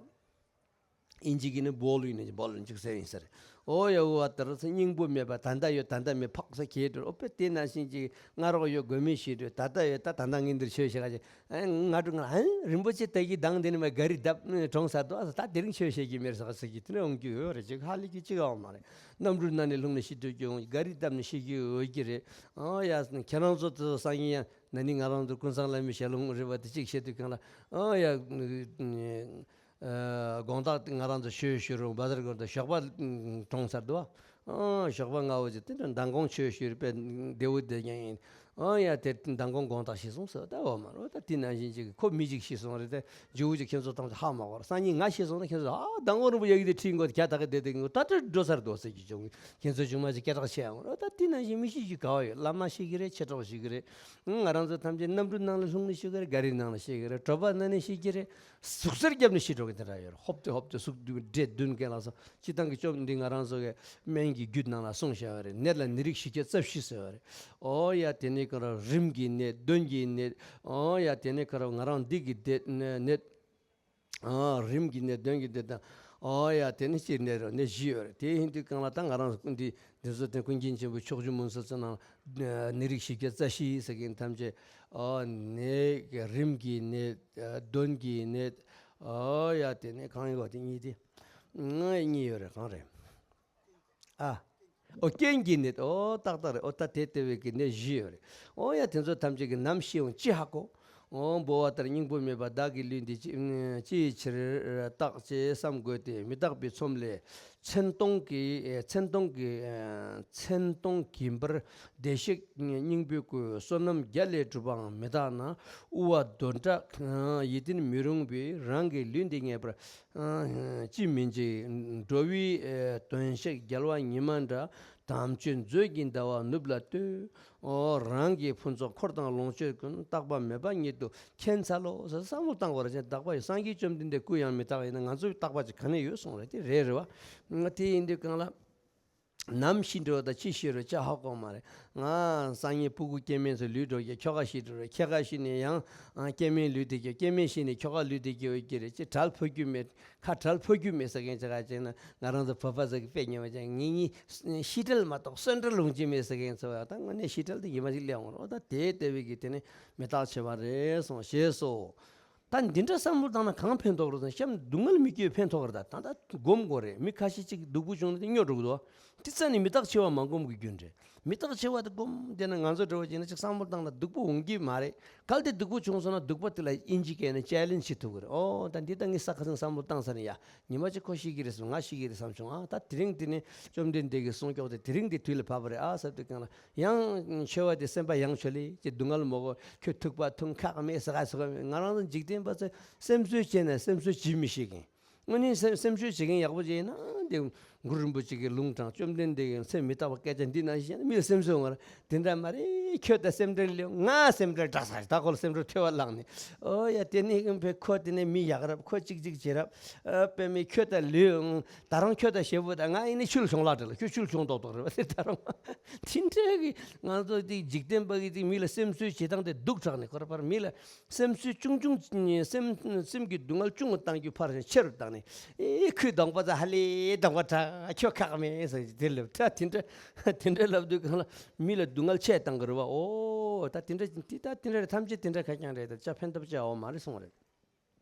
ཨིན་ཇི་གི་ནི་བོ་ལུ་ཡིན་ནི་བོ་ལུ་ཅིག་ཟེར་ཡིན་ཟེར། ཨོ་ཡ་འབུ་བ་ལྟར་ཚེ་སྙིང་པོ་མེད་པ་ད་ལྟ་ཡོད་ད་ལྟ་མེད་ཕོག་ཟེར་གྱེས་འགྲོ། ཨོ་པེ་དེ་ནང་བཞིན་ཅིག་སྔ་རོགས་ཡོད་དགོས་མེད་ཤི་འགྲོ། ད་ལྟ་ཡོད་ད་ད་ལྟ་ངས་འདིར་ཆོས་བཤད་ག་ཅིག་ཨེ་ང་འགྲོ་ང་ཨེ་རིན་པོ་ཆེ་ད་གི་དང་དེ་ནི་མ་ག་རི་བརྡབ་གྲོངས་ཚར་འདུག་ཨ་ད་དེ་རིང་ཆོས་བཤད་ཀྱི་མེད་ཟེར་ཟེར་གྱི་དེ་ནས་འོང་རྒྱུ་ཡོད་རེད། ཅིག་ཧ་ལས་ཀྱི་ཅིག་འོང་མ་རེད། གནམ་གྲུ་ནང་ནས་ལྷུང་ནས་ཤི་འགྲོ་རྒྱུ་འོང་ག་རི་བརྡབ་ནས་ཤི་རྒྱུ་འོང་གི་རེད། ཨ་ཡ་ཁྱེད་རང་ཚོ་དེ་སང་ཉིན་ཡང་ན་ནིང་ང་རང་ཚོ་ཀུན་བཟང་བླ་མའི་ཞལ་ལུང་རེད་བ། དེ་གཅིག་བཤད་དུས་གང་ལ་ཨ་ཡ་དགོང་དག་ང་རང་ཚོ་ཆོས་ཞུ་རུང་བ་དར་དགོན་དུ་ཞོགས་པ་གྲོངས་ཚར་འདུག་བ། ཨ་ཞོགས་པ་སྔ་བོ་ཅིག་དེ་འདྲ་མདང་དགོང་ཆོས་ཞུ་རུ་དཔེ་བདེ་བོ་བསྡད་མཁན་ཡིན། ཨ་ཡ་དེ་མདང་དགོང་དགོང་དག་ཤི་སོང་ཟེར། ད་འོ་མ་རོ་ད་དེ་ནང་བཞིན་ཅིག་ཁོ་མི་གཅིག་ཤི་སོང་རེད། དེ་ཇོ་བོ་ཅིག་ཁྱེད་ཚོ་ཐམས་ཅད་ཧ་མ་གོ་ར། སང་ཉིན་ང་ཤི་སོང་ན་ཁྱེད་ཚོ་ཨ་མདང་དགོང་རིན་པོ་ཡ་གི་དེ་ཁྲིད་འགོ་དེ་རྒྱ་ད་ག་བསྡད་དེ་གི་ད་དེ་འགྲོ་ཚར་འདུག་ཟེར་གྱི་བྱུང་། ཁྱེད་ཚོ་ཆུང་མ་ཅིག་སྐད་གྲགས་ཆེ་ཡང་རོ། ད་དེ་ནང་བཞིན་མི་ཤི་རྒྱུ་ག་བ་ཡོད། བླ་མ་ཤི་གི་རེད། མཆེད་གྲོགས་ཤི་གི་རེད། ང་རང་ཚོ་ཐམས་ཅད་གནམ་གྲུ་ནང་ལ་ལྷུང་ནས་ཤི་གི་རེད། ག་རི་ནང་ལ་ཤི་གི་རེད། གྲོད་པ་ན་ནས་ཤི་གི་རེད། ཟུག་གཟེར་བརྒྱབ་ནས་ཤི་འགྲོ་གི་དེ་འདྲ་ཡོད་རེད། ཧོབ་སྟེ་ཧོབ་སྟེ་ཟུག་བདུན་འདྲེ་བདུན་ཀན་ལ་སོགས་སྤྱི་བཏང་གི་བཅོམ་ལྡན་འདས་ང་རང་ཚོ་གི་སྨན་གྱི་རྒྱུད་ནང་ལ་གསུངས་བཞག་པ་རེད། ནད་ལ་ནད་རིགས་བཞི་བརྒྱ་རྩ་བཞི་ཟེར་བ་རེད། ཨོ་ཡ་དེ་ནས་ཁོ་རང་རིམས་ཀྱི་ནད། གདོན་གྱི་ནད། ཨོ་ཡ་དེ་ནས་ཁོ་རང་ང་རང་འདི་གི་ནད། ནད། ཨོ་རིམས་ཀྱི་ནད། གདོན་གྱི་ནད་དང་། ཨོ་ཡ་དེ་ནས་སྤྱིར་ནད་རེད། ནད་བཞི་ཡོད་རེད། དེ་ཡིན་དུས་གང་ལ་ད་ང་རང་ཚོ་ཀུན་འདི་འདི་ཚོ་དེ་ཀུན་མཁྱེན་ཆེན་པོ་ཕྱོགས་བཅུ་མུན་སེལ་ཚོ་ནང་ནད་རིགས་བཞི་བརྒྱ་རྩ་བཞི་ཟེར་མཁན་ཐམས་ཅད། ཨོ་ནད་རིམས་ཀྱི་ནད། གདོན་གྱི་ནད། ཨོ་ཡ་དེ་ནས་གང་ཡོད་དེ་གཉིས་དེ། ང་གཉིས་ཡོད་རེད། གང་རེད། ཨ། ཨོ་རྐྱེན་གྱི་ནད། ཨོ་ཏག་ཏག་རེད། ཨོ་ད་དེ་ལྟ་བུའི་གི་ནད་བཞི་ཡོད་རེད། ཨོ་ཡ་དེ་ཚོ་ཐམས་ཅད་ཀྱིས་ནམ་ཤི་འོང་ཅི་ཧ་གོ། ཨོ་འབུལ་བ་ལྟར་སྙིང་པོ་མེད་པ་བདག་གི་ལུས་འདི་ཅི་ཅིའི་ཕྱིར་བཏགས་ཅེས་བསམ་དགོས་ཏེ། མི་རྟག་པའི་ཚོམས་ལས་མཚན་སྟོང་གི་མཚན་སྟོང་གི་མཚན་སྟོང་གིན་པར་བདེ་གཤེགས་སྙིང་པོའི་སྐུ། བསོད་ནམས་བརྒྱ་ལས་གྲུབ་པའང་མི་རྟག་ན། དབུལ་བ་འདོན་སྤྲད་ཡིད་བརྟན་མི་རུང་བས། རང་གི་ལུས་འདི་ངེས་པར་ཅིས་མི་འཇིག་འགྲོ་བའི་དོན་ཤེས་རྒྱལ་བ་ཉི་མ་འདྲ། དམ་ཆོས་མཛོད་ཀྱི་ཟླ་བ་ནུབ་ལ་ལྟོས། ཨོ་རང་གི་ཕུན་ཚོགས་འཁོར་དང་ལོངས་སྤྱོད་ཀུན། རྟག་པ་མེད་པ་ཉིད་དུ་མཁྱེན་འཚལ་ལོ་ཟེར་བསམ་བློ་བཏང་བ་རེད། རྟག་པ་ཡི་སངས་རྒྱས་བཅོམ་ལྡན་འདས་སྐུ་ཡང་མི་རྟག་ཡིན་ན་ང་ཚོའི་རྟག་པ་ཅིག་ག་ནས་ཡོད་གསུངས་རེད། དེ་རེད་རེད་བ། དེ་ཡིན་དུས་གང་ལ། ནམ་ཤི་འགྲོ་དང་ཅི་ཤི་རུ་ཅི་ཧ་གོ་མ་རེད། ང་སང་ཉིན་ཕྲུ་གུ་སྐྱེ་དམན་ཚོ་ལུས་འགྲོ་གི། ཁྱོ་ག་ཤི་འགྲོ་རེད། ཁྱོ་ག་ཤི་ནས་ཡང་སྐྱེ་དམན་ལུས་དེ་གི། སྐྱེ་དམན་ཤི་ནས་ཁྱོ་ག་ལུས་དེ་གི་འོས་ཀྱི་རེད། ཅི་བྲལ་ཕོད་རྒྱུ་མེད། ཁ་བྲལ་ཕོད་རྒྱུ་མེད་ཟེར་མཁན་ཅིག་ག་བྱས་ན་ང་རང་ཚོ་བོད་པ་ཟེར་གི་དཔེ་ཉེ་བ་ཅན་ངེད་གཉིས་ཤི་བྲལ་མ་གཏོགས་གསོན་བྲལ་ལོང་རྒྱུ་མེད་ཟེར་མཁན་ཚོ་ད་དངོས་གནས་ཤི་བྲལ་དེ་ཉི་མ་ཅིག་སླེབས་འོང་རོགས། ད་དེ་ལྟ་བུའི་གི་དེ་ནི་མི་རྟག་ཆེ་བ་རེད་གསུངས་ཞེས་སོ། ད་འདི་འདྲ་བསམ་བློ་བཏང་ན་གང་ཕན་ཐོགས་རེད་ཟེར་ན། གཤམ་སྡུག་བསྔལ་མི་སྐྱེ་བ་ཕན་ཐོགས་རེད། ད་ད་ལྟ་སྒོམ་དགོས་རེད། མི་ཁ་ཤས་ཅིག་སྡུག་པོ་བྱུང་ན་དེ་སྨྱོ་འགྲོ་གི་འདུག་དེ་རྩ་ནས་མི་རྟག་ཆེ་བ་མ་སྒོམ་གི་རྒྱུ་རེད། མི་རྟག་ཆེ་བ་དེ་སྒོམ་བསྡད་ན་ང་ཚོ་འདྲ་བོ་བྱས་ན་ཅིག་བསམ་བློ་བཏང་ན་སྡུག་པོ་འོང་གི་མ་རེད། གལ་ཏེ་སྡུག་པོ་བྱུང་སོང་ན་སྡུག་པ་དེ་ལ་ཨིན་ཇི་སྐད་ནས་ཅེ་ལེན་ཇི་བྱེད་ཐུབ་གི་རེད། ཨོ་ད་འདི་ད་ངས་ས་ཁ་སང་བསམ་བློ་བཏང་ས་ནས་ཡ། ཉི་མ་གཅིག་ཁོ་ཤི་གི་རེད་བསམ། ང་ཤི་གི་རེད་བསམ་བྱུང་། ཨ་ད་དེ་རིང་དེ་ནས་བཅོམ་ལྡན་འདས་ཀྱི་གསུང་སྐྱོགས་དེ་དེ་རིང་དེ་དུས་ལ་བབ་པ་རེད་ཨ་ཟེར་དུས་གང་ལ། ཡང་ཆེ་བ་དེ་སེམས་པ་ཡང་ཆོད་ལེ་ཅེ་སྡུག་བསྔལ་མོ་གོ་ཁྱོད་ཐུག་པ་ཐུག་ཁག་མེད་ཟེར་ག་ཟེར་ག་མེད། ང་རང་ཚོ་འཇིག་རྟེན་པ་ཚོས་སེམས་གསོ་བྱས་ན་སེམས་གསོ་བྱེད་མི་ཤེས་མཁན། དངོས་གནས་སེམས་སེམས་ཤུགས་བྱེད་མཁན་ཡག་པོ་བྱས་ན་དེ་གུ་རུ་རིན་པོ་ཆེ་གི་ལུང་དྲངས། བཅོམ་ལྡན་འདས་ཀྱི་ཚེ་མི་རྟག་པ་སྐད་ཆ་འདི་ནང་བཞིན་མི་ལ་སེམས་གསོ་ཡོང་བར་དེ་འདྲ་མ་རེད། ཁྱོད་ད་སེམས་ཁྲལ་ལས་ང་སེམས་ཁྲལ་དྲག་ས་རེད། ད་ཁོ་ལ་སེམས་ཁྲལ་ཐོལ་པ་བརླག་ནས། ཨོ་ཡ་དེ་ནས་ཨིན་པས་ཁོ་དེ་ནས་མི་ཡག་རབས་ཁོ་གཅིག་གཅིག་བྱེད་རབས། ཨ་དཔེ་མི་ཁྱོད་ད་ལུས་ད་རང་ཁྱོད་ད་ཞེ་པོ་ད་ང་ཡིན་ནི་ཆུ་ལ་ཤོང་ལག་བྲེལ་ལ་ཁྱོད་ཆུ་ལ་ཤོང་ཏོག་ཏོག་རེད་བ། དེ་ད་རང་དེ་འདྲ་གི་ང་ཚོ་དེ་འཇིག་རྟེན་པ་གི་དེ་མི་ལ་སེམས་གསོ་བྱེད་སྟངས་དེ་སྡུག་དྲགས་ནས་ཁོ་ར་པར་མི་ལ། སེམས་གསོ་ཆུང་ཆུང་སེམས་སེམས་ཀྱི་སྡུག་བསྔལ་ཆུང་ངུ་བཏང་རྒྱུ་ཕར་ཞིང་ཆེ་རུ་བཏང་ནས། ཨེ་ཁོས་གདོང་པ་ཚ་ཧ་ལས་གདོང་པ་དྲག་ཁྱོད་ཁག་མེད་ཟེར་གྱི་དེ་ལབ་ད་དེ་འདྲ་དེ་འདྲ་ལབ་དུས་གང་ལ་མི་ལ་སྡུག་བསྔལ་ཆེ་བཏང་གི་རེད་བ། ཨོ་ད་དེ་འདྲ་དེ་ད་དེ་འདྲ་རེད། ཐམས་ཅད་དེ་འདྲ་ཁ་རྐྱང་རེད། ད་ཅག་ཕན་ཐོགས་ཅག་འོ་མ་རེད་གསུངས་རེད།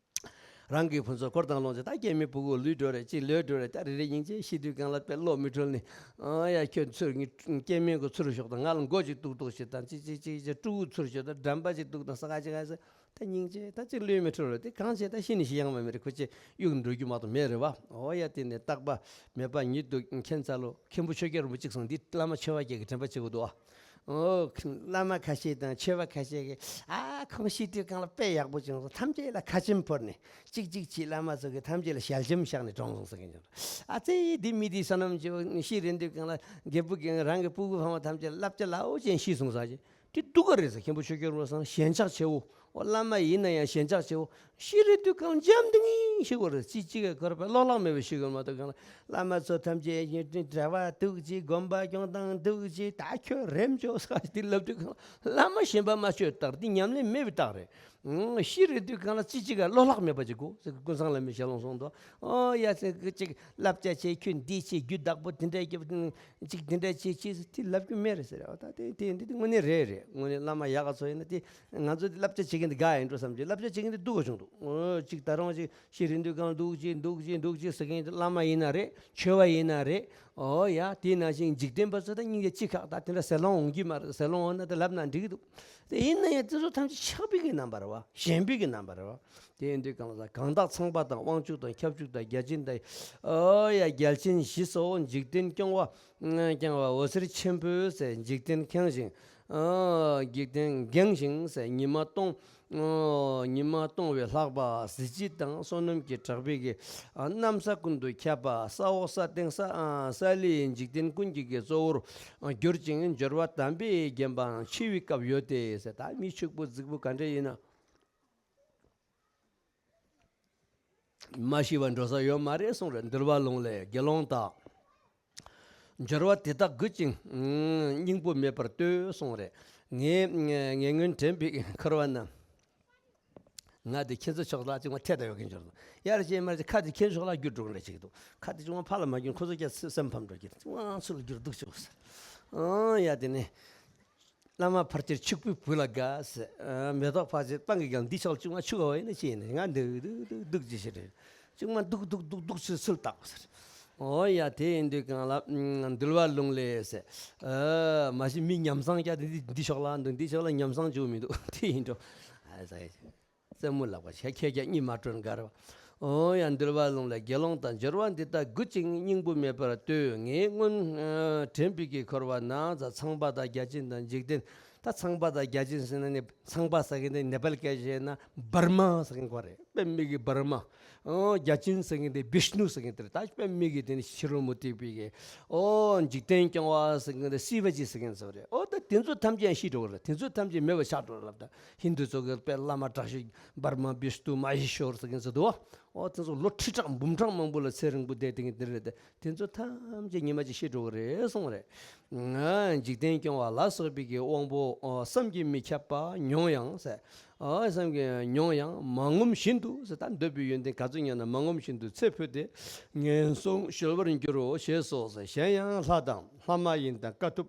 རང་གི་ཕུན་ཚོགས་འཁོར་དང་ལོངས་སྤྱོད། ད་སྐྱེ་དམན་ཕྲུ་གུ་ལུས་འགྲོ་རེད། ཅིག་ལོས་འགྲོ་རེད། ད་རེ་རེ་སྙིང་རྗེ་ཤི་དུས་གང་ལ་དཔེ་བློ་མི་གྲོལ་ནས། ཨ་ཡ་ཁྱོད་ཚུར་ངའི་སྐྱེ་དམན་གྱི་ཚུར་ཞོག་དང་ང་ལ་མགོ་ཅིག་གཏུག་གཏུག་བྱེད་དང་ཅིག་ཅིག་ཅིག་ཅིག་ཕྲུ་གུ་ཚུར་ཞོག་དང་འགྲམ་པ་ཅིག་གཏུག་དང་ས་ག་ཅིག་ག་ཟེར། ད་སྙིང་རྗེ་ད་ཅིག་བློས་མི་འཕྲོ་རེད། དེ་གང་བྱས་ད་ཤི་ནི་ཤི་ཡང་མ་མེད་རེད། ཁོ་ཅིག་གཡུག་འགྲོ་རྒྱུ་མ་གཏོགས་མེད་རེད་བ། འོ་ཡ། དེ་ནས་རྟག་པ་མེད་པ་ཉིད་དུ་མཁྱེན་ཚར་ལོ། མཁན་པོ་ཆོས་རྒྱལ་རིན་པོ་ཆེ་གསུངས་འདི་བླ་མ་ཆེ་བ་སྐྱེ་གི་དྲན་པ་བྱེད་དགོས་འདུག་ཨ། ཨོ། བླ་མ་ཁ་ཤས་དང་ཆོས་པ་ཁ་ཤས་ཀྱིས་ཨ་ཁོང་ཤི་དུས་གང་ལ་དཔེ་ཡག་པོ་བྱུང་སོང་། ཐམས་ཅད་ལ་ཁ་ཆེམས་ཕོར་ནས་གཅིག་གཅིག་གཅིག་བླ་མ་ཚོ་གིས་ཐམས་ཅད་ལ་ཞལ་ཆེམས་བཞག་ནས་གྲོངས་སོང་ཟེར་མཁན་ཅིག་ཨ་ཙི། འདི་མི་འདི་བསོད་ནམས་ཆེ་བོ། ཤི་རན་དུས་གང་ལ་རྒད་པོ་གིས་རང་གི་སྤུ་གུ་ཕ་མ་ཐམས་ཅད་ལ་བསླབ་བྱ་ལའོ་ཅན་ཤི་སོང་ཟེར་གྱི། དེ་སྡུག་ག་རེད་ཟེར། མཁན་པོ་ཆོས་རྒྱལ་རིན་པོ་ཆེ་ཞེན་ཆགས་ཆེ་བོ། འོ་བླ་མ་ཡིན་ན་ཡང་ཞེན་ཆགས་ཆེ་བོ། ཤི་རན་དུས་གང་འཇམ་ཐིང་ངེ་ཤི་དགོས་རེད། ཅི་གཅིག་ག་གོ་ར་པའི་བློ་ལྷག་མེད་པའི་ཤི་དགོས་མ་གཏོགས། གང་ལ་བླ་མ་ཚོ་ཐམས་ཅད་གྲྭ་པ་འདུག་ཅིག་དགོན་པ་སྐྱོང་སྟངས་འདུག་ཅིག་ད་ཁྱོད་རེམ་ཅོག་ས་དེ་ལབ་དུས་གང་བླ་མ་ཞེན་པ་མ་བཅོས་རྟགས་འདི་ཉམས་ལེན་མེད་པའི་རྟགས་རེད། ཨང་། ཤི་རན་དུས་གང་ལ་ཅི་གཅིག་ག་བློ་ལྷག་མེད་པ་ཅིག་དགོས་ཟེར་ཀུན་བཟང་བླ་མའི་ཞལ་ལུང་གསུངས་འདུག་ཨོ་ཡ་ཟེར་གི་ཅིག་བསླབ་བྱ་བྱེད། ཁྱོད་འདི་བྱེད། རྒྱུ་བདག་པོ་དེ་འདྲ་རྒྱབ། ཅིག་དེ་འདྲ་བྱེད་ཅེས་དེ་ལབ་རྒྱུ་མེད་རེད་ཟེར། ཨོ་ད་དེ་དེ་འདི་དེ་དངོས་གནས་རེད་རེད། དངོས་གནས་བླ་མ་ཡག་ག་ཚོ་ཡིན་ན་དེ་ང་ཚོ་དེ་བསླབ་བྱ་བྱེད་མཁན་དེ་དགའ་ཡིན་འགྲོ་བསམ་གྱི། བསླབ་བྱ་བྱེད་མཁན་དེ་སྡུག་ག་བྱུང་འདུག་ཨོ་ཅིག་ད་རུང་ཅིག་ཤི་རན་དུས་གང་འདུག་ཅིག་འདུག་ཅིག་འདུག་ཅིག་ཟེར་མཁན་དེ་བླ་མ་ཡིན་ན་རེད། ཆོས་པ་ཡིན་ན་རེད། ཨོ་ཡ། དེ་ནང་བཞིན་འཇིག་རྟེན་པ་ཚོ་ད་སྙིང་རྗེ་ཅི་ཁག་ད་དེ་འདྲ་ཟེར་ལོང་འོང་གི་མ་རེད། ཟེར་ལོང་འོང་ན་དེ་ལབ་ན་འགྲིག་གི་འདུག་དེ་ཡིན་ན་ཡང་དེ་ཚོ་ཐམས་ཅད་ཆགས་པའི་གི་རྣམ་པ་རེད་བ། ཞེན་པའི་གི་རྣམ་པ་རེད་བ། དེ་ཡིན་དུས་གང་ལ་གང་དག་ཚངས་པ་དང་དབང་ཕྱུག་དང་ཁྱབ་འཇུག་དང་བརྒྱ་བྱིན་དང་། ཨོ་ཡ། རྒྱལ་ཆེན་བཞི་སོགས་འཇིག་རྟེན་སྐྱོང་བ། སྐྱོང་བ་འོད་ཟེར་ཆེན་པོས་ཟེར། འཇིག་རྟེན་ཁེངས་ཤིང་། ཨོ། འཇིག་རྟེན་འགེངས་ཤིང་ཟེར། ཉི་མ་སྟོང་། ཨོ། ཉི་མ་སྟོང་བས་ལྷག་པ་གཟི་བརྗིད་དང་བསོད་ནམས་ཀྱི་གྲགས་པའི་གི་གནམ་ས་ཀུན་ཏུ་ཁྱབ་པ། ས་འོག་ས་སྟེང་ས་ས་བླའི་འཇིག་རྟེན་ཀུན་གྱི་གི་གཙོ་བོར་གྱུར་ཅིང་འབྱོར་བ་དམ་པས་བརྒྱན་པའང་འཆི་བའི་སྐབས་ཡོད་དེ་ཟེར། ད་མི་ཕྱུག་པོ་རྫིག་པོ་ག་འདྲ་ཡིན་ན། མ་ཤི་བར་འགྲོ་ས་ཡོད་མ་རེད་གསུངས་རེད། འདུལ་བ་ལུང་ལས་དགེ་སློང་དག་འབྱོར་བ་དེ་དག་རྒུད་ཅིང་སྙིང་པོ་མེད་པར་ལྟོས་གསུངས་རེད། ངས་ངས་སྔོན་དྲན་པའི་འཁོར་བ་ན། ང་དེ་ཁྱེད་ཚོ་ཕྱོགས་ལ་ཅིག་མ་ཐད་ད་ཡོད་མཁན་འབྱོར་སོང་། ཡར་བྱས་མར་བྱས་ཁ་དེ་ཁྱེད་ཕྱོགས་ལ་རྒྱུ་འགྲོ་གི་འདྲ་ཅིག་འདུག་ཁ་དེ་ཅུང་མ་ཕར་ལ་མ་རྒྱུ་ཁོ་ཚོ་ཀྱང་སེམས་ཕམ་འགྲོ་གི་འདུག་ཅུང་མ་ཚུར་ལ་རྒྱུ་འདུག་ཅིག་ཟེར། ཨང་ཡ། དེ་ནས། བླ་མ་ཕལ་ཆེར་ཕྱུག་པོའི་བུ་ལ་དགའ་ཟེར། མེ་ཏོག་ཕལ་ཆེར་སྤང་གི་གང་འདི་ཕྱོགས་ལ་ཅུང་མ་ཆུ་ག་བ་ཡིན་ན་ཅི་ཡིན་ན་ང་འདུག་འདུག་འདུག་འདུག་ཅི་ཞིག་རེད། ཅུང་མ་འདུག་འདུག་འདུག་འདུག་ཅི་སུལ་བཏགས་ཟེར། ཨོ་ཡ། དེ་ཡིན་དུས་གང་ལ་འདུལ་བ་ལུང་ལས་ཟེར། མ་གཞི་མི་ཉམས་བཟང་རྒྱག་དེ་འདི་འདི་ཕྱོགས་ལ་འདུག་འདི་ཕྱོགས་ལ་ཉམས་བཟང་བྱུང་མི་འདུག་དེ་ཡིན་འགྲོ། ཨ་ཟེར། རྩེད་མོ་ལག་པ་ཞེ་ཁྱེད་ཀྱང་གཉིད་མ་བྲོ་དགའ་རོ། ཨོ་ཡ། འདུལ་བ་ལུང་ལས་དགེ་སློང་དག་འབྱོར་བ་འདི་དག་རྒུད་ཅིང་སྙིང་པོ་མེད་པར་ལྟོས། ངས་སྔོན་དྲན་པའི་གི་འཁོར་བ་ན་ཚ་ཚངས་པ་དང་བརྒྱ་བྱིན་དང་འཇིག་རྟེན། ད་ཚངས་པ་དང་བརྒྱ་བྱིན་ཟེར་ན་ནི་ཚངས་པ་ཟེར་མཁན་དེ་ནེ་པཱལ་སྐད་བཤད་ན་བར་མ་ཟེར་མཁན་ཁོ་རེད། པདྨའི་གི་བར་མ། ཨོ་བརྒྱ་བྱིན་ཟེར་མཁན་དེ་བིཤ་ནུ་ཟེར་མཁན་དེ་རེད། ད་པདྨའི་གི་དེ་ནི་ཕྱི་རོལ་མུ་སྟེགས་པའི་གི། ཨོ་འཇིག་རྟེན་སྐྱོང་བ་ཟེར་མཁན་དེ་སི་ཝ་ཇི་ཟེར་མཁན་ཚོ་རེད། ཨོ་ད་དེ་ཚོ་ཐམས་ཅད་ཤི་འགྲོ་གི་རེད། དེ་ཚོ་ཐམས་ཅད་མེད་པ་ཆགས་འགྲོ་རེད་ལབ་ད། ཧིན་དུ་ཚོ་གི་དཔེ་བླ་མ་དྲག་ཤོས་བར་མ་བིཤ་ཏུ་མ་ཧེ་ཤོར་ཟེར་མཁན་ཚོ་འདུག་ཨོ་དེ་ཚོ་ལོ་ཁྲི་ཕྲག་འབུམ་ཕྲག་མང་པོ་ལ་ཚེ་རིང་པོ་བསྡད་དེ་གི་དེ་རེད་དེ། དེ་ཚོ་ཐམས་ཅད་ཉི་མ་གཅིག་ཤི་འགྲོ་གི་རེད་གསུངས་རེད། ང་འཇིག་རྟེན་སྐྱོང་བ་ལ་སོགས་པའི་གི་དབང་པོ་ཨོ་བསམ་གྱིས་མི་ཁྱབ་པ་མྱོང་ཡང་ཟེར། ཨོ་བསམ་གྱིས་མྱོང་ཡང་མ་ངོམས་བཞིན་དུ་ཟེར། ད་འདོད་པའི་ཡོན་ཏན་ག་ཚོད་ཉམས་ན་མ་ངོམས་བཞིན་དུ་ཚེ་འཕོས་ཏེ། ངན་སོང་གཞོལ་བར་འགྱུར་རོ་ཞེས་སོགས་ཟེར། གཞན་ཡང་ལྷ་དང་ལྷ་མ་ཡིན་དང་དཀའ་ཐུབ་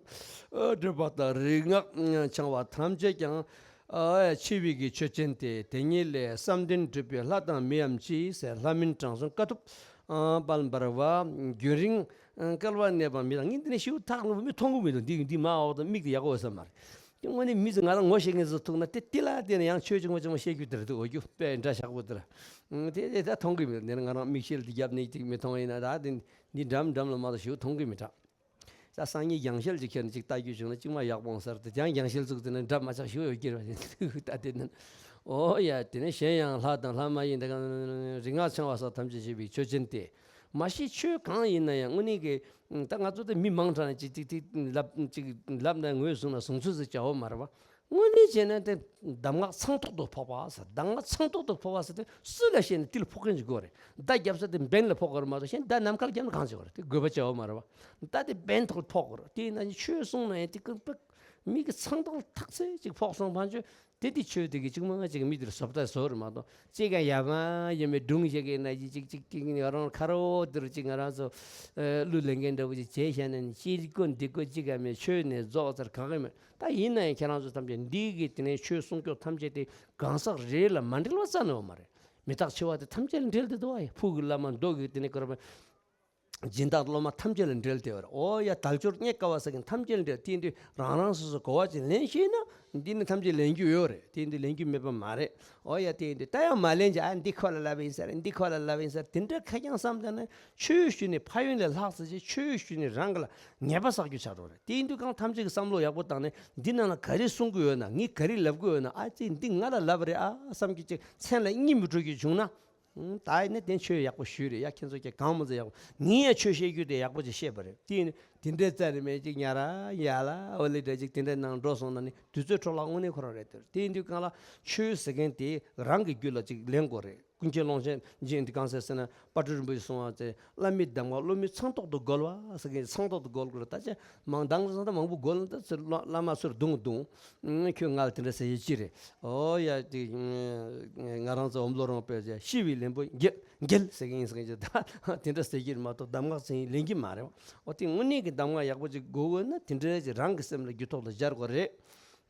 སྒྲུབ་པ་དང་རིག་སྔགས་འཆང་བ་ཐམས་ཅད་ཀྱང་། ཨ་འཆི་བའི་གི་ཆོས་ཅན་ཏེ། དེ་ཉིད་ལས་བསམ་གཏན་གྲུབ་པའི་ལྷ་དང་མིའམ་ཅི་ཟེར། ལྷ་མིན་དྲང་སྲོང་དཀའ་ཐུབ་ཨ་དཔལ་འབར་བ། རྒྱུན་རིང་བསྐལ་པར་གནས་པ་མི་དང་། ངས་འདི་ནས་ཤིའུ་ཐག་ལུ་མི་མཐོང་གི་མི་འདུག་འདི་འདི་མ་འོག་ཏུ་མིག་དེ་ཡག་པོ་ཡོད་ས་མ་རེད། དངོས་གནས་མི་ཚོ་ང་རང་ངོ་ཤེས་མཁན་ཚོ་ཐུག་ན་དེ་དེ་ལ་བལྟས་ནས་ཡང་ཆོས་ཆུང་མ་ཆུང་མ་བཤད་རྒྱུ་དེ་རེད་འདུག་འོ་རྒྱུ་དཔེ་འདྲ་ཞག་པོ་དེ་ར། དེ་དེ་ད་མཐོང་གི་མི་འདུག་འདི་ནས་ང་རང་མིག་ཤེལ་དེ་རྒྱབ་ནས་ཅིག་མི་མཐོང་ཡིན་ན། ད་དེ་འདི་འགྲམ་འགྲམ་ལ་མ་གཏོགས་ཤིའུ་མཐོང་གི་མི་དྲག་ད་སང་ཉིན་རྒྱང་ཤེལ་ཅིག་ཁྱེར་ནས་ཅིག་ལྟ་རྒྱུ་བྱུང་ན་ཅིག་མ་ཡག་པོ་འོང་ས་རེད་དེ། ཡང་རྒྱང་ཤེལ་བཙུགས་ཟིན་ན་འདྲ་མ་ཆགས་ཤིའུ་ཡོད་ཀྱི་རེད་པ། ད་དེ་ནི་ཨོ་ཡ། དེ་ནས་གཞན་ཡང་ལྷ་དང་ལྷ་མ་ཡིན་དང་རིག་སྔགས་འཆང་བ་སོགས་ཐམས་ཅད་བྱེད་པའི་ཆོས་ཅན་ཏེ། མ་གཞི་ཆོས་གང་ཡིན་ན་ཡང་དངོས་གནས་ཀྱི་ད་ང་ཚོ་དེ་མི་མང་དྲགས་ནས་ཅིག་ཅིག་ཅིག་ལབ་ཅིག་ལབ་ན་ངོས་བཟུང་ན་བཟུང་ཚུལ་ཟེར་བྱ་བ་མ་རེད་པ། དངོས་གནས་བྱས་ན་དེ་གདམས་ངག་ཚངས་ཐོག་ཏུ་ཕོག་པ་ཟེར། གདམས་ངག་ཚངས་ཐོག་ཏུ་ཕོག་པ་ཟེར་དེ་སུ་ལ་བཤད་ན་དེ་ལ་ཕོག་མཁན་ཞིག་དགོས་རེད། མདའ་རྒྱབ་ས་དེ་འབེན་ལ་ཕོག་དགོས་རེད་མ་གཏོགས་གཞན་མདའ་ནམ་མཁའ་ལ་རྒྱབ་ན་གང་བྱེད་དགོས་རེད། དེ་དགོས་པ་བྱ་བ་མ་རེད་པ། མདའ་དེ་འབེན་ཐོག་ལ་ཕོག་དགོས་རེད། དེ་ཡིན་ན་ཆོས་གསུངས་ན་ཡང་དེ་ཀུན་པ་མིག་གི་ཚངས་ཐོག་ལ་ཐག་ཚད་ཅིག་ཕོག་སོང་། ཕན་ཆོད་དེ་དེ་ཆོས་དེ་གི་ཅིག་མ་ང་ཅིག་མི་དེར་བཟོ་ལྟ་བཟོ་རེད་མ་གཏོགས་ཅིག་ག་ཡ་མ་ཡ་མའི་སྒྲུང་བཤད་མཁན་ན་ཅིག་ཅིག་ཅིག་ཅིག་ང་རང་ཁ་རོག་དེར་ཅིག་ང་རང་ཚོ་གླུ་ལེན་མཁན་འདྲ་བོ་ཅིག་བྱས་བཞག་ན་ཅི་དགོས་འདི་དགོས་ཅིག་ག་མེད། ཆོས་ནས་རྫོགས་ཚར་གང་གི་མེད། ད་ཡིན་ན་ཡང་ཁྱེད་རང་ཚོ་ཐམས་ཅད་འདི་གི་དེ་ནས་ཆོས་གསུང་སྐྱོར་ཐམས་ཅད་དེ་གང་ཟག་རེ་ལ་མ་འབྲེལ་བ་རྩ་ནས་ཡོད་མ་རེད། མི་རྟག་འཆི་བ་དེ་ཐམས་ཅད་ལ་འབྲེལ་ཏེ་འདུག་བ། ཡ་ཕུག་གི་བླ་མ་མདོ་གི་དེ་ནས་སྐོར་བ། སྦྱིན་བདག་སློབ་མ་ཐམས་ཅད་ལ་འབྲེལ་བསྡད་པ་རེད། ཨོ་ཡ་དལ་འབྱོར་རྙེད་དཀའ་བ་ཟེར་མཁན་ཐམས་ཅད་ལ་འབྲེལ། དེ་ཡིན་དུས་རང་རང་སོ་སོ་གོ་བ་ཅིག་ལེན་ཤེས་ན་འདི་ནི་ཐམས་ཅད་ལེན་རྒྱུ་ཡོད་རེད། དེ་ཡིན་དུས་ལེན་རྒྱུ་མེད་པ་མ་རེད། ཨོ་ཡ་དེ་ཡིན་དུས་ད་ཡང་མ་ལེན་ཅིག་ཨ་འདི་ཁོ་ལ་ལབ་ཡིན་ས་རེད། འདི་ཁོ་ལ་ལབ་ཡིན་ས་རེད། དེ་འདྲ་ཁ་རྐྱང་བསམ་བཏང་ན་ཆོས་ཞུས་ནས་ཕན་ཡོན་ལས་ལྷག་ཙམ་ཅིག་ཆོས་ཞུས་ནས་རང་གི་ལ་ཉེས་པ་བསགས་རྒྱུ་ཆགས་འགྲོ་རེད། དེ་ཡིན་དུས་གང་ཐམས་ཅད་ཀྱི་བསམ་བློ་ཡག་པོ་བཏང་ནས་འདི་ནང་ལ་ག་རེ་གསུང་གི་ཡོད་ན། ངས་ག་རེ་ལབ་གི་ཡོད་ན། ཨ་ཙི་འདི་ང་ལ་ལབ་རེད་ཨ་བསམ་གྱི་ཅིག་མཚན་ལ་གཉིད་མི་འགྲོ་རྒྱུ་བྱུང་ན། ད་ཡིན་ན་དེ་ཆོས་ཡག་པོ་ཞུས་རེད་ཡ། ཁྱེད་ཚོ་ཀྱང་གང་མང་ཙམ་ཡག་པོ། ངས་ཡང་ཆོས་བཤད་རྒྱུ་དེ་ཡག་པོ་ཅིག་བཤད་པ་རེད། དེ་ཡིན་དེ་འདྲའི་རྩ་ནས་མེད་ཅིག་ཉ་ར་ཡ་ལ་འོ་ལེ་འདྲ་ཅིག་དེ་འདྲའི་ནང་འགྲོ་སོང་ན་ནི་དུས་ཚོད་འཕྲོ་བརླག་དངོས་གནས་ཁོ་རང་རེད་དེ། དེ་ཡིན་དུས་གང་ལ་ཆོས་ཟེར་མཁན་དེ་རང་གི་རྒྱུད་ལ་ཅིག་ལེན་དགོས་རེད། ཀུན་མཁྱེན་ཀློང་ཆེན་འདི་གང་ཟེར་ཟེར་ན། དཔལ་སྤྲུལ་རིན་པོ་ཆེས་གསུངས་པ་ཚེ། བླ་མའི་གདམས་ངག་སློབ་མའི་མཚང་ཐོག་ཏུ་བཀོལ་བ་ཟེར་མཁན། མཚང་ཐོག་ཏུ་བཀོལ་དགོས་རེད། ད་ཆ་མང་དང་ཟེར་ན་མང་པོ་བཀོལ་ན་ད་ཚུར་བླ་བླ་མ་ཚུར་རྡུང་རྡུང་། ཨང་། ཁྱོད་ང་ལ་དེ་འདྲ་ཟེར་ཡི་ཅི་རེད། ཨོ་ཡ་དེ་ང་རང་ཚོ་འོམ་ལོ་རང་དཔེ་ཟེར་ཤི་བའི་ལན་པོ་འགྱེལ་འགྱེལ་ཟེར་གི་ཡིན་ཟེར་གི་ད་དེ་འདྲ་ཟེར་གི་རེད་མ་གཏོགས་གདམས་ངག་ཟེར་ཡི་ལེན་གི་མ་རེད། ཨོ་དེ་དངོས་གནས་ཀྱི་གདམས་ངག་ཡག་པོ་ཅིག་དགོས་དགོས་ན་དེ་འདྲ་ཅིག་རང་གི་སེམས་ལ་རྒྱུད་ཐོག་ཏུ་སྦྱར་དགོས་རེད།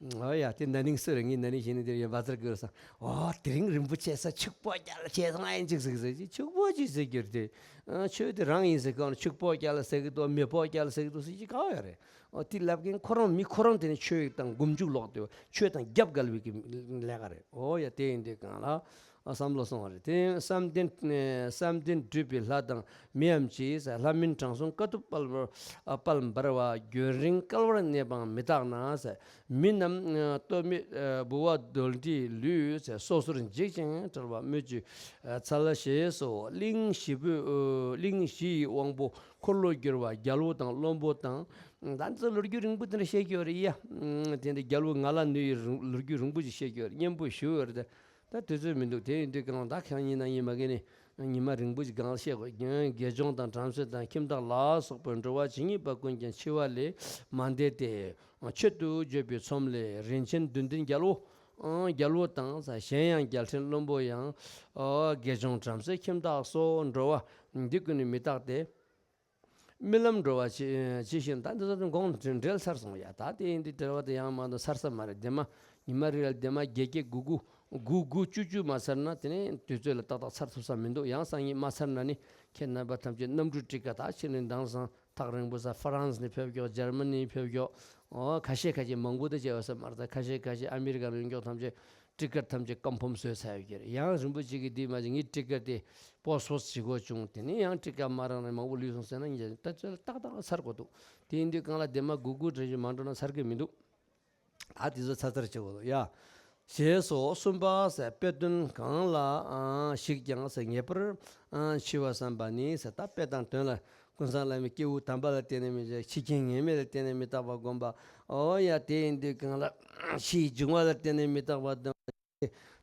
ཨོ་ཡ་དེ་ན་ནིང་སུ་རེད། ངའི་ན་ནིང་ཞིག་ནི་དེ་ཡོད་བ་ཚར་དགོས་སམ། ཨོ་དེ་རིང་རིན་པོ་ཆེ་ས་ཕྱུག་པོ་རྒྱལ་ལ་ཆེ་སང་ཨེན་ཅིག་ཟིག་ཟེར་གི་ཕྱུག་པོ་ཅིག་ཟེར་གི་རེད་དེ། ཨ་ཆོས་དེ་རང་ཡིན་ཟེར་གི་ཕྱུག་པོ་རྒྱལ་ལ་ཟེར་གི་འདུག་མེས་པོ་རྒྱལ་ལ་ཟེར་གི་འདུག་ཟེར་གི་ག་བ་ཡོད་རེད། ཨོ་དེ་ལབ་མཁན་ཁོ་རང་མི་ཁོ་རང་དེ་ནི་ཆོས་དང་མགོ་མཇུག་ལོག་སྟེ་ཆོས་དང་རྒྱབ་འགལ་བའི་གི་ལས་ཀ་རེད། ཨོ་ཡ་དེ་ཡིན་དུས་གང་ལ། ཨ་བསམ་བློ་སོང་བ་རེད་དེ། བསམ་གཏན་བསམ་གཏན་སྒྲུབ་པའི་ལྷ་དང་མིའམ་ཅི་ཟེར། ལྷ་མིན་དྲང་སྲོང་དཀའ་ཐུབ་དཔལ་དཔལ་འབར་བ། རྒྱུན་རིང་བསྐལ་པར་གནས་པའང་མི་རྟག་ན་ཟེར། མི་རྣམས་ལྟོ་མེད་ཨ་ལྦུ་བ་རྡོལ་དྲིས་ལུས་ཟེར། སོ་སོར་འཇིགས་ཅིང་བྲལ་བ་སྨོས་ཅི་ཨ་འཚལ། ཞེས་སོ། གླིང་བཞི་པོའི་གླིང་བཞི་ཡི་དབང་པོ་འཁོར་ལོ་སྒྱུར་བ་རྒྱལ་པོ་དང་བློན་པོ་དང་། ད་ཚོ་ལོ་རྒྱུས་རིང་པོ་དེ་འདྲ་བཤད་ཀྱི་ཡོད་རེད་ཡ། དེ་འདྲ་རྒྱལ་པོ་ང་ལ་ནུ་ཡི་རིང་ལོ་རྒྱུས་རིང་པོ་ཞིག་བཤད་ཀྱི་ཡོད་རེད། སྙན་པོ་ཞུ་ཡོད་རེད། ད་དུས་ཚོད་མི་འདུག་དེ་ཡིན་དུས་གང་ད་ཁྱང་ཉིན་ན་ཉི་མ་གི་ནི་ཉི་མ་རིང་པོ་ཞིག་གང་བཤད་དགོས། དགེ་སྦྱོང་དང་བྲམ་ཟེ་དང་ཁྱིམ་བདག་ལ་སོགས་པའི་འགྲོ་བ་ཇི་སྙེད་པ་ཀུན་ཀྱང་འཆི་བ་ལས་མ་འདས་ཏེ། མཆེད་དུ་བརྗོད་པའི་ཚོམས་ལས་རིན་ཆེན་བདུད་ལྡན་རྒྱལ་པོ། ཨང་རྒྱལ་པོ་དང་གཞན་ཡང་རྒྱལ་ཕྲན་བློན་པོ་ཡང་། ཨ་དགེ་སྦྱོང་བྲམ་ཟེ་ཁྱིམ་བདག་སོགས་འགྲོ་བ་འདི་ཀུན་ནི་མི་རྟག་སྟེ། རྨི་ལམ་འགྲོ་བ་ཇི་ཇི་བཞིན། ད་འདི་ཚོ་དགོངས་འགྲེལ་ཚར་སོང་ཡ། ད་དེ་ཡིན་དུས་འགྲེལ་བ་དེ་ཡང་མ་གཏོགས་ཚར་ས་མ་རེད། དེ་མ་ཉི་མ་རེ་ལ་དེ་མ་བརྒྱད་བརྒྱད་དགུ་དགུ་དགུ་དགུ་བཅུ་བཅུ་མ་ཚར་ན་དེ་ནས་དུས་ཚོད་ལ་ཏག་ཏག་ཚར་ཐུབ་ས་མི་འདུག་ཡང་སང་ཉིན་མ་ཚར་ན་ནི་ཁྱེད་རྣམ་པ་ཐམས་ཅད་གནམ་གྲུ་ཊི་ཀ་ད་ཕྱིན་ནས་དེང་སང་ཐག་རིང་པོ་ས་ཧྥ་རན་སི་ནས་ཕེབས་ཀྱོག་ཇར་མ་ནི་ཕེབས་ཀྱོག་ཨོ་ཁ་ཤས་ཁ་ཤས་མང་པོ་དེ་བྱས་ཡོད་ས་མ་རེད། ད་ཁ་ཤས་ཁ་ཤས་ཨ་མི་རི་ཀ་ལ་ཡོང་ཀྱོག་ཐམས་ཅད་ཊི་ཀེ་ཊི་ཐམས་ཅད་ཀོན་ཕོམ་བཟོས་ཚར་ཡོད་ཀྱི་རེད། ཡང་རིན་པོ་ཆེ་གིས་འདི་མ་བྱས་ངའི་ཊི་ཀེ་ཊི་དེ་པོ་སི་པོ་སི་བྱེད་དགོས་བྱུང་། དེ་ནས་ཡང་ཊི་ཀེ་ཊི་མ་རག་ནས་མང་པོ་ལུས་སོང་ཟེར་ན་ཡིན་ད་ཚོད་ཏག་ཏག་ཚར་དགོས་འདུག་དེ་ཡིན་དུས་གང་ལ་དེ་མ་དགུ་དགུ་འདྲ་ཞིག་མ་འགྲོ་ན་ཚར་གི་མི་འདུག་ད་དེ་ཚོ་ཚར་ཚར་བྱེད་དགོས་འདུག་ཡ། ཞེས་སོགས་གསུམ་པ་ཟེར། དཔེ་དོན་གང་ལ་ཞིག་ཀྱང་ཟེར་ངེས་པར་འཆི་བ་བསམ་པ་ནི་ཟེར། ད་དཔེ་དང་དོན་ལ་ཀུན་བཟང་བླ་མའི་སྐྱེས་བུ་དམ་པ་ལ་བརྟེན་ནས་མི་འཆི། འཆི་རྐྱེན་ངེས་མེད་ལ་བརྟེན་ནས་མི་རྟག་པ་བསྒོམ་པ། ཨོ་ཡ་དེ་ཡིན་དུས་གང་ལ་ཕྱིའི་འབྱུང་བ་ལ་བརྟེན་ནས་མི་རྟག་པ་དང་།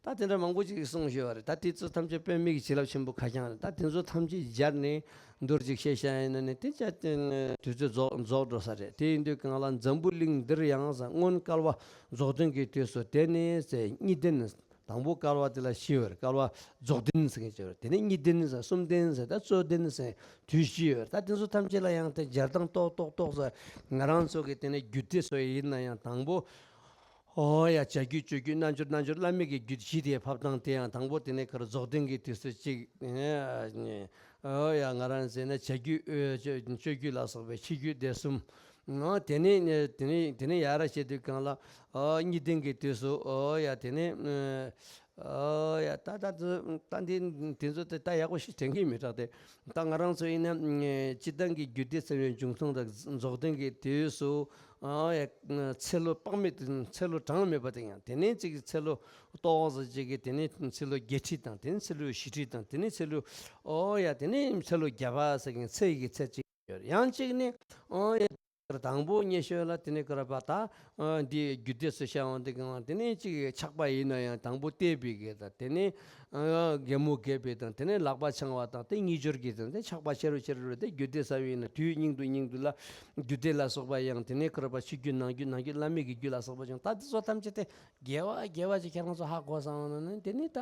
ད་དེ་འདྲ་མང་པོ་ཅིག་གསུངས་ཡོད་རེད། ད་དེ་ཚོ་ཐམས་ཅད་དཔེ་མེད་ཀྱི་བྱིན་རླབས་ཆེན་པོ་ཁ་རྐྱང་རེད། ད་དེ་ཚོ་ཐམས་ཅད་སྦྱར་ནས་མདོར་ཅིག་བཤད་བཤད་ཡིན་ན་ནི་དེ་ཅག་དེ་དུས་ཚོད་རྫོགས་རྫོགས་འགྲོ་ས་རེད། དེ་ཡིན་དུས་གང་ལ་འཛམ་བུ་གླིང་འདིར་ཡང་ཟེར་སྔོན་བསྐལ་པ་རྫོགས་ལྡན་གྱི་དུས་སུ་དེ་ནི་ཟེར་གཉིས་ལྡན། དང་པོ་བསྐལ་པ་དེ་ལ་བཞི་ཡོད་རེད། བསྐལ་པ་རྫོགས་ལྡན་ཟེར་མཁན་ཅིག་ཡོད་རེད། དེ་ནས་གཉིས་ལྡན་ཟེར། གསུམ་ལྡན་ཟེར། ད་རྩོད་ལྡན་ཟེར་དུས་བཞི་ཡོད་རེད། ད་དེ་ཚོ་ཐམས་ཅད་ལ་ཡང་དེ་སྦྱར་སྟངས་ཏོག་ཏོག་ཏོག་ཟེར། ང་རང་ཚོ་གི་དེ་ནས་རྒྱུད་སྡེ་སོགས་ཡིན་ན་ཡང་དང་པོ། ཨོ་ཡ་བྱ་རྒྱུད་སྤྱོད་རྒྱུད་རྣལ་འབྱོར་རྣལ་འབྱོར་བླ་མེད་ཀྱི་རྒྱུད་བཞི་དེ་ཕབ་སྟངས་དེ་ཡང་དང་པོ་དེ་ནས་ག་རེ་རྫོགས་ལྡན་གྱི་དུས་སུ་གཅིག་ཨོ་ཡ་ང་རང་ཟེར་ན་བྱ་རྒྱུད་སྤྱོད་རྒྱུད་ལ་སོགས་པའི་ཕྱི་རྒྱུད་སྡེ་གསུམ། ཨོ་དེ་ནས་དེ་ནས་དེ་ནས་ཡར་བཤད་དུས་གང་ལ་ཨོ་གཉིས་ལྡན་གྱི་དུས་སུ་ཨོ་ཡ་དེ་ནས། ཨོ་ཡ་ད་ད་ད་འདི་དེ་ཚོ་དེ་ད་ཡག་པོ་ཞིག་དྲན་གྱི་མི་རག་སྟེ། ད་ང་རང་ཚོ་ཡིན་ན་སྤྱིར་བཏང་གི་རྒྱུད་སྡེ་ཟེར་བའི་འབྱུང་ཁུངས་དང་རྫོགས་ལྡན་གྱི་དུས་སུ་ཨོ་ཡ་ཚེ་ལོ་དཔག་མེད་དུ་ཚེ་ལོ་གྲངས་མེད་པ་དེ་ཡང་དེ་ནས་གཅིག་གི་ཚེ་ལོ་ཏོག་ཙམ་གཅིག་གི་དེ་ནས་ཚེ་ལོ་བརྒྱད་ཁྲི་དང་དེ་ནས་ཚེ་ལོ་བཞི་ཁྲི་དང་དེ་ནས་ཚེ་ལོ་ཨོ་ཡ་དེ་ནས་ཚེ་ལོ་བརྒྱ་པ་ཟེར་མཁན་ཚེ་ཡི་གི་ཚེ་གཅིག་ཡོད་ཡང་གཅིག་ནི་ཨོ་ཡ། དང་པོ་ཉེ་ཤོས་ལ་དེ་ནས་ཁོ་ར་པ་ད་ཨ་འདི་རྒྱུད་སྡེ་སུ་བཤད་འོང་དེ་གང་དེ་ནས་གཅིག་ཆགས་པ་ཡིན་ན་ཡང་དང་པོ་བལྟས་པའི་གི་དང་དེ་ནས་ཨ་རྒན་མོ་རྒས་པའི་དང་དེ་ནས་ལག་པ་འཆང་བ་དང་དེ་གཉིས་སྦྱོར་གྱི་དང་དེ་ཆགས་པ་ཆེ་རུ་ཆེ་རུ་རེད་དེ་རྒྱུད་སྡེ་ས་བའི་ཡིན་ན་དུས་སྙིང་དུ་སྙིང་དུ་ལ་རྒྱུད་སྡེ་ལ་སོགས་པ་ཡང་དེ་ནས་ཁོ་ར་པ་ཕྱི་རྒྱུད་ནང་རྒྱུད་ནང་རྒྱུད་བླ་མེད་ཀྱི་རྒྱུད་ལ་སོགས་པ་ཀྱང་ད་དེ་ཚོ་ཐམས་ཅད་དེ། དགེ་བ་དགེ་བ་ཅིག་ཁྱེད་རང་ཚོ་ཧ་གོ་སོང་ན་ནི་དེ་ནི་ད་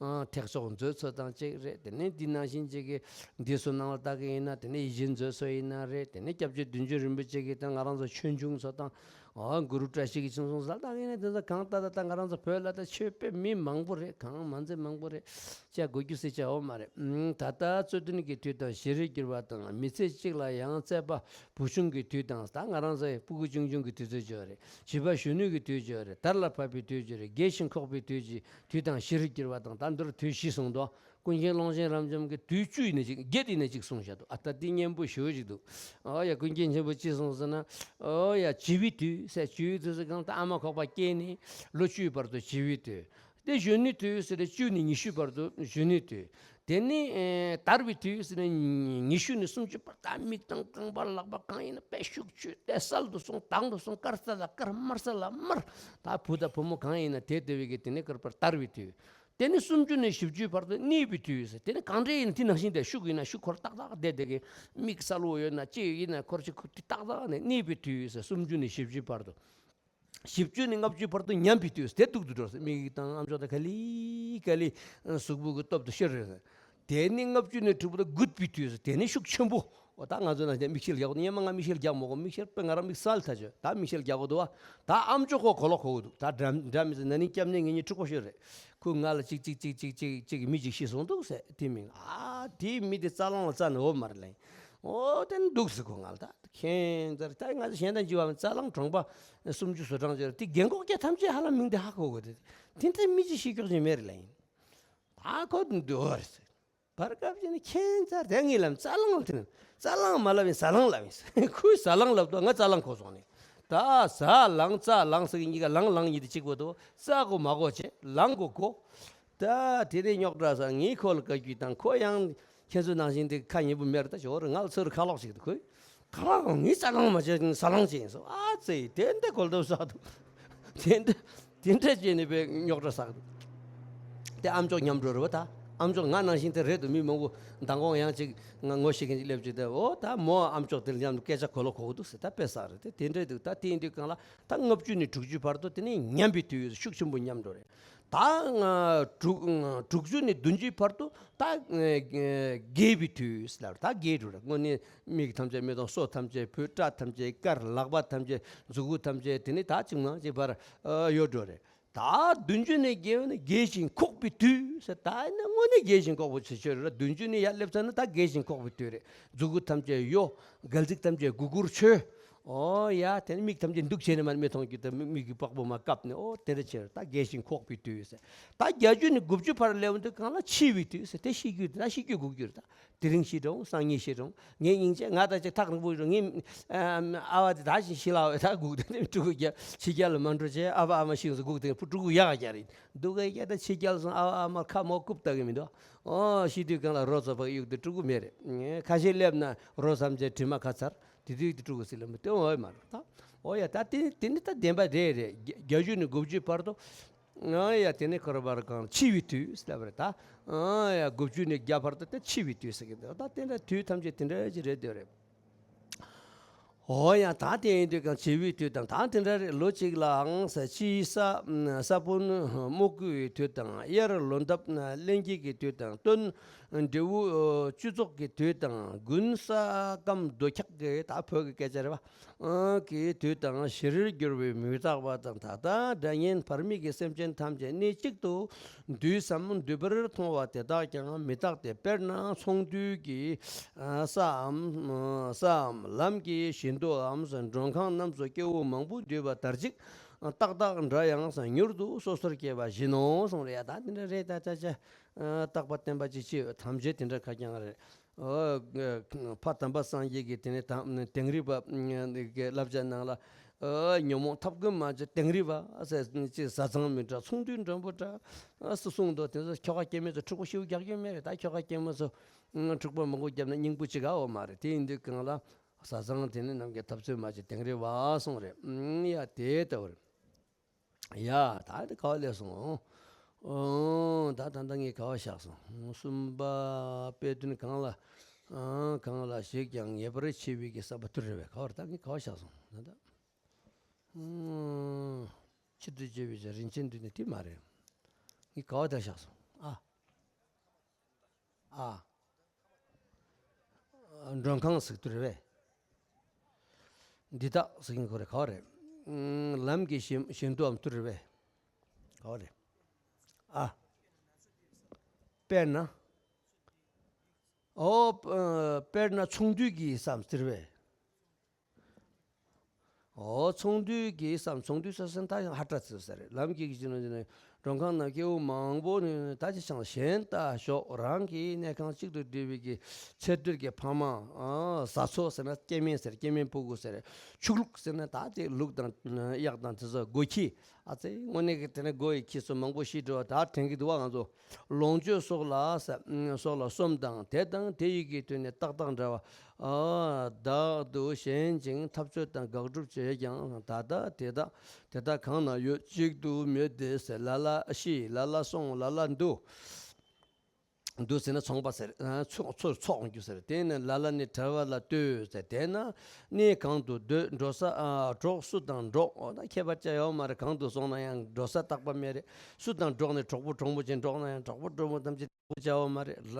ཨ་ཐེག་མཆོག་མཛོད་ཚོ་དང་གཅིག་རེད། དེ་ནི་འདི་ནང་བཞིན་ཅིག་གི་འདི་ཚོ་ནང་ལ་ལྟ་གི་ཡིན་ན་དེ་ནི་ཡིད་བཞིན་མཛོད་ཚོ་ཡིན་ན་རེད། དེ་ནི་སྐྱབས་རྗེ་བདུད་འཇོམས་རིན་པོ་ཆེ་གི་དང་ང་རང་ཚོ་ཆོས་འབྱུང་ཚོ་དང་ ཨོ་གུ་རུ་བཀྲ་ཤིས་ཀྱིས་ཅུང་སོང་ཟ་ད་ཡིན་ན་དེ་ཚོ་གང་ལྟ་ད་ལྟ་ང་རང་ཚོ་བོད་ལ་ད་ཆོས་དཔེ་མི་མང་པོ་རེད། གང་མ་འཛེམ་མང་པོ་རེད། བཅའ་དགོས་རྒྱུ་སྲིད་བཅའ་འོ་མ་རེད། ཨུམ། ད་ལྟ་རྩོད་ལྡན་གྱི་དུས་དང་ཞི་བར་གྱུར་པ་དང་། མི་ཚེ་གཅིག་ལ་ཡང་བརྩེགས་པ་བུ་ཆུང་གི་དུས་དང་། ད་ང་རང་ཚོའི་སྤུ་གུ་ཆུང་ཆུང་གི་དུས་ཚོད་ཅིག་ཡོད་རེད། བྱིས་པ་གཞོན་ནུ་གི་དུས་ཅིག་ཡོད་རེད། དར་ལ་བབས་པའི་དུས་ཅིག་ཡོད་རེད། རྒས་ཤིང་འཁོགས་པའི་དུས་ཀྱི་དུས་དང་ཞི་བར་གྱུར་པ་དང་། ད་འདིར་དུས་བཞི་གསུངས་འདུག་ཀུན་མཁྱེན་ཀློང་ཆེན་རབ་འབྱམས་ཀྱིས་དུས་བཅུ་ཡིན་ན་ཅིག་བརྒྱད་ཡིན་ན་ཅིག་གསུངས་བཞག་འདུག་ཨ་ད་འདི་སྙན་པོ་ཞེ་པོ་ཅིག་འདུག་ཨོ་ཡ་ཀུན་མཁྱེན་ཆེན་པོ་ཅི་གསུངས་ཟེར་ན། ཨོ་ཡ་བྱིས་པའི་དུས་ཟེར། བྱིས་པའི་དུས་ཟེར་གང་ལྟར་ཨ་མ་ཁོག་པ་སྐྱེས་ནས་ལོ་བཅུའི་བར་དུ་བྱིས་པའི་དུས། དེ་གཞོན་ནུའི་དུས་ཟེར་ཏེ་བཅུ་ནས་ཉི་ཤུའི་བར་དུ་གཞོན་ནུའི་དུས། དེ་ནས་ཨེ་དར་བའི་དུས་ཟེར་ནས་ཉི་ཤུ་ནས་སུམ་ཅུ་བར་ད་མིག་དང་རྐང་པ་ལག་པ་གང་ཡིན་ན་དཔེ་ཤུགས་ཆུ་དེ་གསལ་དུ་སོང་དྭངས་དུ་སོང་དཀར་ས་ལ་དཀར་དམར་ས་ལ་དམར། ད་བུ་དང་བུ་མོ་གང་ཡིན་ན་དེ་དེ་བས་ཀྱི་དེ་ནས་དཀར་པར་དར་བའི་དུས། དེ་ནས་སུམ་ཅུ་ནས་བཞི་བཅུའི་བར་དུ་གནས་པའི་དུས་ཟེར། དེ་ནས་གང་འདྲ་ཡིན་ན་དེ་ནང་བཞིན་དེ་ཤུགས་ཡིན་ན་ཤུགས་ཁོར་ཏག་ཏག་བསྡད་བསྡད་ཀྱི་མིག་གསལ་བོ་ཡོད་ན་ལྕེ་ཡིན་ན་ཁོར་ཅིག་ཁུ་དེ་ཏག་ཏག་ནས་གནས་པའི་དུས་ཟེར། སུམ་ཅུ་ནས་བཞི་བཅུའི་བར་དུ། བཞི་བཅུ་ནས་ལྔ་བཅུའི་བར་དུ་ཉམས་པའི་དུས་ཟེར། དེ་སྡུག་ཏུ་འགྲོ་ཟེར། མིག་དང་ཨམ་ཅོག་དང་ག་ལེ་ག་ལེ་གཟུགས་པོ་གི་སྟོབས་དེ་ཤོར་རེད་ཟེར། དེ་ནས་ལྔ་བཅུ་ནས་དྲུག་པ་དང་རྒུད་པའི་དུས་ཟེར། དེ་ནས་ཤུགས་ཆེན་པོ། འོ་ད་ང་ཚོ་ནང་བཞིན་མིག་ཤེལ་རྒྱག་གོ་དུས། སྔོན་མ་ང་མིག་ཤེལ་རྒྱག་མ་གོ་མིག་ཤེལ་དཔེ་ང་རང་མིག་གསལ་ཐལ་བྱོས། ད་མིག་ཤེལ་རྒྱག་གོ་དུས་བ། ད་ཨམ་ཅོག་ཁོ་གོ་ལོག་གོ་གི་འདུག་ད་འདྲ་འདྲ་མི་ཟེར། ན་ནིང་སྐྱབས་གནས་ངེད་གཉིས་ཕྲུ་གུ་ཤོར་རེད། ཁོས་ང་ལ་ཅིག་ཅིག་ཅིག་ཅིག་ཅིག་ཅིག་མི་ཅིག་ཤི་སོང་འདུག་ཟེར། དེ་མིན་ཨ་དེའི་མི་དེ་རྩ་ལང་ལ་རྩ་ནས་འོ་མ་རེད་ལེ། འོ་དེ་ནི་འདུག་ཟེར་ཁོ་ང་ལ། ད་ཁྱེད་ཚར་ད་ང་ཚོ་གཞན་དང་བརྒྱུད་པ་རྩ་ལང་གྲོང་པ་སུམ་ཅུ་སོ་གྲངས་ཅིག་རེད། དེ་རྒན་གོག་སྐྱ་ཐམས་ཅད་ཧ་ལམ་མིང་དེ་ཧ་གོ་གི་རེད། དེ་འདྲའི་མི་ཅིག་ཤི་ཀྱོག་ཅིག་མེད་རེད་ལེ། ད་ཁོ་འདུག་རེད་ཟེར། བར་སྐབས་ཅིག་ནས་ཁྱེད་ཚར་དེ་ངའི་ལམ་རྩ་ལང་དེ་ནི་རྩ་ལང་མ་ལབ་ཡིན་ཟ་ལང་ལབ་ཡིན་ཟེར། ཁོས་ཟ་ལང་ལབ་དུས་ང་རྩ་ལང་གོ་སོང་ནས། ད་ཟ་ལང་རྩ་ལང་ཟེར་གི་གཉིས་ཀ་ལང་ལང་གཉིས་དེ་གཅིག་པ་འདུག་རྩ་གོ་མ་གོ་བྱས་ལང་གོ་གོ། ད་དེ་རིང་རྙོག་དྲ་ཟ། ངས་ཁོ་ལ་བཀའ་བཀྱོན་བཏང་། ཁོ་ཡང་ཁྱེད་ཚོ་ནང་བཞིན་དེ་ཁ་ཉེ་པོ་མེད་རེད། ད་ཞོར་ང་ལ་ཚུར་ཁ་ལོག་ཞིག་འདུག་ཁོས་ཁ་ལག་ངས་རྩ་ལང་མ་བྱས་ཟ་ལང་བྱས་ཡིན་སོང་། ཨ་ཙེ་དེ་འདྲ་གོ་ལྡབ་ཟ་འདུག་དེ་འདྲ་དེ་འདྲ་བྱས་ནས་དཔེ་རྙོག་དྲ་ཟ་འདུག་དེ་ཨམ་ཅོག་ཉམས་འགྲོ་རེད་བ། ད་ཨམ་ཅོག་ང་ནང་བཞིན་དེ་རེད་འདུག་མི་མང་པོ་མདང་དགོང་ཡང་ཅིག་ང་ངོ་ཤེས་མཁན་ཅིག་སླེབས་ཅིག་དེ་འོ་ད་མོ་ཨམ་ཅོག་དེ་ལ་ཉམས་སྐད་ཆ་གོ་ལོག་གོ་གི་འདུག་ཟེར། ད་དཔེ་བསགས་རེད། དེ་དེ་འདྲ་འདུག་ད་དེ་ཡིན་དུས་གང་ལ་ད་ལྔ་བཅུ་ནས་དྲུག་ཅུའི་བར་དུ་དེ་ནས་ཉམས་པའི་དུས་ཤུགས་ཆེན་པོ་ཉམས་འགྲོ་རེད། ད་ང་དྲུག་དྲུག་ཅུ་ནས་བདུན་ཅུའི་བར་དུ་ད་ཨ་རྒས་པའི་དུས་ལ་ད་རྒས་འགྲོ་རེད། དངོས་གནས་མིག་ཐམས་ཅད་མིག་དང་སོ་ཐམས་ཅད་བུ་སྐྲ་ཐམས་ཅད་དཀར། ལག་པ་ཐམས་ཅད་མཛུ་གུ་ཐམས་ཅད་དེ་ནས་ད་ཅིག་མང་ཅིག་བར་ཡོད་འགྲོ་རེད། ད་བདུན་ཅུ་ནས་རྒས་པ་ནི་རྒས་ཤིང་འཁོགས་པའི་དུས་ཟེར། ད་ནི་དངོས་གནས་རྒས་ཤིང་འཁོགས་པ་ཆེ་ཤོས་རེད། བདུན་ཅུ་ནས་ཡར་སླེབས་ཚར་ན་ད་རྒས་ཤིང་འཁོགས་པའི་དུས་རེད། མཛུ་གུ་ཐམས་ཅད་གཡོ། སྒལ་ཚིགས་ཐམས་ཅད་སྒུར་སྒུར་ཆོད། ཨོ་ཡ་དེ་ནི་མིག་ཐམས་ཅད་འདུག་བྱས་ནས་མར་མི་མཐོང་རྒྱུ་དེ་མིག་གི་པགས་པ་མར་བཀབ་ནས་ཨོ་དེ་འདྲ་བྱས་རེད། ད་རྒས་ཤིང་འཁོགས་པའི་དུས་ཟེར། ད་བརྒྱད་ཅུ་ནས་དགུ་བཅུ་བར་སླེབས་འདུག་གང་ལ་འཆི་བའི་དུས་ཟེར། དེ་ཤི་རྒྱུ་དེ་ད་ཤི་རྒྱུ་སྒུག་རྒྱུ་རེད། ད་དེ་རིང་ཤི་འགྲོ་སང་ཉིན་ཤི་འགྲོ། ངའི་སྙིང་རྗེ་ང་ད་ཅིག་ཐག་རིང་པོ་ཡོད་རུང་ངའི་ཨ་ཨ་བ་དེ་ད་ཅིག་ཤི་ལ་བས་ད་སྒུག་དེ་ནས་ཕྲུ་གུ་རྒྱ་ཕྱི་རྒྱལ་ལ་མ་འགྲོ་བྱས། ཨ་ཕ་ཨ་མ་ཤི་སོང་སྒུག་དེ་ཕྲུ་གུ་ཡག་རྒྱ་རེད། འདུག་ག་རྒྱ་ད་ཕྱི་རྒྱལ་སོང་ཨ་ཕ་ཨ་མ་ཁ་མོ་རྐུབ་ལྟ་གི་མི་འདུག་ཨོ་ཤི་དུས་གང་ལ་རོ་ཚོ་ཕག་གཡུག་དེ་ཕྲུ་གུ་མེད་རེད། ཁ་ཤས་སླེབས་ན་རོ་ཚམ་བྱས་དྲི་མ་ཁ་ཚར། དེ་དུས་དེ་ཕྲུ་གུ་སི་ལ་མི་སྟོན་འོས་མ་རེད་ད། ཨོ་ཡ་ད་དེ་དེ་ནི་ད་བདེན་པ་རེད་རེད། བརྒྱད་ཅུ་ནས་དགུ་བཅུའི་བར་དུ། ཨོ་ཡ་དེ་ནི་ཁོ་ར་བར་གང་འཆི་བའི་དུས་ཟེར་བ་རེད་ད། ཨོ་ཡ་དགུ་བཅུ་ནས་བརྒྱ་བར་དུ་ད་འཆི་བའི་དུས་ཟེར་གི་འདུག་ད་དེ་འདྲ་དུས་ཐམས་ཅད་དེ་འདྲ་ཅིག་རེད་འདོད་རེད། ཨོ་ཡ་ད་དེ་ཡིན་དུས་གང་འཆི་བའི་དུས་དང་ད་དེ་འདྲ་རེད། ལོ་གཅིག་ལའང་ས་ཕྱིའི་ས་ས་བོན་སྨུག་གུའི་དུས་དང་། དབྱར་ལོ་འདབ་ལྷན་སྐྱེས་ཀྱི་དུས་དང་། སྟོན་འབྲས་བུ་བཅུ་ཚོགས་ཀྱི་དུས་དང་། དགུན་ས་སྐམ་རྡོ་འཁྱག་གི་ད་བོད་ཀྱི་སྐད་ཆ་རེད་པ། ཨ་གི་དུས་དང་། ཞི་བར་གྱུར་པའི་མི་རྟག་པ་དང་། ད་ལྟ་དགྲ་གཉེན་བར་མེད་ཀྱི་སེམས་ཅན་ཐམས་ཅད་གནས་གཅིག་ཏུ་འདུས་སམ་འདུས་པར་མཐོང་བ་དེ་དག་ཀྱང་མི་རྟག་སྟེ། དཔེར་ན་ཚོང་འདུས་ཀྱི་ས་འམ་ས་འམ་ལམ་གྱི་བཞི་མདོའམ་མགྲོན་ཁང་རྣམས་སུ་སྐྱེ་བོ་མང་པོ་འདུས་པ་ལྟར་ཅིག་ཏག་ཏག་འདྲ་ཡང་མྱུར་དུ་སོ་སོར་སྐྱེ་བ་བཞིན་ནོ་གསུངས་རེད། ཡ་ད་དེ་འདྲ་རེད། ད་ཆ་ཆ་རྟག་པ་བརྟན་པ་ཅིག་ཅིག་ཐམས་ཅད་དེ་འདྲ་ཁ་རྐྱང་རེད། ཨོ། ཕ་དམ་པ་སངས་རྒྱས་ཀྱིས་དེ་ནས་དང་དིང་རི་པ་གི་བསླབ་བྱ་ནང་ལ། ཨོ། ཉོན་མོངས་ཐབས་ཀུན་མ་བྱེད་དིང་རི་པ་ཟེར་ཅིག་བཟའ་ཚང་མི་འདྲ་ཚོང་དུས་འགྲོན་པོ་འདྲ་ཟེར་གསུངས་འདུག་དེ་ཚོ་ཁྱོ་ག་སྐྱེ་དམན་ཚོ་འཁྲུག་པ་ཤིའུ་རྒྱག་རྒྱུ་མེད་རེད། ད་ཁྱོ་ག་སྐྱེ་དམན་ཚོ་འཁྲུག་པ་མང་པོ་བརྒྱབ་ན་སྙིང་པོ་ཅིག་གའོ་མ་རེད། དེ་ཡིན་དུས་གང་ལ་བཟའ་ཚང་དེ་ནི་ནམ་མཁའི་འཐབ་རྩོད་མ་བྱེད་དིང་རི་པ་གསུངས་རེད། ཡ་དེ་ལྟ་བུ་རེད། ཡ་ད་དེ་ག་བ་ལས་སོང་། ཨོ་ད་ད་ད་ངས་ག་བ་བཞག་སོང་། གསུམ་པ་དཔེ་དོན་གང་ལ་ཨང་གང་ལ་ཞིག་ཀྱང་ངེས་པར་འཆི་བའི་གི་བསམ་པ་དུ་རེ་བས་ག་བར་ད་ངས་ག་བ་བཞག་སོང་ད་ད། ཨང་ཕྱི་དུ་བརྗོད་པའི་ཆ་རིན་ཆེན་འདུས་ནི་དེ་མ་རེད། ངས་ག་བ་ད་བཞག་སོང་ཨ། ཨ། མགྲོན་ཁང་ཟེར་དུ་རེད་པས། འདི་དག་ཟེར་གྱིན་ཁོ་རེ་ག་བ་རེད། ལམ་གྱི་བཞི་བཞི་མདོའམ་ཐུར་རེད་པས། ག་བ་རེད། ཨ། དཔེར་ན། ཨོ། དཔེར་ན་ཚོང་འདུས་ཀྱི་བསམ་ཟེར་བས། ཨོ། ཚོང་འདུས་ཀྱི་བསམ། ཚོང་འདུས་ཟེར་སེམས་ཐག་ཡང་ཧ་ཏྲ་ཚིལ་ཟེར། ལམ་གྱི་གཞི་ནང་ནས་མགྲོན་ཁང་ནང་སྐྱེ་བོ་མང་པོ་ནི་ད་ཅི་ཆང་གཞན་ལྟ་ཞོག་རང་གི་གནས་ཁང་གཅིག་ཏུ་སྡོད་པའི་གི་ཚེ་སྟོད་ཀྱི་ཕ་མ། ཨ། བཟའ་ཚོ་ཟེར་ན་སྐྱེ་དམན་ཟེར། སྐྱེ་དམན་ཕྲུ་གུ་ཟེར། ཕྱུགས་ལུག་ཟེར་ན་ད་ཅི་ལུག་དང་གཡག་དང་དེ་ཚོ་སྒོ་ཁྱི། ཨ་ཙི་དངོས་གནས་ཀྱི་དེ་ནས་སྒོ་ཡི་ཁྱི་ཚོ་མང་པོ་ཤི་འགྲོ་བ་ད་དྲན་གྱི་འདུག་བ། ང་ཚོ་ལོངས་སྤྱོད་སོགས་ལ་ས་སོགས་ལ་སོམས་དང་དེ་དང་དེ་ཡི་གི་དོན་ནི་རྟག་རྟག་འདྲ་བ། ཨ། བདག་ཏུ་ཞེན་ཅིང་འཐབ་རྩོད་དང་དགག་སྒྲུབ་བྱེད་ཀྱང་། ད་ལྟ་དེ་དག་དེ་དག་གང་ན་ཡོད། གཅིག་ཏུ་མེད་དེ་ཟེར། ལ་ལ་ཤི། ལ་ལ་སོང་། ལ་ལ་འདུ། འདུ་ཟེར་ན་ཚོང་པ་ཟེར། ཚོ་ཚོ་ཚོགས་འགྱུ་ཟེར། དེ་ནས་ལ་ལ་ནི་བྲལ་བ་ལ་ལྟོས་ཟེར། དེས་ན་གནས་གང་དུ་སྡོད། འགྲོ་ས་ཨ་གྲོགས་སུ་དང་འགྲོགས། འོ་ན་ཁྱད་པར་ཅི་ཡང་ཡོད་མ་རེད། གང་དུ་སོང་ན་ཡང་འགྲོ་ས་རྟག་པ་མེད་རེད། སུ་དང་འགྲོགས་ནས་གྲོགས་པོ་གྲོགས་མོ་ཅན་འགྲོགས་ན་ཡང་གྲོགས་པོ་གྲོགས་མོ་ཐམས་ཅད་བྱ་བ་མ་རེད། ལ་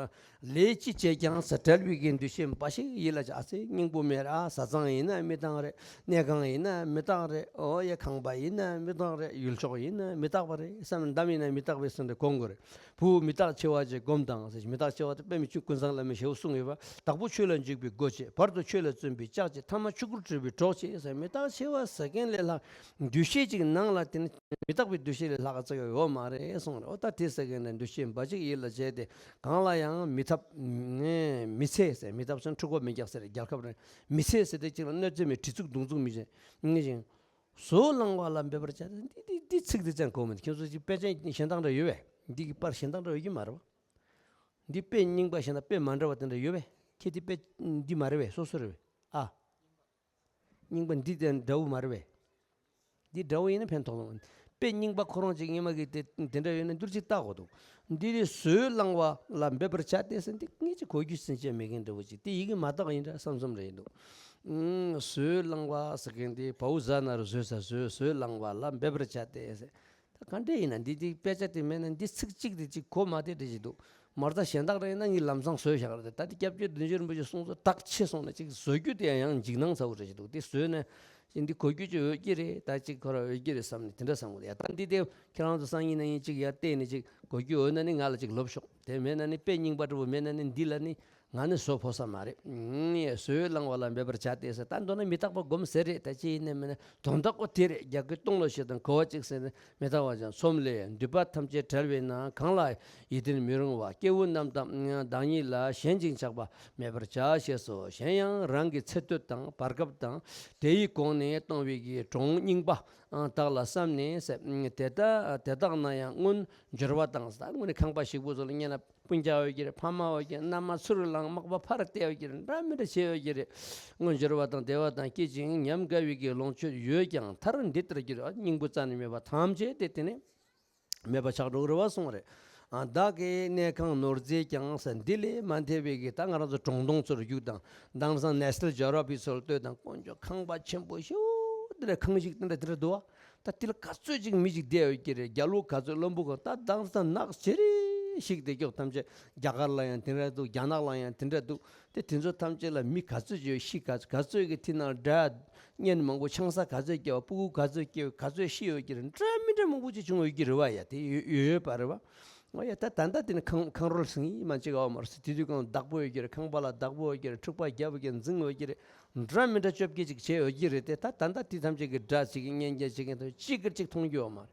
ལས་ཅི་བྱེད་ཀྱང་ཟེར། བྲལ་བའི་གི་འདུ་ཤེས་འབའ་ཞིག་ཡིད་ལ་བྱ། ཨ་ཙི་སྙིང་པོ་མེད་ར། བཟའ་ཚང་ཡིན་ན་མི་དང་རེད། གནས་ཁང་ཡིན་ན་མི་དང་རེད། ཨོ་ཡ། ཁང་པ་ཡིན་ན་མི་དང་རེད། ཡུལ་ཕྱོགས་ཡིན་ན་མི་རྟག་པ་རེད། བསམ་འདམ་ཡིན་ན་མི་རྟག་པའི་སོན་དེ་གོང་དགོས་རེད། བུ་མི་རྟག་འཆི་བ་ཅེས་སྒོམ་དང་ཟེར། མི་རྟག་འཆི་བ་དེ་དཔེ་མི་ཆུང་ཀུན་བཟང་བླ་མའི་ཞེའུ་གསུངས་ཡོད་པ། བདག་པོ་ཆོས་ལ་འཇུག་པའི་སྒོ་འབྱེད། བར་དུ་ཆོས་ལ་བརྩོན་པའི་ལྕག་ཅེས། ཐ་མ་ཆོས་སྐུར་གྲོལ་བའི་གྲོགས་བྱེད་ཟེར། མི་རྟག་འཆི་བ་ཟེར་མཁན་ལས་ལྷག་འདུ་ཤེས་ཅིག་ནང་ལ་དེ་ནི་མི་རྟག་པའི་འདུ་ཤེས་ལས་ལྷག་ཙག་ཡོད་མ་རེད་གསུངས་རེད། ཨོ་ད་དེ་ཟེར་མཁན་ལ་འདུ་ཤེས་འབའ་ཞིག་ཡིད་ལ་བྱས་ཏེ་གང་ལ་ཡང་མི་འཐབ། མི་འཚེ་ཟེར། མི་འཐབ་ཟེར་ན་འཁྲུག་པ་མི་རྒྱག་ཟེར། རྒྱལ་ཁབ་རེད། མི་འཚེ་ཟེར་དེ་གཅིག་ལ་གནོད་འཚེ་མེད། གྲི་ཚུགས་མདུང་ཚུགས་མི་བྱེད། ངེས་ཤིང་། ཟོས་བླང་བ་ལ་འབད་པར་བྱ། འདི་འདི་འདི་ཚིག་འདི་ཙམ་གོ་མི་འདུག་ཁྱེད་ཚོ་ཅིག་དཔེ་ཆ་གཞན་དག་འདྲ་ཡོད་པས། འདི་གི་པར་གཞན་དག་འདྲ་ཡོད་ཀྱི་མ་རེད་པ། འདི་དཔེ་རྙིང་པ་གཞན་དང་དཔེ་མ་འདྲ་བ་དེ་འདྲ་ཡོད་པས། ཁྱེད་འདི་དཔེ་འདི་མ་རེད་པས། སོ་སོ་རེད་པས། ཨ། རྙིང་པ་འདི་དེ་འདྲ་བོ་མ་རེད་པས། འདི་འདྲ་བོ་ཡིན་ན་ཕན་ཐོགས་ལོང་། དཔེ་རྙིང་པ་ཁོ་རང་ཅིག་སྔོན་མ་གི་དེ་དེ་འདྲ་ཡོད་ན་འདུར་ཅིག་བལྟ་དགོས་འདུག་འདི་རེད། ཟོས་བླང་བ་ལ་འབད་པར་བྱ་སྟེ་ཟེར། འདི་ངས་ཅིག་གོ་རྒྱུ་ཟིན་བྱས་མེད་མཁན་འདྲ་བོ་ཅིག་དེ་ཡི་གེ་མ་དག་ཡིན་འདྲ་བསམ་བསམ་རེད་འདུག་ཨུམ། ཟོས་བླང་བ་ཟེར་མཁན་དེ་བའུ་ཟ་ན་རུ་ཟོས་ས་ཟོས། ཟོས་བླང་བ་ལ་འབད་པར་བྱ་སྟེ་ཟེར། ད་ག་འདྲ་ཡིན་ན་འདི་འདི་དཔེ་ཆ་དེ་མེད་ན་འདི་ཚིག་གཅིག་དེ་གཅིག་གོ་མ་བདེ་འདྲ་ཞིག་འདུག་མ་རྩ་གཞན་དག་རེད་ན་ངས་ལམ་སང་ཟོས་བཞག་རེད། ད་འདི་སྐྱབས་རྗེ་བདུད་འཇོམས་རིན་པོ་ཆེ་གསུང་ཚོ་དག་ཆེ་སོང་ན་ཅིག་ཟོ་རྒྱུ་དེ་ཡང་འཇིགས་སྣང་ཚ་བོ་འདྲ་ཞིག་འདུག་དེ་ཟོས་ན་འདི་གོ་རྒྱུ་ཅིག་ཡོད་ཀྱི་རེད། ད་ཅིག་ཁོ་ར་ཡོད་ཀྱི་རེད་བསམ་ནས་དེ་འདྲ་བསམ་གི་འདུག་ཡ། ད་འདི་དེ་ཁྱེད་རང་ཚོ་སང་ཉིན་གནངས་ཉིན་ཅིག་ཡར་བལྟས་ནས་ཅིག་གོ་རྒྱུ་ཡོད་ན་ནི་ང་ལ་ཅིག་ལབ་ཤོག་དེ་མེད་ན་ནི་དཔེ་རྙིང་པ་འདྲ་བོ་མེད་ན་ནི་འདི་ལ་ནི་ང་ནི་བཟོ་ཕོད་ས་མ་རེད། ཨུམ། ཡ། ཟོས་བླང་བ་ལ་འབད་པར་བྱ་སྟེ་ཟེར། ད་མདོར་ན་མི་རྟག་པ་སྒོམ་ཟེར་རེད། ད་ཅི་ཡིན་ནའི་མིན་ན་དོན་དག་པོ་དེ་རེད། རྒྱ་སྐད་སྟོང་ལོ་ཞིག་དང་གོ་བ་གཅིག་ཟེར་ནས་མི་རྟག་པ་ཅང་ཚོམ་ལས་འདུས་པ་ཐམས་ཅད་བྲལ་བས་ན། གང་ལ་ཡིད་བརྟན་མི་རུང་བ། སྐྱེ་བོ་རྣམས་དང་བདག་ཉིད་ལ། ཞེན་ཅིང་ཆགས་པ་མེད་པར་བྱ། ཞེས་སོ། གཞན་ཡང་རང་གི་ཚེ་སྟོད་དང་བར་སྐབས་དང་དེ་ཡི་གོང་ནས་གཏོང་བའི་གི་གྲོང་རྙིང་པ་དག་ལ་བསམ་ནས་ཟེར། དེ་ལྟ་དེ་དག་ན་ཡང་སྔོན་འགྱུར་བ་དང་། ད་དངོས་གནས་ཁང་པ་ཞིག་པོ་ཚོ་ལ་ཉན་ན། སྤུན་ཀྱག་ཡོད་ཀྱི་རེད། ཕ་མ་ཡོད་ཀྱི་རེད། མནའ་མ་ཚུར་ལངས། མག་པ་ཕར་བལྟས་ཡོད་ཀྱི་རེད། འདྲ་མི་འདྲ་བྱས་ཡོད་ཀྱི་རེད། སྔོན་འགྱུར་བ་དང་བདེ་བ་དང་སྐྱིད་ཅིང་ཉམས་དགའ་བའི་གི་ལོངས་སྤྱོད་ཡོད་ཀྱང་མཐར་འདི་ལྟར་གྱུར། སྙིང་པོ་རྩ་ནས་མེད་པ་ཐམས་ཅད་དེ་དེ་ནས་མེད་པ་ཆགས་འགྲོ་གི་རེད་པ་གསུངས་རེད། ཨ། བདག་གི་གནས་ཁང་ནོར་རྫས་ཀྱང་ཟེར། འདི་ལས་མ་འདས་པའི་གི་ད་ང་རང་ཚོ་གྲོང་སྟོང་ཚོར་རྒྱུག་དང་། དེང་སང་ནེ་ཤ་ནལ་ཇོ་གྷི་ར་ཕི་ཚོར་ལྟོས་དང་། དཀོན་མཆོག་ཁང་པ་ཆེན་པོ་ཞེ་པོ་འདི་འདྲ་ཁང་ཞིག་འདི་འདྲ་འདི་འདྲ་འདུག་པ། ད་དེ་ལ་ག་ཚོད་ཅིག་མི་ཅིག་བསྡད་ཡོད་ཀྱི་རེད། རྒྱ་ལོ་ག་ཚོད། བློན་པོ་ག། ད་དེང་སང་ནགས་ཅི་རིགས་ཤིག་བསྡད་ཀྱོག་ཐམས་ཅད་རྒྱ་གར་ལ་ཡང་དེ་འདྲ་འདུག་རྒྱ་ནག་ལ་ཡང་དེ་འདྲ་འདུག་དེ་དེ་ཚོ་ཐམས་ཅད་ལ་མི་ག་ཚོད་ཅིག་ཤི། ག་ག་ཚོད་ཀྱི་དེ་ནང་དགྲ་གཉན་མང་པོ་ཆང་ས་ག་ཚོད་སྐྱེ་བ། སྤུ་གུ་ག་ཚོད་སྐྱེ་བ། ག་ཚོད་ཤི་ཡོད་ཀྱི་རེད། འདྲ་མི་འདྲ་མང་པོ་ཅིག་བྱུང་ཡོད་ཀྱི་རེད་པ། ཡ། དེ་ཡོད་ཡོད་ཡོད་པ་རེད་པ། ཨོ་ཡ། ད་ད་ལྟ་དེ་ནི་ཁང་ཁང་རོལ་ཟིང་ཡིག་མ་གཅིག་ཨོ་མར་སི་དེ་དུས་གང་བདག་པོ་ཡོད་ཀྱི་རེད། ཁང་པ་ལ་བདག་པོ་ཡོད་ཀྱི་རེད། འཁྲུག་པ་རྒྱབ་ཀྱི་འཛིང་ཡོད་ཀྱི་རེད། འདྲ་མི་འདྲ་བཅོ་བརྒྱད་ཅིག་བྱས་ཡོད་ཀྱི་རེད་དེ། ད་ད་ལྟ་དེ་ཐམས་ཅད་ཀྱི་དགྲ་བྱེད་ཀྱི་གཉེན་རྒྱལ་བྱེད་ཀྱི་དང་གཅིག་གིར་གཅིག་མཐོང་རྒྱུ་ཡོད་མ་རེད།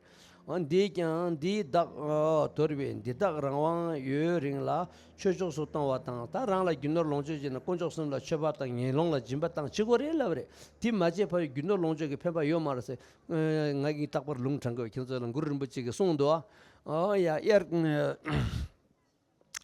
འོ་འདིས་ཀྱང་འདིས་བདག་དོར་བས། འདི་དག་རང་དབང་ཡོད་རིང་ལ་ཆོས་ཕྱོགས་སུ་གཏོང་བ་དང་། ད་རང་ལ་རྒྱུ་ནོར་ལོངས་སྤྱོད་ཅིག་ནི་དཀོན་མཆོག་གསུམ་ལ་མཆོད་པ་དང་། ངན་སློང་ལ་སྦྱིན་པ་དང་བྱེད་དགོས་རེད་ལབ་རེད། དེ་མ་བྱས་ཕ་ཡུལ་རྒྱུ་ནོར་ལོངས་སྤྱོད་ཀྱི་ཕན་པ་ཡོད་མ་རེད་ཟེར། ང་གིས་རྟག་པར་ལུང་དྲངས་དགོས། ཁྱེད་ཚོ་ལ་གུ་རུ་རིན་པོ་ཆེ་གིས་གསུངས་འདུག་ཨོ་ཡ། དབྱར།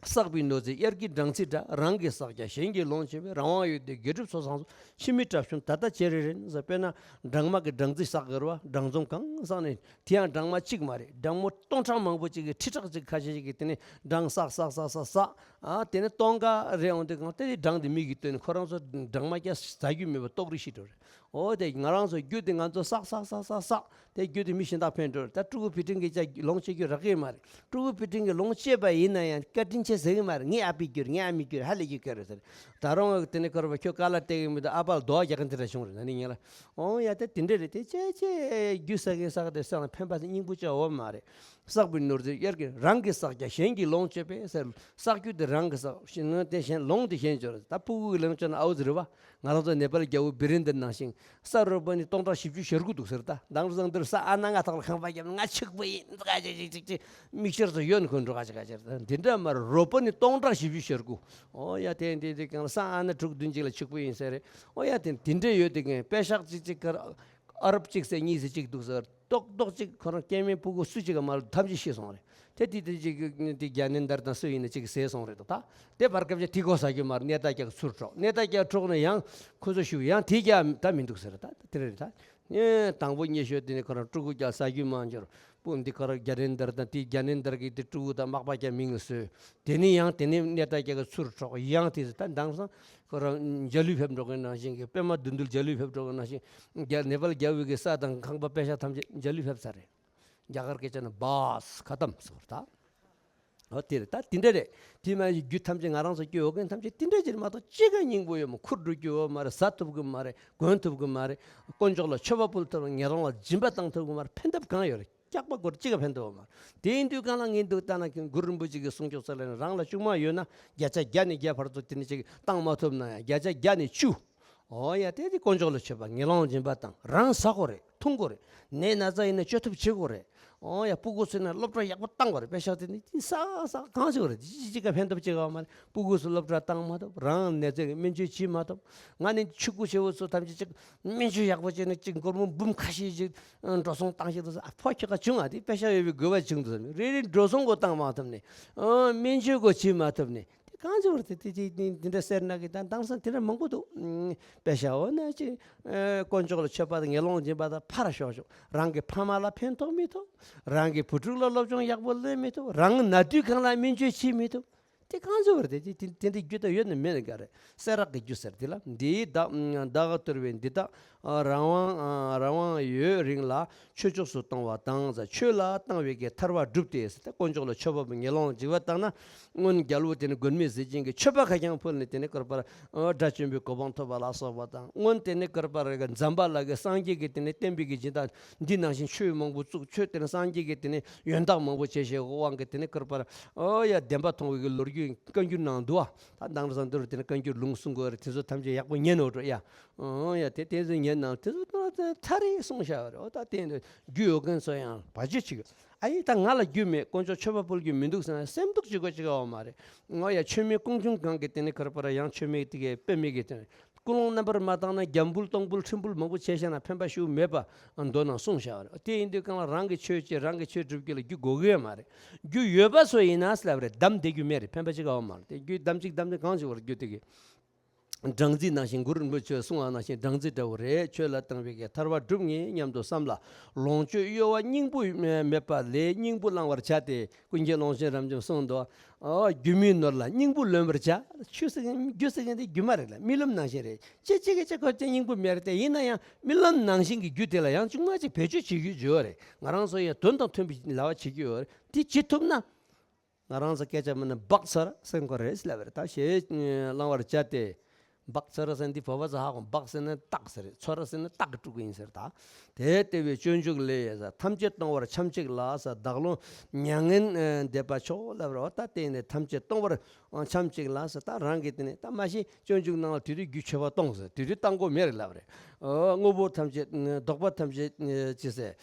བསགས་པའི་ནོར་རྫས་དབྱར་གྱི་སྦྲང་རྩི་འདྲ། རང་གིས་བསགས་ཀྱང་གཞན་གྱིས་ལོངས་སྤྱོད་པའི། རང་དབང་ཡོད་དེ་དགེ་སྒྲུབ་ཚོགས་བསགས་སོ། ཕྱི་མི་དགྲ་བཅོམ་ད་ལྟ་བྱེད་རན་རན་ཟེར། དཔེར་ན་སྦྲང་མ་གི་སྦྲང་རྩི་བསགས་དགོས་རེད་པ། སྦྲང་རྫོང་གང་བསགས་ནས་དེ་ཡང་སྦྲང་མ་གཅིག་མ་རེད། སྦྲང་མོ་སྟོང་ཕྲག་མང་པོ་གཅིག་གིས་ཁྲི་ཕྲག་གཅིག་ཁ་ཤས་ཤིག་གིས་དེ་ནས་སྦྲང་བསགས་བསགས་བསགས་བསགས་བསགས། ཨ། དེ་ནས་སྟོང་ཀ་རེ་འོང་དུས་གང་དེ་སྦྲང་དེ་མིག་གིས་ལྟོས་ནས་ཁོ་རང་ཚོ་སྦྲང་མ་རྒྱ་ཟ་རྒྱུ་མེད་པ་ལྟོགས་རི་ཤི་འགྲོ་རེད། འོ་དེ་ང་རང་ཚོ་རྒྱུ་དེ་ང་ཚོ་བསགས་བསགས་བསགས་བསགས་བསགས་དེ་རྒྱུ་དེ་མི་གཞན་དག་ཕན་འགྲོ། ད་ཕྲུ་གུ་བུ་ཕྲུག་གིས་ཀྱང་ལོངས་སྤྱོད་རྒྱུ་རག་གི་མ་རེད། ཕྲུ་གུ་བུ་ཕྲུག་གིས་ལོངས་སྤྱོད་པ་ཡིན་ན་ཡང་བཀའ་དྲིན་ཆེ་ཟེར་གི་མ་རེད། ངའི་ཨ་ཕའི་རྒྱུ་རེད། ངའི་ཨ་མའི་རྒྱུ་རེད། ཧ་ལས་ཀྱི་སྐལ་རེད་ཟེར། ད་རུང་དེ་ནས་ཁོ་ར་བ་ཁྱོད་ཀ་ལ་སྟེར་གི་མི་འདུག་ཨ་ཕ་ལ་རྡོ་རྒྱག་གི་འདི་འདྲ་བྱུང་རེད། ན་ནིང་ངེད་ལ་འོ་ཡ་དེ་དེ་འདྲ་རེད། དེ་ཅེ་ཅེ་རྒྱུ་བསགས་གིན་བསགས་དེ་སང་ལ་ཕན་པ་སྙིང་པོ་ཅིག་ཡོད་མ་རེད། བསགས་པའི་ནོར་རྫས་དབྱར་གྱི་རང་གིས་བསགས་ཀྱང་གཞན་གྱིས་ལོངས་སྤྱོད་པས་ཟེར། བསགས་རྒྱུ་དེ་རང་གིས་བསགས་ཤིང་དེ་གཞན་ལོངས་དེ་གཞན་སྤྱོད་རེད། ད་ཕྲུ་གུ་གིས་ལོངས་སྤྱོད་ན་ཨའུ་ཙི་རེད་བ། ང་རང་ཚོ་ནེ་པལ་རྒྱལ་པོ་བི་རེན་དར་ནང་བཞིན་ས་རོ་པོ་ནི་སྟོང་ཕྲག་བཞི་བཅུ་ཞེ་དགུ་འདུག་ཟེར། ད་དེང་སང་འདིར་ས་ཨ་ན་ང་ཐག་ལ་ཁང་པ་བརྒྱབ་ན་ང་ཕྱུག་པོ་ཡིན་ད་ག་ཅིག་ཅིག་ཅིག་ཅིག་མིག་ཤར་ཚོ་གཡོན་འཁོན་འགྲོ་ག་ཅིག་ག་ཅིག་དེ་འདྲ་མ་རེད། རོ་པོ་ནི་སྟོང་ཕྲག་བཞི་བཅུ་ཞེ་དགུ། ཨོ་ཡ་དེ་འདི་འདི་གང་ལ་ས་ཨ་ན་དྲུག་བདུན་ཅིག་ལ་ཕྱུག་པོ་ཡིན་ཟེར་རེད། ཨོ་ཡ་དེ་དེ་འདྲ་ཡོད་དེ་གང་པེ་ཤག་ཅིག་ཅིག་གར་ཨ་རབ་གཅིག་ཟེར་གཉིས་ཟེར་གཅིག་འདུག་ཟེར། ཏོག་ཏོག་ཅིག་ཁོ་རང་སྐྱེ་དམན་ཕྲུ་གུ་སུ་གཅིག་ག་མ་རུ་ཐམས་ཅད་ཤི་སོང་རེད། དེ་དེ་དེ་ཅིག་དེ་རྒྱ་ནན་དར་དང་སུ་ཡིན་ན་ཅིག་ཟས་སོང་རེད་འདུག་ད་དེ་བར་སྐབས་ཅིག་དེ་གོ་ས་རྒྱུ་མ་རེད། གནས་སྟངས་ཀྱང་ཚུར་འཕྲོག་གནས་སྟངས་ཀྱང་འཕྲོག་ནས་ཡང་ཁོ་ཚོ་ཤི་ཡང་དེ་རྒྱ་ད་མི་འདུག་ཟེར། ད་དེ་རེད། ད་དང་པོ་ཉེ་ཤོས་དེ་ནི་ཁོ་རང་ཕྲུ་གུ་ཀྱང་ཟ་རྒྱུ་མ་འབྱོར། སྤུན་འདི་ཁོ་རང་རྒྱ་ནན་དར་དང་དེ་རྒྱ་ནན་དར་གྱི་དེ་ཕྲུ་གུ་དང་མག་པ་ཀྱང་མིང་ལ་བཟོས། དེ་ནི་ཡང་དེ་ནི་གནས་སྟངས་ཀྱང་ཚུར་འཕྲོག་ཡང་དེ་ད་དེང་སང་ཁོ་རང་འཇའ་ལུས་ཕེབས་འགྲོ་གི་ནང་བཞིན་གྱི་པད་མ་བདུད་འདུལ་འཇའ་ལུས་ཕེབས་འགྲོ་གི་ནང་བཞིན་རྒྱ་ནེ་པལ་རྒྱལ་པོའི་གི་ས་དང་ཁང་པ་པེ་ཤག་ཐམས་ཅད་འཇའ་ལུས་ཕེབས་ཚར་རེད། རྒྱ་གར་སྐད་ཆ་ནི་བཱས་ཁ་ཏམ་ཟེར་བ་ད། འོ་དེ་རེད། ད་དེ་འདྲ་རེད། དེ་མ་ཡིན་རྒྱུ་ཐམས་ཅད་ང་རང་ཚོ་སྐྱེ་བོ་ཀུན་ཐམས་ཅད་དེ་འདྲ་ཅིག་མ་གཏོགས་ཅི་ག་སྙིང་པོ་ཡོད་མ། ཁུར་འགྲོ་རྒྱུ་ཡོད་མ་རེད། ཟ་ཐུབ་གི་མ་རེད། གོན་ཐུབ་གི་མ་རེད། དཀོན་མཆོག་ལ་མཆོད་པ་ཕུལ་ཐུབ། ངེད་རང་ལ་སྦྱིན་པ་བཏང་ཐུབ་གི་མ་རེད། ཕན་ཐབས་གང་ཡོད་རེད། སྐྱག་པ་སྐོར་ཅི་ག་ཕན་ཐོགས་མ་རེད། དེ་ཡིན་དུས་གང་ལ་ངས་འདུག་ལྟ་ན་གུ་རུ་རིན་པོ་ཆེ་གི་གསུང་ཆོག་ས་ལ་ནི་རང་ལ་ཅུང་མ་ཡོད་ན་བརྒྱ་ཆ་བརྒྱ་ནས་བརྒྱ་བར་དུ་དེ་ནི་ཅིག་བཏང་མ་ཐུབ་ན་ཡང་བརྒྱ་ཆ་བརྒྱ་ནས་བཅུ། ཨོ་ཡ་དེ་དེ་དཀོན་མཆོག་ལ་མཆོད་པ་ངེས་ལོང་སྦྱིན་པ་དང་རང་ཟ་དགོས་རེད། འཐུང་དགོས་རེད། ནད་ན་ཚ་ཡིན་ན་བཅོས་ཐབས་བྱེད་དགོས་རེད། ཨོ་ཡ་སྤུ་གུ་ཚོ་ན་སློབ་གྲྭ་ཡག་པོ་བཏང་དགོས་རེད། པེ་ཤག་དེ་ནི་ས་ས་གང་ཞིག་རེད། ཅི་ཅི་ག་ཕན་ཐོགས་ཅི་ག་མ་རེད། སྤུ་གུ་ཚོ་སློབ་གྲྭ་བཏང་མ་ཐུབ། རང་ནད་ཚེ་གི་སྨན་བཅོས་བྱེད་མ་ཐུབ། ང་ནི་ཕྲུ་གུ་ཆེ་བོ་ཚོ་ཐམས་ཅད་ཅིག་སྨན་བཅོས་ཡག་པོ་བྱས་ནས་ཅིག་སྒོར་མོ་འབུམ་ཁ་ཤས་ཅིག་འགྲོ་སོང་བཏང་ཤེས་འདུག་ཟེར། ཨ་ཕོ་ཁྱོ་ག་བྱུང་ཨ་དེ་པེ་ཤག་ཡོད་པའི་དགོས་པ་བྱུང་འདུག་ཟེར། རེ་རེ་འགྲོ་སོང་གོ་བཏང་མ་ཐུབ་ནས། ཨ་སྨན་བཅོས་གོ་བྱེད་མ་ཐུབ་ནས། དེ་གང་བྱུང་བར་དེ་དེ་དེ་དེ་འདྲ་ཟེར་ན་གི་ད་དེང་སང་དེ་འདྲ་མང་པོ་འདུག་ཨ་པེ་ཤག་འོ་ན་ཅིག་ཨ་དཀོན་མཆོག་ལ་མཆོད་པ་དང་ངེས་ལོང་སྦྱིན་པ་དང་ཕར་ཞོག་ཞོག་རང་གི་ཕ་མ་ལ་ཕན་ཐོགས་མི་ཐོགས། རང་གི་བུ་ཕྲུག་ལ་སློབ་སྦྱོང་ཡག་པོ་ལེན་མི་ཐུབ། རང་ན་དུས་གང་ལ་སྨན་བཅོས་བྱེད་མི་ཐུབ། དེ་གང་བྱུང་བར་དེ་དེ་དེ་དེ་འདྲའི་རྒྱུ་ད་ཡོད་ན་མེད་ན་ག་རེ། བསེ་རག་གི་རྒྱུ་ཟེར་དེ་ལ་འདིའི་བདག་བདག་ག་གཏོར་བའི་འདི་དག་རང་དབང་རང་དབང་ཡོད་རིང་ལ་ཆོས་ཕྱོགས་སུ་གཏོང་བ་དང་། ཆོས་ལ་བཏང་བའི་གི་ཐར་པ་བསྒྲུབས་ཏེ་ཟེར་ཏེ་དཀོན་མཆོག་ལ་མཆོད་པ་པོ་ངེས་ལོང་སྦྱིན་པ་བཏང་ན། སྔོན་རྒྱལ་པོ་དེ་ནི་མགོན་མེད་ཟས་སྦྱིན་གྱི་མཆོད་པ་ཁ་རྐྱང་ཕུལ་ནས་དེ་ནི་བསྐལ་པར་དགྲ་བཅོམ་པའི་གོ་འཕང་ཐོབ་པ་ལ་སོགས་པ་དང་། སྔོན་དེ་ནི་བསྐལ་པར་གི་ཛམ་བྷ་ལ་གི་སངས་རྒྱས་ཀྱི་དེ་ནི་བསྟན་པའི་གི་སྦྱིན་བདག་འདི་ནང་བཞིན་ཆོས་མང་པོ་བཙུགས། ཆོས་དེ་ནི་སངས་རྒྱས་ཀྱི་དེ་ནི་ཡོན་བདག་མང་པོ་བྱས་ཞེས་དབང་གི་དེ་ནི་བསྐལ་པར་ཨོ་ཡ་བདེན་པ་མཐོང་བའི་གི་ལོ་རྒྱུས་བཀའ་འགྱུར་ནང་འདུག་ཨ། ད་དེང་སང་འདིར་དེ་ནི་བཀའ་འགྱུར་ལུང་གསུང་དགོས་རེད། དེ་ཚོ་ཐམས་ཅད་ཡག་པོ་ཉན་ནོ་འགྲོ་ཡ། ཨོ་ཡ་དེ་དེ་ཚོ་ཉན་ནང་དེ་ཚོ་ད་ད་ཐ་རེ་གསུང་བཞག་རེད། ཨོ་ད་དེ་འདི་རྒྱུས་ཡོད་མཁན་ཚོ་ཡང་བ་ཅི་ཆིག་ཨ་ཡི་ད་ང་ལ་རྒྱུས་མེད། དཀོན་མཆོག་མཆོད་པ་ཕུལ་རྒྱུ་མི་འདུག་ཟེར་ན་སེམས་སྡུག་བྱེད་དགོས་ཅིག་ཨོ་མ་རེད། ཨོ་ཡ་ཆོས་མེད་ཀོང་ཆུང་གང་གི་དེ་ནི་བསྐལ་པར་ཡང་ཆོས་མེད་དེ་གི་དཔེ་མེད་གི་དེ་ནི། ཀུན་སློང་རྣམ་པར་མ་བཏང་ན་རྒྱ་འབུལ་སྟོང་འབུལ་ཁྲི་འབུལ་མང་པོ་བྱས་བཞག་ན་ཕན་པ་ཞིག་མེད་པ་མདོ་ནང་གསུངས་བཞག་པ་རེད། དེ་ཡིན་དུས་གང་ལ་རང་གི་ཆོས་བྱེད་རང་གི་ཆོས་སྒྲུབ་རྒྱུ་ལ་རྒྱུ་དགོས་ཀྱི་ཡོད་མ་རེད། རྒྱུ་ཡོད་པ་ཚོ་ཡིན་ན་ཟེར་ལབ་རེད། བསྡམས་བསྡད་རྒྱུ་མེད་རེད། ཕན་པ་ཅིག་ཨོ་མ་རེད། དེ་རྒྱུ་བསྡམས་ཅིག་བསྡམས་ཏེ་གང་ཞིག་བར་རྒྱུ་དེ་གི་སྦྲང་རྩི་ནང་བཞིན་གུ་རུ་རིན་པོ་ཆེས་གསུངས་པ་ནང་བཞིན་སྦྲང་རྩི་འདྲ་བོ་རེད། ཆོས་ལ་བཏང་བའི་གི་ཐར་པ་སྒྲུབ་ངེས་སྙམ་དུ་བསམ་ལ། ལོངས་སྤྱོད་གཡོ་བ་སྙིང་པོ་མེད་པ་ལས་སྙིང་པོ་བླང་བར་བྱ་སྟེ། ཀུན་མཁྱེན་ཀློང་ཆེན་རབ་འབྱམས་གསུངས་འདུག་ཨོ་རྒྱུ་མའི་ནོར་ལ་སྙིང་པོ་ལོན་པར་བྱ། ཆོས་ཟེར་མཁན་རྒྱུ་ཟེར་མཁན་དེ་རྒྱུ་མ་རེད་ལ་རྨི་ལམ་ནང་བཞིན་རེད། ཅི་ཅི་གི་ཅི་ཁོ་ཅི་སྙིང་པོ་མེད་རེད། དེ་ཡིན་ན་ཡང་རྨི་ལམ་ནང་བཞིན་གྱི་རྒྱུ་དེ་ལ་ཡང་ཅུང་མ་ཅིག་བེད་སྤྱོད་བྱེད་རྒྱུ་བརྗོད་རེད། ང་རང་ཚོ་ཡང་དོན་དང་མཐུན་པའི་ལ་བ་བྱེད་རྒྱུ་ཡོད་རེད། དེ་བྱེད་ཐུབ་ན། ང་རང་ཚོ་སྐད་ཆ་མིན་ན་སྦག་ཚར་ཟེར་དགོས་རེད་ལབ་རེད། ད་ཞེས་བླང་བར་བྱ་སྟེ། སྦག་ཚར་ཟེར་འདི་བོད་པ་ཚོ་ཧ་གོ། སྦག་ཟེར་ན་སྟག་ཟེར་རེད། ཚོར་ཟེར་ན་སྟག་གི་སྤྲུལ་སྐུ་ཡིན་ཟེར། ད་དེ་ལྟ་བུའི་སྤྱོད་འཇུག་ལས་ཟེར། ཐམས་ཅད་གཏོང་བར་འཆམ་གཅིག་ལ་ཟེར། བདག་བློ་མྱ་ངན་འདས་པ་མཆོག་ལབ་རེད། ད་དེ་ནས་ཐམས་ཅད་གཏོང་བར་འཆམ་གཅིག་ལ་ཟེར། ད་རང་གིས་དེ་ནས་ད་མ་གཞི་སྤྱོད་འཇུག་ནང་ལ་དེ་དུས་རྒྱུ་མཆོད་པ་གཏོང་ཟེར། དེ་དུས་བཏང་དགོས་མེད་རེད་ལབ་རེད། དངོས་པོ་ཐམས་ཅད་བདོག་པ་ཐམས་ཅད་ཅི་ཟེར།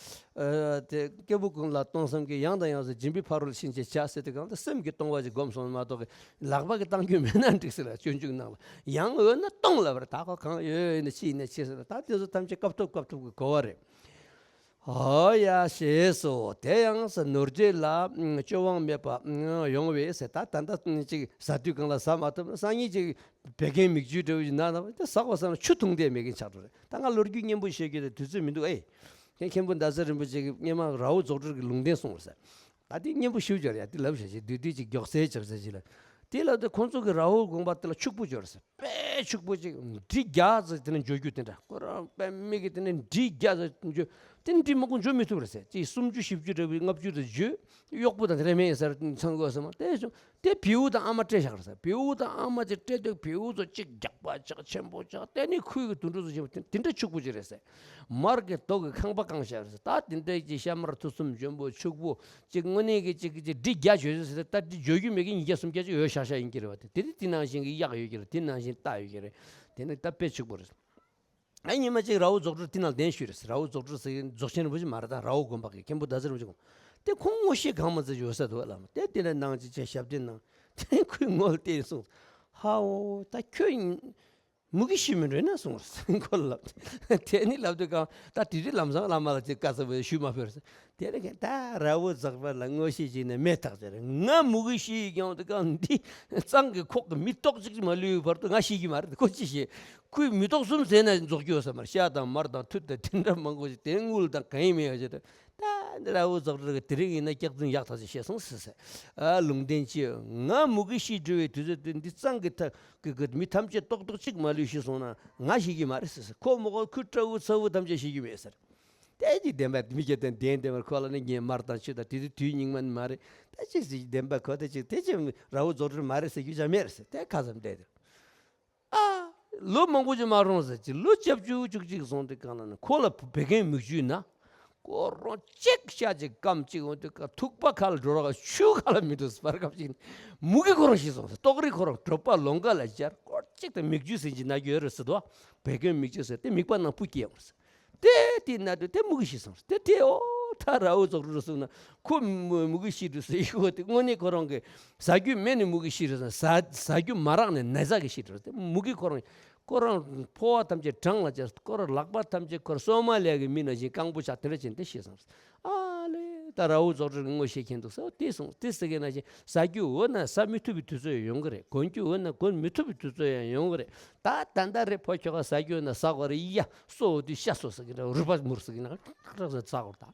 ཨ་དེ་སྐྱེས་བུ་ཀུན་ལ་གཏོང་བསམ་གྱིས། ཡང་དང་ཡང་སུ་སྦྱིན་པའི་ཕ་རོལ་ཕྱིན་ཅེས་བྱ་ཟེར་དུས་གང་ལྟར་སེམས་ཀྱིས་གཏོང་བ་ཞིག་སྒོམ་སོང་མ་གཏོགས་ཀྱི་ལག་པ་གིས་བཏང་རྒྱུ་མེད་ན་འགྲིག་ཟེར་ལ། སྤྱོད་འཇུག་ནང་ལ་ཡང་འོས་ན་གཏོང་ལབ་རེད། ད་ཁོ་གང་ཡོད་ཡིན་ན་ཅི་ཡིན་ན་ཅི་ཟེར་ལ། ད་དེ་ཚོ་ཐམས་ཅད་སྐབས་ཐོབ་སྐབས་ཐོབ་ཀྱི་གོ་བ་རེད། ཨོ་ཡ་ཞེས་སོ། དེ་ཡང་ཟེར་ནོར་རྫས་ལ་སྤྱོད་དབང་མེད་པ་ཡོང་བས་ཟེར། ད་ད་ལྟ་ཅིག་ཟ་དུས་གང་ལ་ཟ་མ་ཐུབ་ན་སང་ཉིན་ཅིག་བད་ཀན་མིག་ཆུའི་འདྲ་བོ་ཞིག་ན་ན་དེ་ཟ་དགོས་བསམ་ན་ཆུ་འཐུང་བསྡད་མེད་མཁན་ཆགས་འགྲོ་རེད། ད་ང་ལོ་རྒྱུས་སྙན་པོ་བཤད་རྒྱུ་དེ་དུས་ཚོད་མི་འདུག་ཨེ། ཁྱེད་མཁན་པོ་ཟླ་ཟེར་རིན་པོ་ཆེ་གིས་སྔོན་མ་ར་བོ་རྫོགས་སྒྲིལ་གྱི་ལུང་བསྟན་གསུངས་ཟེར། ད་དེ་སྙན་པོ་ཞུ་སྦྱོར་ཡ་དེ་ལབ་བྱ་ཞིག་བསྡུས་བསྡུས་ཅིག་མགྱོགས་སེ་བྱབ་ཟེར་ཞིག་ལ། དེ་ལ་དེ་ཁོང་ཚོ་གི་ར་ཧུལ་དགོན་པ་དེ་ལ་ཕྱུག་པོ་འབྱོར་ཟེར། དཔེ་ཕྱུག་པོ་ཅིག་འབྲི་བརྒྱ་ཙམ་དེ་ནས་འབྱོར་རྒྱུ་དེ་འདྲ། ཁོ་རང་དཔེ་མི་གི་དེ་ནས་འབྲི་བརྒྱ་ཙམ་འབྱོར། དེ་ནས་འབྲི་མང་པོ་འབྱོར་མི་ཐུབ་རེད་ཟེར། ཅིག་སུམ་ཅུ་བཞི་བཅུ་རེ་བའི་ལྔ་བཅུ་དེ་འབྱོར། གཡོག་པོ་དང་དེ་འདྲ་མེད་ཟེར། ཚང་དགོས་ཟེར་མ་དེ་བྱུང་། དེ་བེའུ་དང་ཨ་མ་སྤྲད་བཞག་རེད་ཟེར། བེའུ་དང་ཨ་མ་དེ་སྤྲད་དུས་བེའུ་ཚོ་གཅིག་རྒྱགས་པ་ཆགས། ཆེན་པོ་ཆགས། དེ་ནས་ཁོའི་གི་དུད་འགྲོ་ཚོ་ཆེན་པོ་དེ་དེ་འདྲ་ཕྱུག་པོ་ཅིག་རེད་ཟེར། མར་གྱི་མདོག་གི་ཁང་པ་བཀང་བཞག་རེད་ཟེར། ད་དེ་འདྲ་གི་ཤ་མར་ཐུག་གསུམ་འཇོན་པོ་ཕྱུག་པོ་ཅིག་དངོས་གནས་ཀྱི་ཅིག་ཅིག་འབྲི་བརྒྱ་འབྱོར་ཟེར། ད་འདི་འབྱོར་རྒྱུ་མེད་མཁན་ཉིས་བརྒྱ་སུམ་བརྒྱ་ཅིག་ཡོད་ཤག་ཤག་ཡིན་གྱི་རེད་བ། དེ་དེ་དེ་ནང་བཞིན་གྱི་གཡག་ཡོད་ཀྱི་རེད། དེ་ནང་བཞིན་རྟ་ཡོད་ཀྱི་རེད། དེ་ནི་ད་དཔེ་ཕྱུག་པོ་རེད། ཨ་ཉི་མ་གཅིག་ར་ཧུལ་རྫོགས་སྒྲིལ་དེ་ནང་གདན་ཞུས་རེད། ར་ཧུལ་རྫོགས་སྒྲིལ་ཟེར་རྫོགས་ཆེན་རིན་པོ་ཆེ་མ་རེད། ད་ར་ཧུལ་དགོན་པ་གི་མཁན་པོ་ཟླ་ཟེར་རིན་པོ་ཆེ་ཁོང་། དེ་ཁོང་ངོ་ཤེས་གང་མ་ཚད་ཡོད་ས་འདུག་ལ། དེ་དེ་འདྲ་གནང་ཅིག་བྱས་ཞབས་བརྟན་གནང་། དེ་ཁོས་ངོ་ལ་བལྟས་སོང་། ཧ་འོ་ད་ཁྱོད་མུ་གེ་ཤི་མི་འགྲོ་ན་གསུངས་རེད། ཁོ་ལ་ལབ། དེ་ནི་ལབ་དུས་གང་ད་དེ་དུས་ལམ་སང་བླ་མ་ལ་ཅིག་བཀའ་ཚ་བོས་ཞུས་མ་ཕོད་རེད། དེ་ནས་ད་ར་ཧུལ་རྫོགས་པ་ལ་ངོ་ཤེས་ཅིག་ནས་མེད་ཐག་ཆོད་རེད། ང་མུ་གེ་ཤི་ཡི་ཀྱང་དེ་གང་འདི་གཙང་གི་ཁོག་གི་མེ་ཏོག་ཅིག་མ་ལུས་བར་དུ་ང་ཤི་གི་མ་རེད། ཁོ་ཅི་ཤེས། ཁོས་མེ་ཏོག་གསུམ་ཟས་ན་རྫོགས་རྒྱུ་ཡོད་ས་མ་རེད། ཤ་དང་མར་དང་ཐུད་དང་དེ་འདྲ་མང་པོ་ཞིག་དེ་དངུལ་དང་གང་ཡང་མེད་ཡ་ཅེ། ད་འདི་ར་ཧུལ་རྫོགས་སྒྲིལ་གི་དེ་རིང་ཡིན་ན་སྐྱག་རྫུན་ཡག་ཐག་ཆོད་བཤད་སོང་ཟེར་ཟེར། ཨ་ལུང་བསྟན་ཅི། ང་མུ་གེ་ཤི་འགྲོ་བའི་དུས་ཚོད་དེ་འདི་གཙང་གི་ཐ་གི་གི་མི་ཐམས་ཅད་ཏོག་ཏོག་གཅིག་མ་ལུས་ཤི་སོང་ན་ང་ཤི་གི་མ་རེད་ཟེར་ཟེར། ཁོ་མ་གཏོགས་ཁོའི་སྤྲ་བོ་ཚ་བོ་ཐམས་ཅད་ཤི་གི་མེད་ཟེར། དེ་ཅིག་བདེན་པ་མི་སྐྱ་དང་བདེན་བདེན་པར་ཁོ་ལ་ནི་ངས་མར་དང་ཆུ་དང་དེ་དུས་དུས་སྙིགས་མ་ནི་མ་རེད། ད་ཅིག་ཅིག་བདེན་པ་ཁོ་ད་ཅིག་དེ་ཅིག་ར་ཧུལ་རྫོགས་སྒྲིལ་མ་རེད་ཟེར་རྒྱུ་ཅང་མེད་རེད་ཟེར། དེ་ཁ་ཙམ་བསྡད་དེ། ཨ། ལོ་མང་པོ་ཅིག་མ་རུང་ཟེར་ཅིག་ལོ་བརྒྱད་ཅུ་བཅུ་གཅིག་སོང་དུས་གང་ལ་ནི་ཁོ་ལ་བད་ཀན་མིག་འཁྲུལ་ན། ཁོ་རང་གཅིག་ཤ་གཅིག་སྐམ་གཅིག་འོང་དུས་ཀ་ཐུག་པ་ཁ་ལ་འགྲོ་ར་ཆུ་ཁ་ལ་མི་འདུག་ཟེར། བར་སྐབས་ཅིག་ནི་མུ་གེ་ཁོ་རང་ཤི་སོང་ཟེར། ལྟོགས་རི་ཁོ་རང་གྲོད་པ་ལོང་ཀ་ལ་སྦྱར། སྐོར་གཅིག་དང་མིག་འཁྲུལ་ཟེར་གྱི་ན་རྒྱུ་ཡོད་རེད་ཟེར་དོ། བད་ཀན་མིག་འཁྲུལ་ཟེར་ཏེ་མིད་པ་ནང་སྤུ་སྐྱེས་ཡོང་ཟེར། དེ་དེ་ན་དུས་དེ་མུ་གེ་ཤི་སོང་ཟེར། དེ་དེ་ཨོ་ད་ར་ཧུལ་རྫོགས་སྒྲིལ་གསུངས་ན་ཁོ་མུ་མུ་གེ་ཤི་འདུག་ཟེར་ཡོད་དེ། དངོས་གནས་ཁོ་རང་གི་ཟ་རྒྱུ་མེད་ནས་མུ་གེ་ཤི་རེད་ཟེར། ཟ་ཟ་རྒྱུ་མ་རག་ནས་ན་ཚ་གིས་ཤི་འགྲོ་རེད། དེ་མུ་གེ་ཁོ་རང་ཁོ་རང་ཕོ་བ་ཐམས་ཅད་བྲང་ལ་བཅར། ཁོ་རང་ལག་པ་ཐམས་ཅད་ཁོ་རང་སོ་མ་ལི་ཡ་གི་མི་ནང་བཞིན་རྐང་པོ་ཆག་དེ་འདྲ་བྱས་ནས་དེ་ཤི་སོང་ཟེར། ཨ་ལེ་ད་ར་ཧུལ་རྫོགས་སྒྲིལ་གྱི་ངོ་ཤེས་མཁན་འདུག་ཟེར། དེ་སོང་དེ་ཟེར་མཁན་ནང་བཞིན་ཟ་རྒྱུ་འོ་ན་ཟ་མི་ཐུབ་པའི་དུས་ཚོད་ཡོང་གི་རེད། གོན་རྒྱུ་འོ་ན་གོན་མི་ཐུབ་པའི་དུས་ཚོད་ཡང་ཡོང་གི་རེད། ད་ད་ལྟ་རེད་ཕོ་ཁྱོ་ག་ཟ་རྒྱུ་འོ་ན་ཟ་དགོས་རེད་ཡ། སོ་འོ་དུས་ཤ་སོ་ཟེར་གི་རེད། རུས་པ་མུར་ཟེར་གི་ན་ཟ་དགོས་རེད་ད།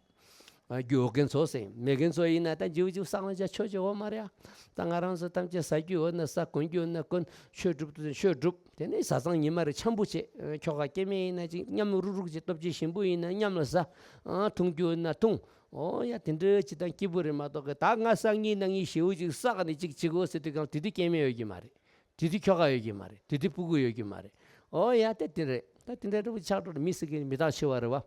རྒྱུ་འོ་མཁན་ཚོ་ཟེར་མེད་མཁན་ཚོ་ཡིན་ན་ད་འཇིའུ་འཇིའུ་བསགས་ན་ཅང་ཆོ་ཅེ་འོ་མ་རེད་ཨ། ད་ང་རང་ཚོ་ཐམས་ཅད་ཟ་རྒྱུ་འོ་ན་ཟ། གོན་རྒྱུ་འོ་ན་གོན། ཆོས་སྒྲུབ་ཏུ་ཆོས་སྒྲུབ། དེ་ནས་བཟའ་ཚང་ཉི་མ་རེ་འཆམ་པོ་བྱེད། ཁྱོ་ག་སྐྱེ་དམན་ཡིན་ན་ཅིག་མཉམ་རུག་རུག་བྱེད། སྟོབས་ཆེ་ཞིམ་པོ་ཡིན་ན་མཉམ་ལ་བཟའ། འཐུང་རྒྱུ་འོ་ན་འཐུང་། ཨོ་ཡ་དེ་འདྲ་ཅིག་དང་སྐྱིད་པོ་རེད་མ་གཏོགས་གི་ད་ང་སང་ཉིན་གནངས་ཉིན་ཞེའུ་ཅིག་བསགས་ནས་ཅིག་བྱེད་དགོས་ཟེར་དུས་གང་དེ་དུས་སྐྱེ་དམན་ཡོད་ཀྱི་མ་རེད། དེ་དུས་ཁྱོ་ག་ཡོད་ཀྱི་མ་རེད། དེ་དུས་སྤུ་གུ་ཡོད་ཀྱི་མ་རེད། ཨོ་ཡ་དེ་དེ་རེད། ད་དེ་འདྲ་འདྲ་པོ་ཆགས་འགྲོ་རེད། མི་ཟེར་མཁན་མི་རྟག་ཆེ་བ་རེད་བ།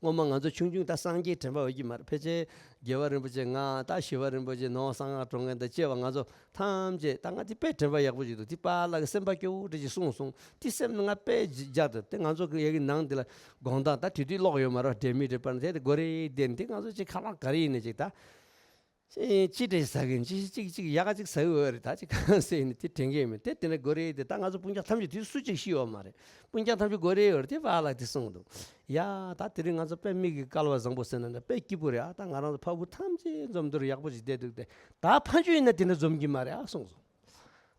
སྔོན་མ་ང་ཚོ་ཆུང་ཆུང་ད་སངས་རྒྱས་དྲན་པ་ཡོད་ཀྱི་མ་རེད། ཕལ་ཆེར་རྒྱལ་བ་རིན་པོ་ཆེ་ང་ད་ཞི་བ་རིན་པོ་ཆེ་ནོར་གསང་སྔགས་སྒྲོན་མཁན་དང་བཅས་པ་ང་ཚོ་ཐམས་ཅད་ད་ང་དེ་དཔེ་དྲན་པ་ཡག་པོ་ཞིག་འདུག་དེ་པཱ་ལགས་ཀྱིས་སེམས་པ་སྐྱོ་བོ་འདྲ་ཞིག་གསུངས་སོང་། དེ་སེམས་ནང་ང་དཔེ་སྦྱར་ཏེ་དེ་ང་ཚོ་གི་ཡ་གི་ནང་དེ་ལ་དགོང་དག་ད་དེ་དུས་གློག་ཡོད་མ་རེད། དྲན་མི་དྲན་པ་ནི་དེ་དེ་སྒོ་རེ་བསྡད་ནས་དེ་ང་ཚོ་ཅིག་ཁ་ལག་ག་རེ་ཡིན་ནས་ཅིག་ད། ཅི་ཅི་འདྲ་ཟ་གིན་ཅི་ཅིག་ཅིག་ཡག་ག་ཅིག་ཟ་གི་ཡོད་རེད། ད་ཅིག་གང་ཟེར་ནས་དེ་དྲན་གི་ཡོད་མེད་དེ། དེ་ནས་སྒོ་རེ་དེ་ད་ང་ཚོ་སྤུན་ཀྱག་ཐམས་ཅད་དུས་སུ་ཅིག་ཤི་ཡོད་མ་རེད། སྤུན་ཀྱག་ཐམས་ཅད་སྒོ་རེ་ཡོད་རེད། དེ་པཱ་ལགས་དེ་གསུངས་འདུག་ཡ་ད་དེ་རིང་ང་ཚོ་དཔེ་མིག་གི་སྐལ་བ་བཟང་པོ་ཟེར་ན་འདྲ་དཔེ་སྐྱིད་པོ་རེད་ཨ། ད་ང་རང་ཚོ་ཕ་བུ་ཐམས་ཅད་འཛོམས་འདུ་རུ་ཡག་པོ་ཅིག་བསྡད་འདུག་སྟེ། ད་ཕ་ཆོས་ཡིན་ན་དེ་འདྲ་འཛོམས་ཀྱི་མ་རེད་ཨ་གསུངས་སོང་།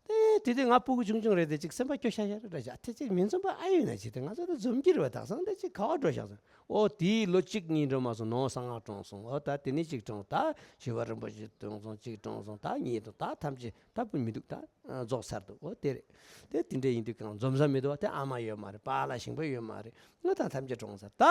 དེ་དེ་དུས་ང་སྤུ་གུ་ཆུང་ཆུང་རེད་དེ་ཅིག་སེམས་པ་སྐྱོ་ཤ་ཤ་རེད་འདྲ་བྱ། དེ་ཅིག་མི་འཛོམས་པ་ཨ་ཡོད་ན་ཅིག་དེ་ང་ཚོ་དེ་འཛོམས་ཀྱི་རེད་བ། དག་སང་དེ་ཅིག་ག་བ་འགྲོ་བཞག་སོང་། ཨོ་དེའི་ལོ་གཅིག་གཉིས་འགྲོ་མ་སོང་ནོར་གསང་སྔགས་གྲོངས་སོང་། ཨོ་ད་དེ་ནས་གཅིག་གྲོངས། ད་ཞི་བ་རིན་པོ་ཆེ་གྲོངས་སོང་། གཅིག་གྲོངས་སོང་། ད་གཉིས་དང་ད་ཐམས་ཅད་ད་བུ་མི་འདུག་ད་རྫོགས་ཚར་འདུག་ཨོ་དེ་རེད། དེ་དེ་འདྲ་ཡིན་དུས་གང་འཛོམས་ས་མི་འདུག་བ། དེ་ཨ་མ་ཡོད་མ་རེད། པཱ་ལགས་ཞིང་པ་ཡོད་མ་རེད། ང་དང་ཐམས་ཅད་གྲོངས་ཚར། ད་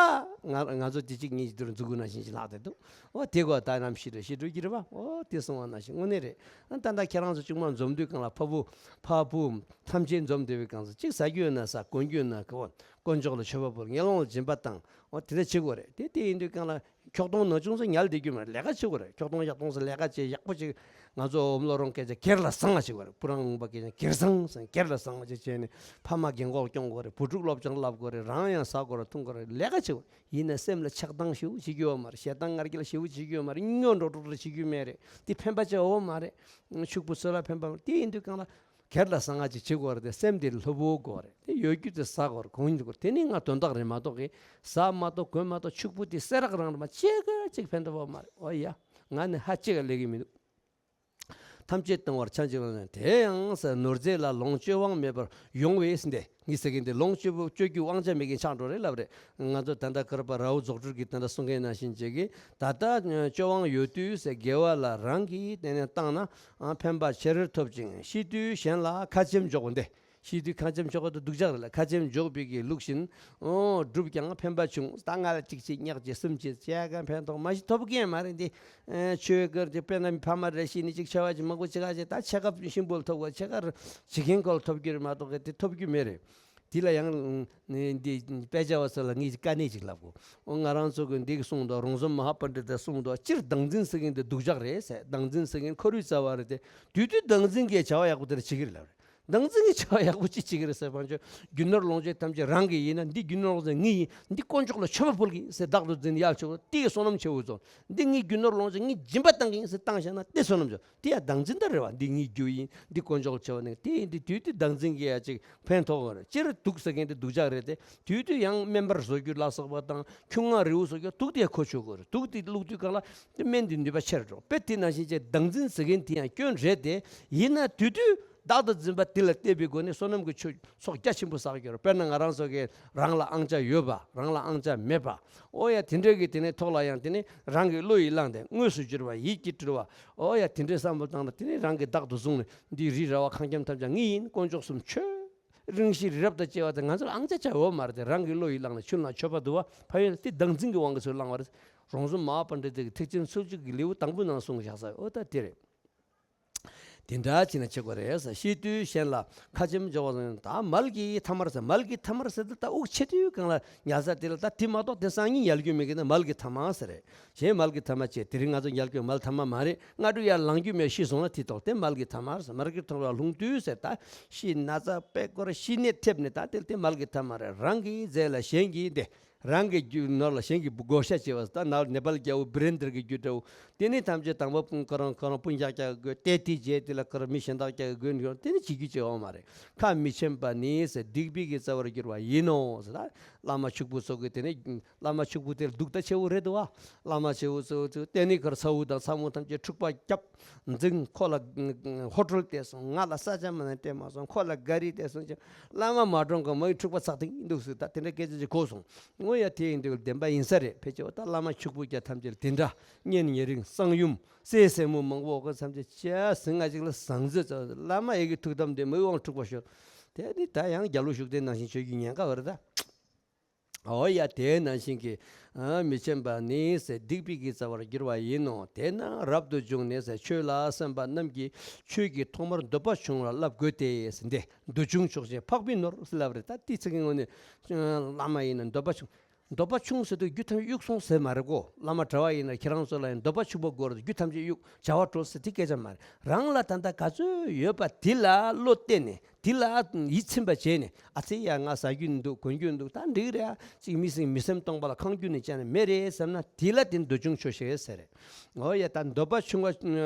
ང་ང་ཚོ་དེ་གཅིག་གཉིས་ཀྱི་དུར་མཛུ་གུ་ནང་བཞིན་ཞིག་ལྷག་བསྡད་འདུག་ཨོ་དེ་གོ་ད་ནམ་ཤི་འགྲོ་ཤི་འགྲོ་གི་རེད་བ། ཨོ་དེ་གསུང་བ་ནང་བཞིན་དངོས་གནས་རེད། ཨ་ད་ལྟ་ཁྱེད་རང་ཚོ་གཅིག་མ་འཛོམས་དུས་གང་ལ་ཕ་བུ་ཕ་བུ་ཐམས་ཅད་འཛོམས་བསྡད་པའི་སྒང་ཚོ་གཅིག་ཟ་རྒྱུ་ཡོད་ན་ཟ། གོན་རྒྱུ་ཡོད་ན་གོན། དཀོན་མཆོག་ལ་མཆོད་པ་ཕུལ། ངན་སློང་ལ་སྦྱིན་པ་བཏང་། ཨོ་དེ་འདྲ་བྱེད་དགོས་རེད། དེ་དེ་ཡིན་དུས་གང་ལ་ཁྱོག་གཏོང་ནག་ཆུང་ཚོ་ཉལ་བསྡད་རྒྱུ་མ་རེད། ལས་ཀ་བྱེད་དགོས་རེད། ཁྱོག་གཏོང་ཡག་གཏོང་ཚོ་ལས་ཀ་བྱེད་ཡག་པོ་བྱེད། ང་ཚོ་འོམ་བློ་རོང་སྐད་ཆ་སྒེར་ལ་བཟང་བ་བྱེད་དགོས་རེད། སྤུ་རང་ལུང་པ་སྐད་ཆ་སྒེར་བཟང་ཟེར་སྒེར་ལ་བཟང་བ་བྱེད་བྱས་ནས་ཕ་མ་རྒན་གོག་སྐྱོང་དགོས་རེད། བུ་ཕྲུག་སློབ་སྦྱོང་བསླབ་དགོས་རེད། རང་ཡང་ཟ་དགོས་རེད། འཐུང་དགོས་རེད། ལས་ཀ་བྱེད་དགོས། ཡིན་ན་སེམས་ལ་ཆགས་སྡང་ཞེ་པོ་བྱེད་རྒྱུ་ཡོད་མ་རེད། ཞེ་སྡང་ང་རྒྱལ་ཞེ་པོ་བྱེད་རྒྱུ་ཡོད་མ་རེད། སྨྱོ་འགྲོ་འགྲོ་འགྲོ་བྱེད་རྒྱུ་མེད་རེད། དེ་ཕན་པ་ཅི་ཡོད་མ་རེད། ཕྱུག་པོ་ཚོ་ལ་ཕན་པ་མ་རེད། དེ་ཡིན་དུས་གང་ལ་སྒེར་ལ་བཟང་ང་ཅིག་བྱེད་དགོས་རེད་དེ། སེམས་དེ་ལྷོད་པོ་དགོས་རེད་དེ། ཡོད་རྒྱུ་དེ་ཟ་དགོས་རེད། གོན་རྒྱུ་དགོས་རེད། དེ་ནི་ང་དོན་དག་རེད་མ་གཏོགས་གི་ཟ་མ་གཏོགས་གོན་མ་གཏོགས་ཕྱུག་པོ་དེ་སེ་རག་རང་རེད་མ་ཅི་ག་ཅིག་ཕན་ཐོགས་པ་མ་རེད། ཨོ་ཡ། ང་ནི་ཧ་ཅིག་ག་ལས་ཀྱི་མི་འདུག་ཐམས་ཅད་སྟོང་པར་ཕྱག་འཇིག་རློམ། དེ་ཡང་ཟེར་ནོར་རྫས་ལ་ལོངས་སྤྱོད་དབང་མེད་པར་ཡོང་བས་ཟེར་ཏེ། ངས་ཟེར་གིན་དེ་ལོངས་སྤྱོད་པོ་སྤྱོད་རྒྱུ་དབང་ཆ་མེད་མཁན་ཆགས་འགྲོ་རེད་ལབ་རེད། ང་ཚོ་ད་ལྟ་ཀར་པ་རའུ་རྫོགས་སྤྲུལ་གྱིས་ད་ལྟ་གསུང་མཁན་ནང་བཞིན་བྱེད་ཀྱི། ད་ལྟ་སྤྱོད་དབང་ཡོད་དུས་ཟེར་དགེ་བ་ལ་རང་གིས་དེ་ནས་བཏང་ན་ཕན་པ་ཆེ་རུ་ཐོབ་ཅིང་། ཤི་དུས་གཞན་ལ་ཁ་ཆེམས་འཇོག་པ་འདི། ཤི་དུས་ཁ་ཆེམས་འཇོག་པ་དེ་སྡུག་ཅག་རེད་ལ། ཁ་ཆེམས་འཇོག་པའི་གི་ལུགས་བཞིན། ཨོ། བསྒྲུབས་ཀྱང་ཕན་པ་ཆུང་། ད་ང་ལ་གཅིག་བྱས་གཉིས་བྱས་གསུམ་བྱས་བྱས་ཀྱང་ཕན་ཐོགས་མ་ཞིག་ཐོབ་ཀྱི་མ་རེད་འདི། ཨེ། ཆོས་སྒར་གྱི་དཔེར་ན་ཕ་མ་རེ་ཤི་ནས་ཅིག་ཆེ་བ་ཅིག་མང་པོ་ཅིག་ག་ཅིག་ད་ཆེ་ཁབ་ཤིང་བུ་ལ་ཐོབ་གོ། ཆེ་ཁ་བྱེད་མཁན་ཁོ་ལ་ཐོབ་ཀྱི་རེད་མ་གཏོགས་དེ་ཐོབ་རྒྱུ་མེད་རེད། དེ་ལ་ཡང་འདི་དཔེ་ཆ་བ་ཚོ་ལ་ངས་དཀའ་གནད་ཅིག་ལབ་གོ། ཨོ། ང་རང་ཚོ་གི་འདི་གི་གསུང་དོ། རོང་ཟོམ་མ་ཧཱ་པཎྜི་ཏས་གསུང་དོ། སྤྱིར་བདག་འཛིན་ཟེར་མཁན་འདི་སྡུག་ཅག་རེད་ཟེར། བདག་འཛིན་ཟེར་མཁན་ཁོར་ཡུག་རྩ་བ་རེད་དེ། དུས་དུས་བདག་འཛིན་གྱི་བྱ་བ་ཡག་པོ་དེ་འདྲ་བྱེད་ཀྱི་རེད་ལབ་རེད། བདག་འཛིན་གྱི་བྱ་བ་ཡག་པོ་ཅི་བྱེད་ཀྱི་རེད་ཟེར་བ་ཅོ། རྒྱུ་ནོར་ལོངས་སྤྱོད་ཐམས་ཅད་རང་གི་ཡིན་ན། འདི་རྒྱུ་ནོར་ལོངས་སྤྱོད་ངའི་ཡིན། འདི་དཀོན་མཆོག་ལ་མཆོད་པ་ཕུལ་གྱི་ཡིན་ཟེར་བདག་ཏུ་འཛིན། ཡག་ཆོག་དེ་ཡི་བསོད་ནམས་ཆེ་བོ་ཚོ། འདི་ངའི་རྒྱུ་ནོར་ལོངས་སྤྱོད་ངའི་སྦྱིན་པ་བཏང་གི་ཡིན་ཟེར་བཏང་བཞག་ན་དེ་བསོད་ནམས་ཆེ། དེ་ཡང་བདག་འཛིན་ད་རེད་བ། འདི་ངའི་རྒྱུ་ཡིན། འདི་དཀོན་མཆོག་ལ་མཆོད་པ་ནི། དེ་ཡིན་དུས་དུས་དུས་བདག་འཛིན་གྱི་ཡ་ཅིག་ཕན་ཐོགས་པ་རེད། སྤྱིར་དུག་ཟེར་མཁན་དེ་སྡུག་ཅག་རེད་དེ། དུས་དུས་ཡང་སྨན་པར་བཟོ་རྒྱུ་ལ་སོགས་པ་དང་ཁྱུང་ལྔ་རིལ་བུ་བཟོ་རྒྱུ་དུག་དེ་ཁོ་ཆོད་དགོས་རེད། དུག་དེ་བླུགས་དུས་གང་ལ་དེ་སྨན་དེ་ནུས་པ་ཆེར་འགྲོ། དཔེ་དེ་ནང་བཞིན་བྱས་བདག་འཛིན་ཟེར་མཁན་དེ་ཡང་སྐྱོན་རེད་དེ། ཡིན་ན་དུས་དུས་བདག་ཏུ་འཛིན་པ་དེ་ལ་བརྟེན་པའི་སྒོ་ནས་བསོད་ནམས་ཀྱི་ཆོས་ཚོགས་རྒྱ་ཆེན་པོ་བསགས་ཀྱི་ཡོད་རེད། དཔེར་ན་ང་རང་ཚོ་གིས་རང་ལ་ཨང་ཅག་ཡོད་པ། རང་ལ་ཨང་ཅག་མེད་པ། ཨོ་ཡ། དེ་འདྲའི་གི་དེ་ནས་ཐོག་ལ་ཡང་དེ་ནས་རང་གི་བློ་ཡིས་བླངས་ཏེ་དངོས་སུ་གྱུར་པ་ཡིད་ཀྱིས་སྤྲུལ་བ། ཨོ་ཡ། དེ་འདྲའི་བསམ་བློ་བཏང་ན་དེ་ནས་རང་གིས་བདག་ཏུ་བཟུང་ནས། འདི་རི་ར་བ་ཁང་ཁྱམས་ཐམས་ཅད་ངའི་ཡིན། དཀོན་མཆོག་གསུམ་མཆོད། རིང་ཞིག་རི་རབ་དང་བཅས་པ་དེ་ང་ཚོར་ཨང་ཅག་ཅག་ཡོད་མ་རེད་དེ། རང་གི་བློ་ཡིས་བླངས་ནས་ཆུ་ལ་མཆོད་པ་འདུ་བ་ཕ་ཡོད་ལ་དེ་བདག་འཛིན་གྱི་དབང་གིས་ཚུར་བླངས་པ་རེད། རོང་ཟོམ་མ་ཧཱ་པཎྜི་ཏ་གི་ཐེག་ཆེན་ཚུལ་ཁྲིམས་ཀྱི་ལེའུ་དང་པོའི་ནང་གསུངས་བཞག་ས། ཨོ་ད་དེ་རེད། དེ་འདྲ་བྱས་ན་བྱེད་དགོས་རེད་ཟེར། ཤི་དུས་གཞན་ལ་ཁ་ཆེམས་འཇོག་པ་ཟེར། ད་མལ་གྱི་ཐ་མར་ཟེར། མལ་གྱི་ཐ་མར་ཟེར་དུས་ད་དབུགས་ཆད་དུས་གང་ལ་ཉལ་ས་དེ་ལ། ད་དེ་མ་གཏོགས་དེང་སང་ཉིན་ཉལ་རྒྱུ་མེད་ཀི་ན་མལ་གྱི་ཐ་མ་ཟེར་རེད། གཞན་མལ་གྱི་ཐ་མ་བྱས། དེ་རིང་ང་ཚོ་ཉལ་རྒྱུ་མལ་ཐ་མ་མ་རེད། སྔ་དྲོ་ཡར་ལངས་རྒྱུ་མེད། ཤི་སོང་ན་དེ་ཐོག་དེ་མལ་གྱི་ཐ་མར་ཟེར། མལ་གྱི་ཐ་མར་ལྷུང་དུས་ཟེར། ད་ཤི་ན་ཚ་པད་སྐོར་ཤི་ནད་ཐེབས་ནས་ད་དེ་དེ་མལ་གྱི་ཐ་མ་རེད། རང་གི་རྫས་ལ་གཞན་གྱིས་འདི། རང་གི་རྒྱུ་ནོར་ལ་གཞན་གྱིས་བགོ་བཤའ་བྱས་པ་ཟེར། ད་ནཱ་ནེ་པཱལ་རྒྱལ་པོ་བི་རེན་དར་གྱི་རྒྱུ་འདྲ་བོ། དེ་ནི་ཐམས་ཅད་དང་པོ་ཁོ་རང་ཁོ་རང་སྤུན་ཀྱག་ཀྱག་དགོས་ཏེ། དེ་རྗེས་དེ་ལ་ཁོ་རང་མི་གཞན་དག་ཀྱག་དགོས་ནི། དེ་ནི་བྱེད་རྒྱུ་ཅིག་ཡོད་མ་རེད། ཁ་མི་ཆེམས་པ་ནི་ཟེར། སྡིག་པའི་གི་རྩ་བར་གྱུར་པ་ཡིན་ནོ་ཟེར། ད་བླ་མ་ཕྱུག་པོ་ཚོ་གི་དེ་ནི། བླ་མ་ཕྱུག་པོ་དེ་སྡུག་ད་ཆེ་བོ་རེད་དོ། བླ་མ་ཆེ་བོ་ཚོ་ཚོ་དེ་ནི་ཁོར་ཚ་བོ་དང་ཚ་མོ་ཐམས་ཅད་འཁྲུག་པ་བརྒྱབ། འཛིང་། ཁོ་ལ་ཧོ་ཊལ་སྟེར་སོང་། ང་ལ་ས་ཆ་མ་ནས་སྟེར་མ་སོང་། ཁོ་ལ་ག་རི་སྟེར་སོང་ཅེས། བླ་མ་མ་གྲོངས་གོང་མ་ཡི་འཁྲུག་པ་ཚགས་ཏིང་འདུག་ཟེར། ད་དེ་འདྲ་སྐད་ཆ་ཅིག་གོ་སོང་། ངོ་ཡ་དེ་ཡིན་དུས་བདེན་པ་ཡིན་ས་རེད། ཕལ་ཆེ་བ་ད་བླ་མ་ཕྱུག་པོ་རྒྱ་ཐམས་ཅད་དེ་འདྲ། གཉེན་ཉེ་རིང་གསང་ཡུམ་སྲས་སྲས་མོ་མང་པོ་གོ་ཐམས་ཅད་ཅག་ཟིང་ང་ཅིག་ལ་ཟང་ཟིང་ཚ། བླ་མ་ཡི་གི་ཐུགས་དམ་དེ་མི་དབང་འཁྲུག་པ་ཤོར། དེ་ནི་ད་ཡང་རྒྱལ་པོ་ཤུགས་ལྡན་ནང་བཞིན་བྱེད་རྒྱུ་ཉེན་ཁ་བ་རེད་ད། འོ་ཡ། དེ་ནང་བཞིན་གྱི། ཨ། མི་ཆེན་པ་ནི་ཟེར། སྡིག་པའི་གི་རྩ་བར་གྱུར་པ་ཡིན་ནོ། དེས་ན་རབ་ཏུ་བྱུང་ནས་ཟེར། ཆོས་ལ་སེམས་པ་རྣམས་ཀྱིས་ཆོས་ཀྱི་ཐོག་མར་འདོད་པ་ཆུང་བ་ལ་བསླབ་དགོས་ཏེ་ཟེར། འདི་འདོད་ཆུང་ཕྱོགས་ཞེན་འཕགས་པའི་ནོར་ཟེར་ལབ་རེད། ད་དེ་ཚིག་གི་ངོས་ནས་བླ་མ་ཡིན་ན་འདོད་པ་ཆུང་། འདོད་པ་ཆུང་ཟེར་དུས་རྒྱུ་ཐམས་ཅད་གཡུག་སོང་ཟེར་མ་རེད་གོ། བླ་མ་གྲྭ་བ་ཡིན་ན་ཁྱེད་རང་ཚོ་ལ་ཡང་འདོད་པ་ཆུང་པོ་དགོས་རེད། རྒྱུ་ཐམས་ཅད་གཡུག་བྱ་བ་གྲོལ་ཟེར་དེ་སྐད་ཆ་མ་རེད། རང་ལ་ད་ལྟ་ག་ཚོད་ཡོད་པ་དེ་ལ་བློ་གཏད་ནས། དེ་ལ་ཡིད་ཚིམ་པ་བྱས་ནས། ཨ་ཙི་ཡ། ང་ཟ་རྒྱུ་འདུག་གོན་རྒྱུ་འདུག་ད་འགྲིག་རེད། ཨ་ཅིག་མི་སེམས་མི་སེམས་སྟོང་པ་ལ་ཁེངས་རྒྱུ་ནི་ཅང་མེད་རེད་བསམ་ན། དེ་ལ་དེ་འདོད་ཆུང་ཕྱོགས་ཞེན་ཟེར་རེད། འོ་ཡ། ད་འདོད་པ་ཆུང་བ་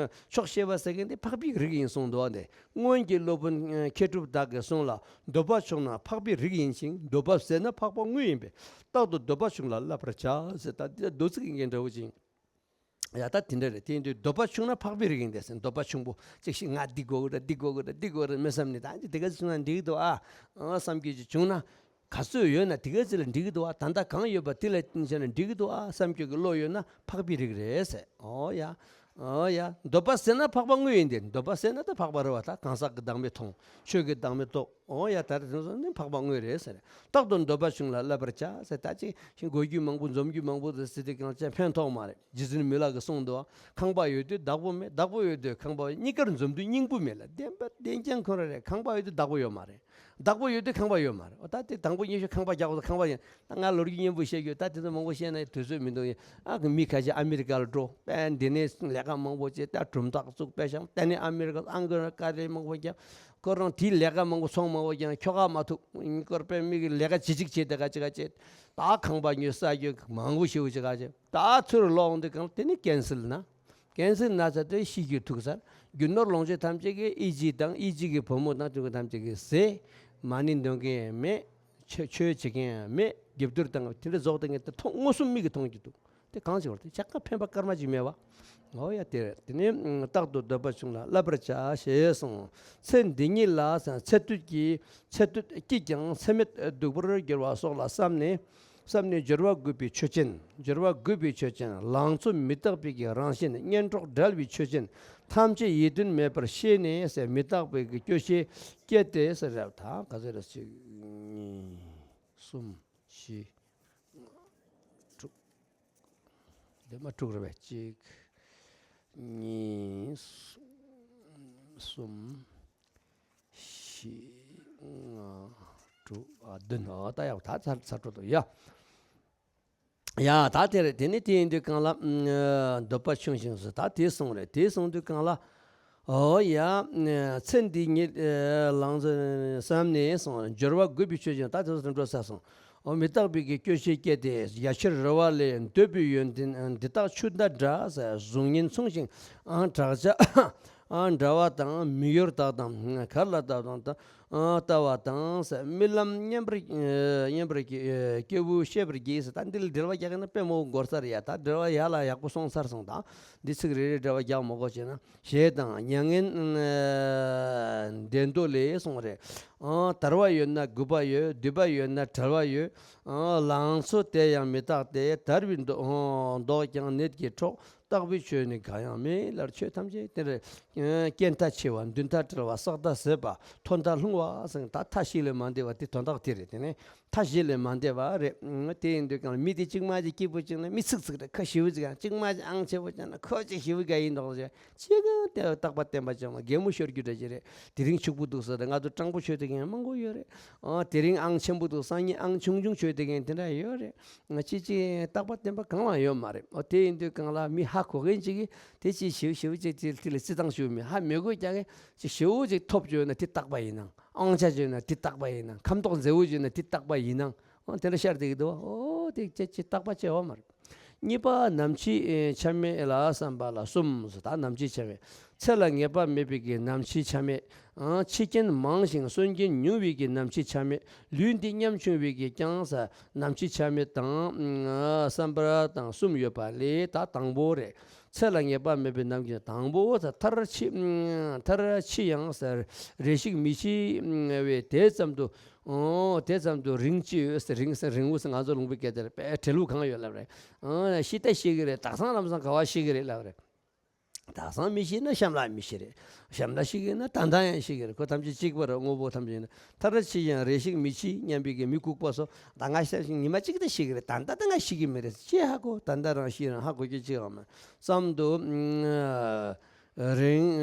ཕྱོགས་ཞེན་པ་ཟེར་མཁན་དེ་འཕགས་པའི་རིགས་ཡིན་གསུངས་འདུག་བ། འདི་སྔོན་གྱི་སློབ་དཔོན་མཁས་གྲུབ་དག་གི་གསུང་ལ། འདོད་པ་ཆུང་ན་འཕགས་པའི་རིགས་ཡིན་ཞིང་། འདོད་པ་ཟད་ན་འཕགས་པ་དངོས་ཡིན་པས། རྟག་ཏུ་འདོད་པ་ཆུང་ལ་བསླབ་པར་བྱ་ཟེར། ད་འདི་མདོ་ཚིག་གི་འདྲ་བོ་ཅིག་ཡ། ད་དེ་འདྲ་རེད། དེ་ཡིན་དུས་འདོད་པ་ཆུང་ན་འཕགས་པའི་རིགས་ཡིན་ཏེ་ཟེར། འདོད་པ་ཆུང་པོ་ཅིག་ཞིག་ང་འདི་དགོས་ཀྱི་རེད། འདི་དགོས་ཀྱི་རེད། འདི་དགོས་རེད་མི་བསམ་ནས། ད་འདི་དེ་ག་ཚོད་བྱུང་ན་འགྲིག་གི་འདུག་ཨ། ཨ། བསམ་རྒྱུ་ཅིག་བྱུང་ན། ག་ཚོད་ཡོད་ན་དེ་ག་ཚོད་ལ་འགྲིག་གི་འདུག་ཨ། ད་ལྟ་གང་ཡོད་པ་དེ་ལ་བྱས་ན་འགྲིག་གི་འདུག་ཨ་བསམ་རྒྱུ་གི་བློ་ཡོད་ན་འཕགས་པའི་རིགས་རེད་ཟེར། ཨོ་ཡ། ཨོ་ཡ། འདོད་པ་ཟད་ན་འཕགས་པ་དངོས་ཡིན་ཏེ། འདོད་པ་ཟད་ན་ད་འཕགས་པ་རེད་བ། ད་གང་ཟག་གི་བདག་མེད་མཐོང་། ཆོས་ཀྱི་བདག་མེད་རྟོགས། འོ་ཡ། ད་རེས་དེ་ཚོ་ནི་འཕགས་པ་དངོས་རེད་ཟེར། རྟག་ཏུ་འདོད་པ་ཆུང་ལ་བསླབ་པར་བྱ་ཟེར། ད་ཅིག་ཤིང་གོ་རྒྱུ་མང་པོ་འཛོམས་རྒྱུ་མང་པོ་ཟེར་དེ་གང་ཅང་ཕན་ཐོགས་མ་རེད། རྗེ་བཙུན་མི་ལ་གིས་གསུངས་འདུག་ཁང་པ་ཡོད་དུས་བདག་པོ་མེད། བདག་པོ་ཡོད་དུས་ཁང་པ་མེད། གཉིས་ཀར་འཛོམས་དུས་སྙིང་པོ་མེད་ལ། བདེན་པ་བདེན་རྐྱང་ཁོ་རང་རེད། ཁང་པ་ཡོད་དུས་བདག་པོ་ཡོད་མ་རེད། བདག་པོ་ཡོད་དུས་ཁང་པ་ཡོད་མ་རེད། འོ་ད་དེ་དང་པོ་ཉི་ཤུ་ཁང་པ་རྒྱག་དགོས། ཁང་པ་ཡིན། ད་ང་ལོ་རྒྱུས་སྙན་པོ་བཤད་རྒྱུ། ད་དེ་ཚོ་མང་པོ་བཤད་ན་དུས་ཚོད་མི་འདུག་ཨ་མི་ཁ་ཤས་ཨ་མི་རི་ཀ་ལ་འགྲོ། དཔེ་འདི་ནས་ལས་ཀ་མང་པོ་བྱས། ད་གྲུབ་རྟགས་བཙུགས། དཔེ་བཞག་ད་ནི་ཨ་མི་རི་ཀ་ཨང་ཀི་ར་དཀའ་ལས་མང་པོ་བརྒྱབ། ཁོ་རང་དེའི་ལས་ཀ་མང་པོ་ཚོང་མང་པོ་ཀྱང་ཁྱོ་ག་མ་ཐུབ། ཁོར་དཔེ་མི་གི་ལས་ཀ་ཇི་གཅིག་བྱེད་དེ་ག་ཅི་ག་བྱེད། ད་ཁང་པ་ཉོས། ས་རྒྱུ་མང་པོ་ཞེ་པོ་ཅིག་ག་བྱེད། ད་ཚུར་ལོག་འོང་དུས་གང་དེ་ནི་ཀན་སིལ་ན། ཀན་སིལ་ན་ཚ་དེ་ཤི་རྒྱུ་ཐུག་ཚར། རྒྱུ་ནོར་ལོངས་སྤྱོད་ཐམས་ཅད་ཀྱི་ཨི་ཅི་དང་ཨི་ཅི་གི་བུ་མོ་དང་དེ་ཚོ་ཐམས་ཅད་ཀྱི་ཟས། མ་ཎི་འདོན་མཁན་མེད། ཆོས་ཆོས་བྱེད་མཁན་མེད། དགེ་བསྡུར་དང་དེ་འདྲ་རྫོགས་དེ་ངས་དེ་མཐོང་མངོན་སུམ་མིག་གིས་མཐོང་རྒྱུ་འདུག་དེ་གང་བྱེད་པར་དེ་ཅག་ཀ་ཕན་པ་སྐར་མ་ཅིག་མེད་པ། འོ་ཡ་དེ་རེད། དེ་ནས་རྟག་ཏུ་འདོད་པ་ཆུང་ལ་བསླབ་པར་བྱ་ཞེས་གསུངས། ཚེ་འདི་ཉིད་ལ་ཚེ་སྟོད་ཀྱི་ཚེ་སྟོད་ཀྱིས་ཀྱང་ཚེ་སྨད་སྡུག་པར་འགྱུར་བ་སོགས་ལ་བསམ་ནས། བསམ་ནས་སྦྱོར་བ་དགུ་པའི་ཆོས་ཅན། སྦྱོར་བ་དགུ་པའི་ཆོས་ཅན། ལང་ཚོ་མི་རྟག་པའི་གི་རང་བཞིན་གཉེན་གྲོགས་བྲལ་བའི་ཆོས་ཅན་ཐམས་ཅད་ཡིད་རྟོན་མེད་པར་ཤེས་ནས་ཟེར། མི་རྟག་པའི་གི་སྐྱོ་ཤས་སྐྱེས་ཏེ་ཟེར་རབ། ད་ག་ཚོད་རེད། གཅིག་གཉིས་གསུམ་བཞི་དྲུག་དེ་མ་དྲུག་རེད་པས། གཅིག་གཉིས་གསུམ་བཞི་ལྔ་དྲུག་ཨ་བདུན། ཨ་ད་ཡག་ད་ཚར་ཚར་འགྲོ་འདུག་ཡ། ཡ་ད་དེ་རེད། དེ་ནི་དེ་ཡིན་དུས་གང་ལ་འདོད་པ་ཆུང་ཞིང་སུ་ད་དེ་གསུངས་རེད། དེ་གསུངས་དུས་གང་ལ། ཨོ་ཡ། ཚེ་འདི་ཉིད་ལང་ཚོ་བསམ་ནས་སོང་། སྦྱོར་བ་དགུ་པའི་ཆོས་ཅན། ད་དེ་ཚོ་འགྲོ་ས་སོང་། ཨོ་མི་རྟག་པའི་གི་སྐྱོ་ཤས་སྐྱེས་ཏེ། རྒྱ་ཆེར་རོལ་བ་ལས། འདོད་པའི་ཡོན་ཏན་འདི་དག་ཆུ་ཟླ་འདྲ། གཟུགས་བརྙན་མཚུངས་ཤིང་ཨང་བྲག་ཆ་ཨང་འདྲ་བ་དང་། མིག་ཡོར་དག་དང་གར་ལ་ལྟ་དང་ལྟ་བ་དང་། རྨི་ལམ་བརྙན་པར་བརྙན་པར་སྐྱེ་བོ་ཤེས་པར་གྱིས། ད་འདི་ལ་འགྲེལ་བ་རྒྱག་ན་དཔེ་མང་པོ་འགོར་ས་རེད་ཡ། ད་འགྲེལ་བ་ཡར་ལ་ཡག་པོ་སོང་ཚར་སོང་། ད་འདི་ཚིག་རེ་རེ་འགྲེལ་བ་རྒྱག་མ་དགོས་བྱས་ན། ཞེས་དང་། མྱ་ངན་འདས་མདོ་ལས་གསུངས་རེད། དར་བ་ཡོད་ན་རྒུད་པ་ཡོད། སྡུད་པ་ཡོད་ན་བྲལ་བ་ཡོད། ལང་ཚོ་དེ་ཡང་མི་རྟག་སྟེ། དར་བའི་མདོག་ཀྱང་ནད་ཀྱི་གྲོགས། རྟག་པའི་ཆོས་ནི་གང་ཡང་མེད། ལར་ཆོས་ཐམས་ཅད་དེ་རེད། རྐྱེན་མཐའ་འཆི་བ། འདུན་མཐའ་བྲལ་བ། བསགས་མཐའ་ཟད་པ། འཐོར་མཐའ་ལྷུང་བ་ཟེར། ད་མཐའ་བཞི་ལས་མ་འདས་པ་དེ་དོན་དག་དེ་རེད། དེ་ནས་མཐའ་བཞི་ལས་མ་འདས་པ་རེད། དེ་ཡིན་དུས་གང་ལ་མི་དེ་གཅིག་མ་གཅིག་སྐྱིད་པོ་བྱུང་ན་མི་ཚིག་ཚིག་རེད། ཁ་ཞེ་པོ་ཅིག་ཡང་གཅིག་མ་གཅིག་ཨང་ཆེ་པོ་བྱུང་ན་ཁོ་གཅིག་ཞེ་པོ་དགའ་ཡིན་མདོག་བྱས། གཅིག་གང་དེ་རྟག་པ་བརྟན་པ་བྱུང་ན་གད་མོ་ཤོར་རྒྱུ་འདྲ་ཅིག་རེད། དེ་རིང་ཕྱུག་པོ་འདུག་ཟེར་རེད། ང་ཚོ་སྤྲང་པོ་ཆོས་དེ་གན་མང་པོ་ཡོད་རེད། ཨ་དེ་རིང་ཨང་ཆེན་པོ་འདུག་སང་ཉིན་ཨང་ཆུང་ཆུང་ཆོས་དེ་གན་དེ་འདྲ་ཡོད་རེད། ང་ཅི་ཅི་རྟག་པ་བརྟན་པ་གང་ལ་ཡོད་མ་རེད། ཨོ་དེ་ཡིན་དུས་གང་ལ་མི་ཧ་གོ་མཁན་ཅིག་གིས་དེ་ཅི་ཞེ་པོ་ཞེ་པོ་ཅིག་དེ་དེ་ལ་རྩི་སྟངས་ཞུ་མི་ཧ་མི་གོ་རྒྱག་གི་ཅི་ཞེ་པོ་ཅིག་ཐོབ་བྱོས་ན་དེ་རྟག་པ་ཡིན་ནམ། ཨང་ཆ་བྱོས་ན་དེ་རྟག་པ་ཡིན་ནམ། ཁ་མདོག་མཛེས་པོ་བྱོས་ན་དེ་རྟག་པ་ཡིན་ནམ། ཨོ་དེ་འདྲ་ཤར་བསྡད་ཀྱི་འདུག་ཨོ་དེ་ཅི་ཅི་རྟག་པ་ཅི་ཡོད་མ་རེད། གཉིས་པ་ནམ་འཆི་ཆ་མེད་ལ་བསམ་པ་ལ་གསུམ། ད་ནམ་འཆི་ཆ་མེད། ཚེ་ལ་ངེས་པ་མེད་པའི་གི་ནམ་འཆི་ཆ་མེད། འཆི་རྐྱེན་མང་ཞིང་གསོན་རྐྱེན་ཉུང་བའི་གི་ནམ་འཆི་ཆ་མེད། ལུས་འདི་ཉམ་ཆུང་བའི་གི་ཀྱང་ནམ་འཆི་ཆ་མེད་དང་བསམ་པ་དང་གསུམ་ཡོད་པ་ལས། ད་དང་པོ་རེད། ཚེ་ལ་ངེས་པ་མེད་པའི་ནམ་གྱི་དང་པོ་ད་མཐར་འཆི། མཐར་འཆི་ཡང་ཟེར་རེ་ཞིག་མི་འཆི་བས། དེ་ཙམ་དུ། ཨོ་དེ་ཙམ་དུ་རིང་ཅི་ཡོད་ཟེར། རིང་ཟེར་རིང་པོ་ཟེར་ང་ཚོ་ལུང་པའི་སྐད་དེར་དཔེ་བྲེལ་བ་གང་ཡོད་ལབ་རེད། ཨོ་ཤི་ད་ཤི་གི་རེད། དག་སང་ལམ་སང་ག་བ་ཤི་གི་རེད་ལབ་རེད། དག་སང་མི་ཤི་ན་གཤམ་ལ་མི་ཤི་རེད། གཤམ་ལ་ཤི་གི་ན་ད་ལྟ་ཡང་ཤི་གི་རེད། ཁོ་ཐམས་ཅད་གཅིག་པ་རེད། དངོས་པོ་ཐམས་ཅད་ཡིན་ན། མཐར་འཆི་ཡང་རེ་ཞིག་མི་འཆི་སྙམ་པའི་གི་མི་ལྐུགས་པ་སོགས། ད་ང་ཤི་ཉི་མ་གཅིག་ད་ཤི་གི་རེད། ད་ལྟ་ད་ང་ཤི་གི་མི་རེད། ཅི་ཧ་གོ། ད་ལྟ་རང་ཤི་རང་ཧ་གོ་རྒྱུ་ཅི་ཡང་མེད་ཙམ་དུ། རིང་།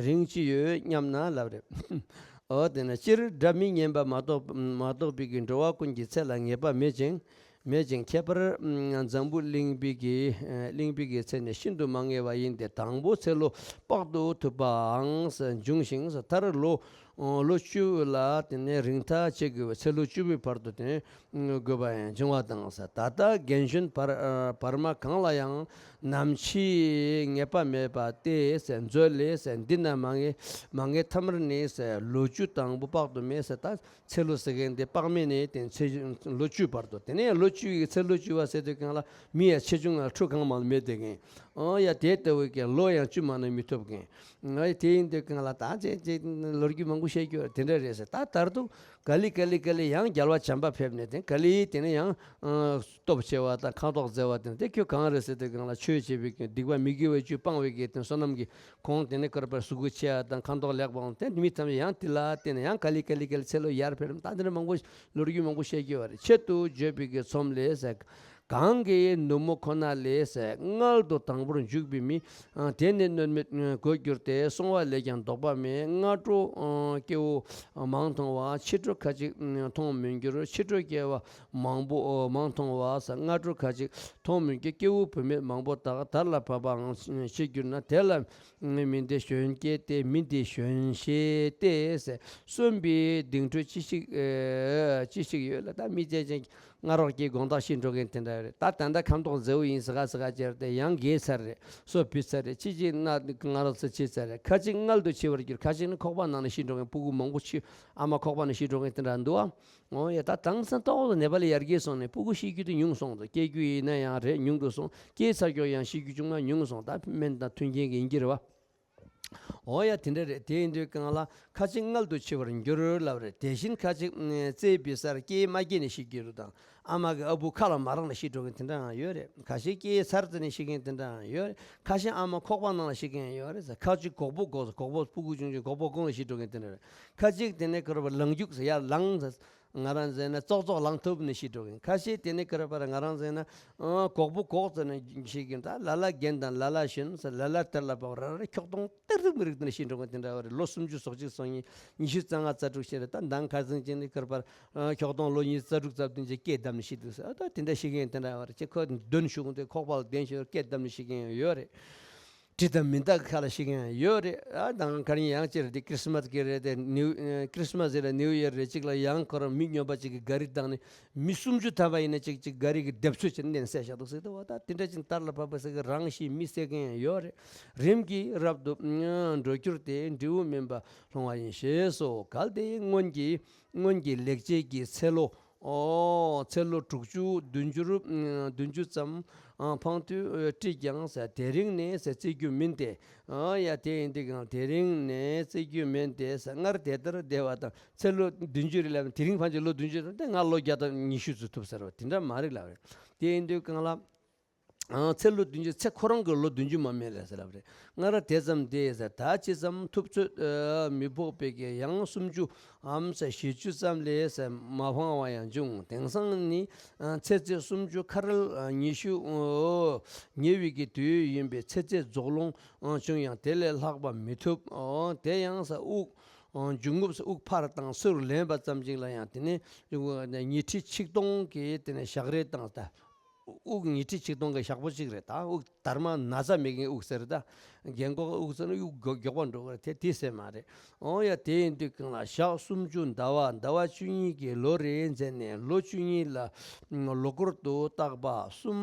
རིང་ཅི་ཡོད་སྙམ་ན་ལབ་རེད། འོ་དེ་ན་སྤྱིར་སྒྲ་མི་སྙན་པ་མ་གཏོགས་མ་གཏོགས་པའི་གི་འགྲོ་བ་ཀུན་གྱི་ཚེ་ལ་ངེས་པ་མེད་ཅིང་། མེད་ཅིང་། ཁྱད་པར་འཛམ་བུ་གླིང་པའི་གི་གླིང་པའི་གི་ཚེ་ནི་ཤིན་ཏུ་མ་ངེས་པ་ཡིན་ཏེ། དང་པོ་ཚེ་ལོ་དཔག་ཏུ་མེད་པའང་འབྱུང་ཞིང་། མཐར་ལོ་ལོ་བཅུ་ལ་དེ་ནས་རིང་མཐའ་བྱེད་དགོས་པའི་ཚེ་ལོ་བཅུ་པའི་བར་དུ་དེ། དགོས་པ་ཡང་འབྱུང་བ་དང་། ད་ལྟ་རྒན་གཞོན་བར་བར་མ་གང་ལ་ཡང་ནམ་འཆི་ངེས་པ་མེད་པ་སྟེ། མཛོད་ལས་འདི་ན་མ་ངེས་མ་ངེས་ཐ་མར་ནི། ལོ་བཅུ་དང་པོ་དཔག་ཏུ་མེད། ད་ཚེ་ལོ་ཟེར་མཁན་དེ་དཔག་མེད་ནས་དེ་ཚེ་ལོ་བཅུ་བར་དུ། དེ་ནས་ལོ་བཅུ་ཡི་ཚེ་ལོ་བཅུ་བ་ཟེར་དུས་གང་ལ་མི་ཡང་ཆེ་ཆུང་ཁྲོ་གང་མང་མེད་དེ་མཁན། ཨོ་ཡ་དེ་ལྟ་བུའི་གི་ལོ་ཡང་བཅུ་མ་ན་མི་ཐོབ་མཁན། ང་དེ་ཡིན་དུས་གང་ལ་ད་ཅེ་ཅེ་ལོ་རྒྱུས་མང་པོ་བཤད་རྒྱུ་དེ་འདྲ་རེད་ཟེར། ད་ལྟར་དུ་ག་ལེ་ག་ལེ་ག་ལེ་ཡང་རྒྱལ་བ་བྱམས་པ་ཕེབས་ནས་དེ་ག་ལེ་དེ་ནས་ཡང་སྟོབས་ཆེ་བ་དང་ཁ་དོག་མཛེས་པ་དེ་དེ་ཁྱོད་གང་རེད་ཟེར་དུས་གང་ལ་ཆོས་བྱེད་པའི་གི་སྡིག་པ་མི་དགེ་བ་བཅུ་སྤང་བའི་གི་དེ་བསོད་ནམས་ཀྱི་གོང་དེ་ནས་བསྐོར་བར་གཟུགས་པོ་ཆེ་བ་དང་ཁ་དོག་ལེགས་པའང་དེ་མི་ཐམས་ཅད་ཡང་དེ་ལ་བརྟེན་ནས་ཡང་ག་ལེ་ག་ལེ་ག་ལེ་ཚེ་ལོ་ཡར་ཕེབས་ད་དེ་འདྲ་མང་པོ་ལོ་རྒྱུས་མང་པོ་བཤད་རྒྱུ་བ་རེད། ཆེད་དུ་བརྗོད་པའི་གི་ཚོམས་ལས་ཟེར། གང་གི་ནུབ་མོ་ཁོ་ན་ལས་ཟེར། མངལ་དུ་དང་པོར་འཇུག་པའི་མི། དེ་ནི་སྣོད་མེད་དགོས་གྱུར་ཏེ། གསོང་བ་ལས་ཀྱང་ལྡོག་པ་མེད། སྔ་དྲོ་སྐྱེ་བོ་མང་མཐོང་བ། ཕྱི་དྲོ་ཁ་ཅིག་མཐོང་མི་འགྱུར། ཕྱི་དྲོ་སྐྱེ་བ་མང་པོ་མང་མཐོང་བ། སྔ་དྲོ་ཁ་ཅིག་མཐོང་མི་འགྱུར། སྐྱེ་བོ་བུད་མེད་མང་པོ་དག་དར་ལ་བབ་པའང་བྱེད་གྱུར་ན། དེ་ལ་མི་འདི་གཞོན་སྐྱེས་ཏེ། མི་འདི་གཞོན་ཤེས་ཏེ་ཟེར། གསོན་པའི་གདེང་དྲོད་ཅི་ཞིག་ཅི་ཞིག་ཡོད་ལ། ད་མི་ཅན་ཅན་ སྔ་རོགས་ཀྱི་དགོང་དག་ཤི་འགྲོ་མཁན་དེ་འདྲ་རེད། ད་ད་ལྟ་ཁམ་ཐོག་མཛེའུ་ཡིན་ཟེར་ག་ཟེར་ག་ཅེར་ཏེ་ཡང་རྒས་ཚར་རེད། སོ་བུད་ཚར་རེད། ཅི་ཅི་ན་སྔ་རོགས་ཚེ་ཕྱི་ཚར་རེད། ཁ་ཅིག་མངལ་དུ་འཆི་བར་འགྱུར། ཁ་ཅིག་ནི་ཁོག་པ་ནང་ནས་ཤི་འགྲོ་མཁན། སྤུ་གུ་མང་པོ་ཤི། ཨ་མ་ཁོག་པ་ནས་ཤི་འགྲོ་མཁན་དེ་འདྲ་འདུག་ཨ། འོ་ཡ། ད་དེང་སང་ཏོག་ཙམ་ནད་པ་ལ་ཡར་རྒྱས་སོང་ནས་སྤུ་གུ་ཤི་རྒྱུ་དེ་ཉུང་སོང་། ད་སྐྱེ་རྒྱུ་ཡིན་ན་ཡང་རེད། ཉུང་དུ་སོང་། སྐྱེས་ཚར་ཀྱོག་ཡང་ཤི་རྒྱུ་ཅུང་མ་ཉུང་སོང་། ད་སྨན་དང་མཐུན་རྐྱེན་གྱི་ཡིན་གྱི་རེད་བ། འོ་ཡ། དེ་འདྲ་རེད། དེ་ཡིན་དུས་སྒང་ལ་ཁ་ཅིག་མངལ་དུ་འཆི་བར་འགྱུར་ལབ་རེད། དེ་བཞིན་ཁ་ཅིག་ཨ་བཙས་པའི་སར་སྐྱེས་མ་སྐྱེས་ནས་ཤི་རྒྱུ་དང་། ཨ་མ་གི་ཨ་བུ་ཁ་ལ་མ་རག་ནས་ཤི་འགྲོ་མཁན་དེ་འདྲ་ཡང་ཡོད་རེད། ཁ་ཤས་སྐྱེས་ཚར་ཙམ་ནས་ཤི་མཁན་དེ་འདྲ་ཡང་ཡོད་རེད། ཁ་ཤས་ཨ་མ་ཁོག་པ་ནང་ལ་ཤི་མཁན་ཡོད་རེད། ཁ་ཅིག་གོག་པོ་གོག་གོག་པོ་སྤུ་གུ་ཆུང་ཆུང་གོག་པོ་གོང་ལ་ཤི་འགྲོ་མཁན་དེ་འདྲ་རེད། ཁ་ཅིག་དེ་ནས་ཁོ་ར་བ་ལང་རྒྱུག་ཟེར་ཡ་ལང་ཟེར། ང་རང་ཟེར་ན་ཙོག་ཙོག་ལང་ཐུབ་ནས་ཤི་འགྲོ་གིན། ཁ་ཤས་དེ་ནས་ཁོ་ར་བ་ར་ང་རང་ཟེར་ན་ཨ་གོག་པོ་གོག་ཟེར་ནས་ཤི་གིན། ད་ལ་ལ་རྒན་དང་ལ་ལ་གཞོན་ཟེར། ལ་ལ་དེར་ལ་བབ་ར་ར་ཁྱོག་ཐོང་སྟེར་རིག་མི་རིག་དེ་ནས་ཤི་འགྲོ་གིན་དེ་འདྲ་བ་རེད། ལོ་སུམ་ཅུ་སོ་གཅིག་སོ་གཉིས་ཉི་ཤུ་རྩ་ལྔ་རྩ་དྲུག་ཤི་རེད། ད་མདང་ཁ་སང་ཅན་ནི་ཁོ་ར་བ་ར་ཁྱོག་ཐོང་ལོ་ཉི་ཤུ་རྩ་དྲུག་རྩ་བདུན་ཅན་སྐེ་བསྡམས་ནས་ཤི་འདུག་ཟེར། ཨ་ད་དེ་འདྲ་ཤི་གིན་དེ་འདྲ་བ་རེད། ཅེ་ཁོ་གདོན་ཞུགས་དེ་ཁོག་པ་ལ་གདོན་ཞུགས་སྐེ་བསྡམས་ནས་ཤི་གིན་ཡོད་རེད། དྲི་དང་མེ་མདའ་ཁ་ལ་ཤི་མཁན་ཡོད་རེད། ཨ་དང་ག་རིང་ཡང་ཅེར་དེ་ཁྲིས་མས་ཀྱི་རེད་དེ། ནིའུ་ཁྲིས་མས་རེད་ནིའུ་ཡར་རེད། གཅིག་ལ་ཡང་ཁོ་རང་མི་སྨྱོན་པ་གཅིག་གི་ག་རི་བཏང་ནས་མི་སུམ་ཅུ་ཐམ་པ་ཡིན་ན་གཅིག་གཅིག་ག་རི་གི་སྡེབ་གསོད་བྱས་ནས་བསད་བཞག་འདུག་ཟེར་དུས། འོ་ད་དེ་འདྲ་ཅིག་ལྟར་ལ་བབས་པ་ཟེར་གི་རང་ཤི་མི་བསད་མཁན་ཡོད་རེད། རིམ་གྱིས་རབ་ཏུ་འགྲོ་གྱུར་ཏེ་འབྲས་བུ་སྨིན་པ་སློང་བ་ཡིན། ཞེས་སོ། གལ་ཏེ་སྔོན་གྱི་སྔོན་གྱི་ལེགས་སྤྱད་ཀྱི་ཚེ་ལོ། ཨོ། ཚེ་ལོ་དྲུག་ཅུ་བདུན་ཅུ་རུ་བདུན་ཅུ་ཙམ་འཕང་དུ་བཀྲིས་ཀྱང་ཟེར། དེ་རིང་ནས་ཟེར་བརྩི་རྒྱུ་མིན་ཏེ། ཨ་ཡ། དེ་ཡིན་དུས་ཀྱང་དེ་རིང་ནས་བརྩི་རྒྱུ་མིན་ཏེ་ཟེར། སྔར་དེ་ལྟར་བདེ་བ་དང་། ཚེ་ལོ་བདུན་ཅུ་རེད་ལབ་ན་དེ་རིང་ཕན་ཆད་ལོ་བདུན་ཅུ་དང་དེ་སྔར་ལོ་བརྒྱ་དང་ཉི་ཤུ་ཙམ་ཐུབ་ཟེར་བ་དེ་འདྲ་མ་རེད་ལབ་རེད། དེ་ཡིན་དུས་ཀྱང་ལ། ཨ་ཚེ་ལོ་བདུན་ཅུ། ཚེ་ཁོ་རང་གི་ལོ་བདུན་ཅུ་མ་སྨིན་ལས་ཟེར་ལབ་རེད། སྔར་དེ་ཙམ་དེ་ཟེར། ད་ཅི་ཙམ་ཐུབ་ཚོད་མི་ཕོག་པའི་གི་ཡང་སུམ་ཅུའམ་ཟེར་བཞི་བཅུ་ཙམ་ལས་ཟེར་མ་འཕང་བ་ཡང་འབྱུང་། དེང་སང་ནི་ཚེ་ཚད་སུམ་ཅུ་ཁ་རལ་ཉི་ཤུ་ཉེ་བའི་གི་དུས་ཡིན་པས་ཚེ་ཚད་རྫོགས་ལོང་བྱུང་ཡང་དེ་ལས་ལྷག་པ་མི་ཐུབ། དེ་ཡང་ཟེར་དབུགས་འབྱུང་རྔུབ་ཟེར་དབུགས་ཕར་བཏང་ཚུར་ལེན་པ་ཙམ་ཅིག་ལ་ཡང་དེ་ནི་ཉི་ཁྲི་ཆིག་སྟོང་གི་དེ་ནི་ཞག་རེ་བཏང་ད། དབུགས་ཉི་ཁྲི་ཆིག་སྟོང་གི་ཞག་པོ་གཅིག་རེད། ད་དབུགས་དར་མ་ན་ཚ་མེད་མཁན་དབུགས་ཟེར། ད་རྒན་གོག་དབུགས་ཟེར་ན་དབུགས་མགྱོགས་མགྱོགས་པ་འགྲོ་གི་རེད། དེ་དེ་ཟེར་མ་རེད། འོ་ཡ། དེ་ཡིན་དུས་གང་ལ་ཞག་སུམ་ཅུ་ཟླ་བ་ཟླ་བ་བཅུ་གཉིས་ཀྱི་ལོ་རེ་མཛད་ནས་ལོ་བཅུ་གཉིས་ལ་ལོ་འཁོར་དུ་བརྟག་པ་གསུམ་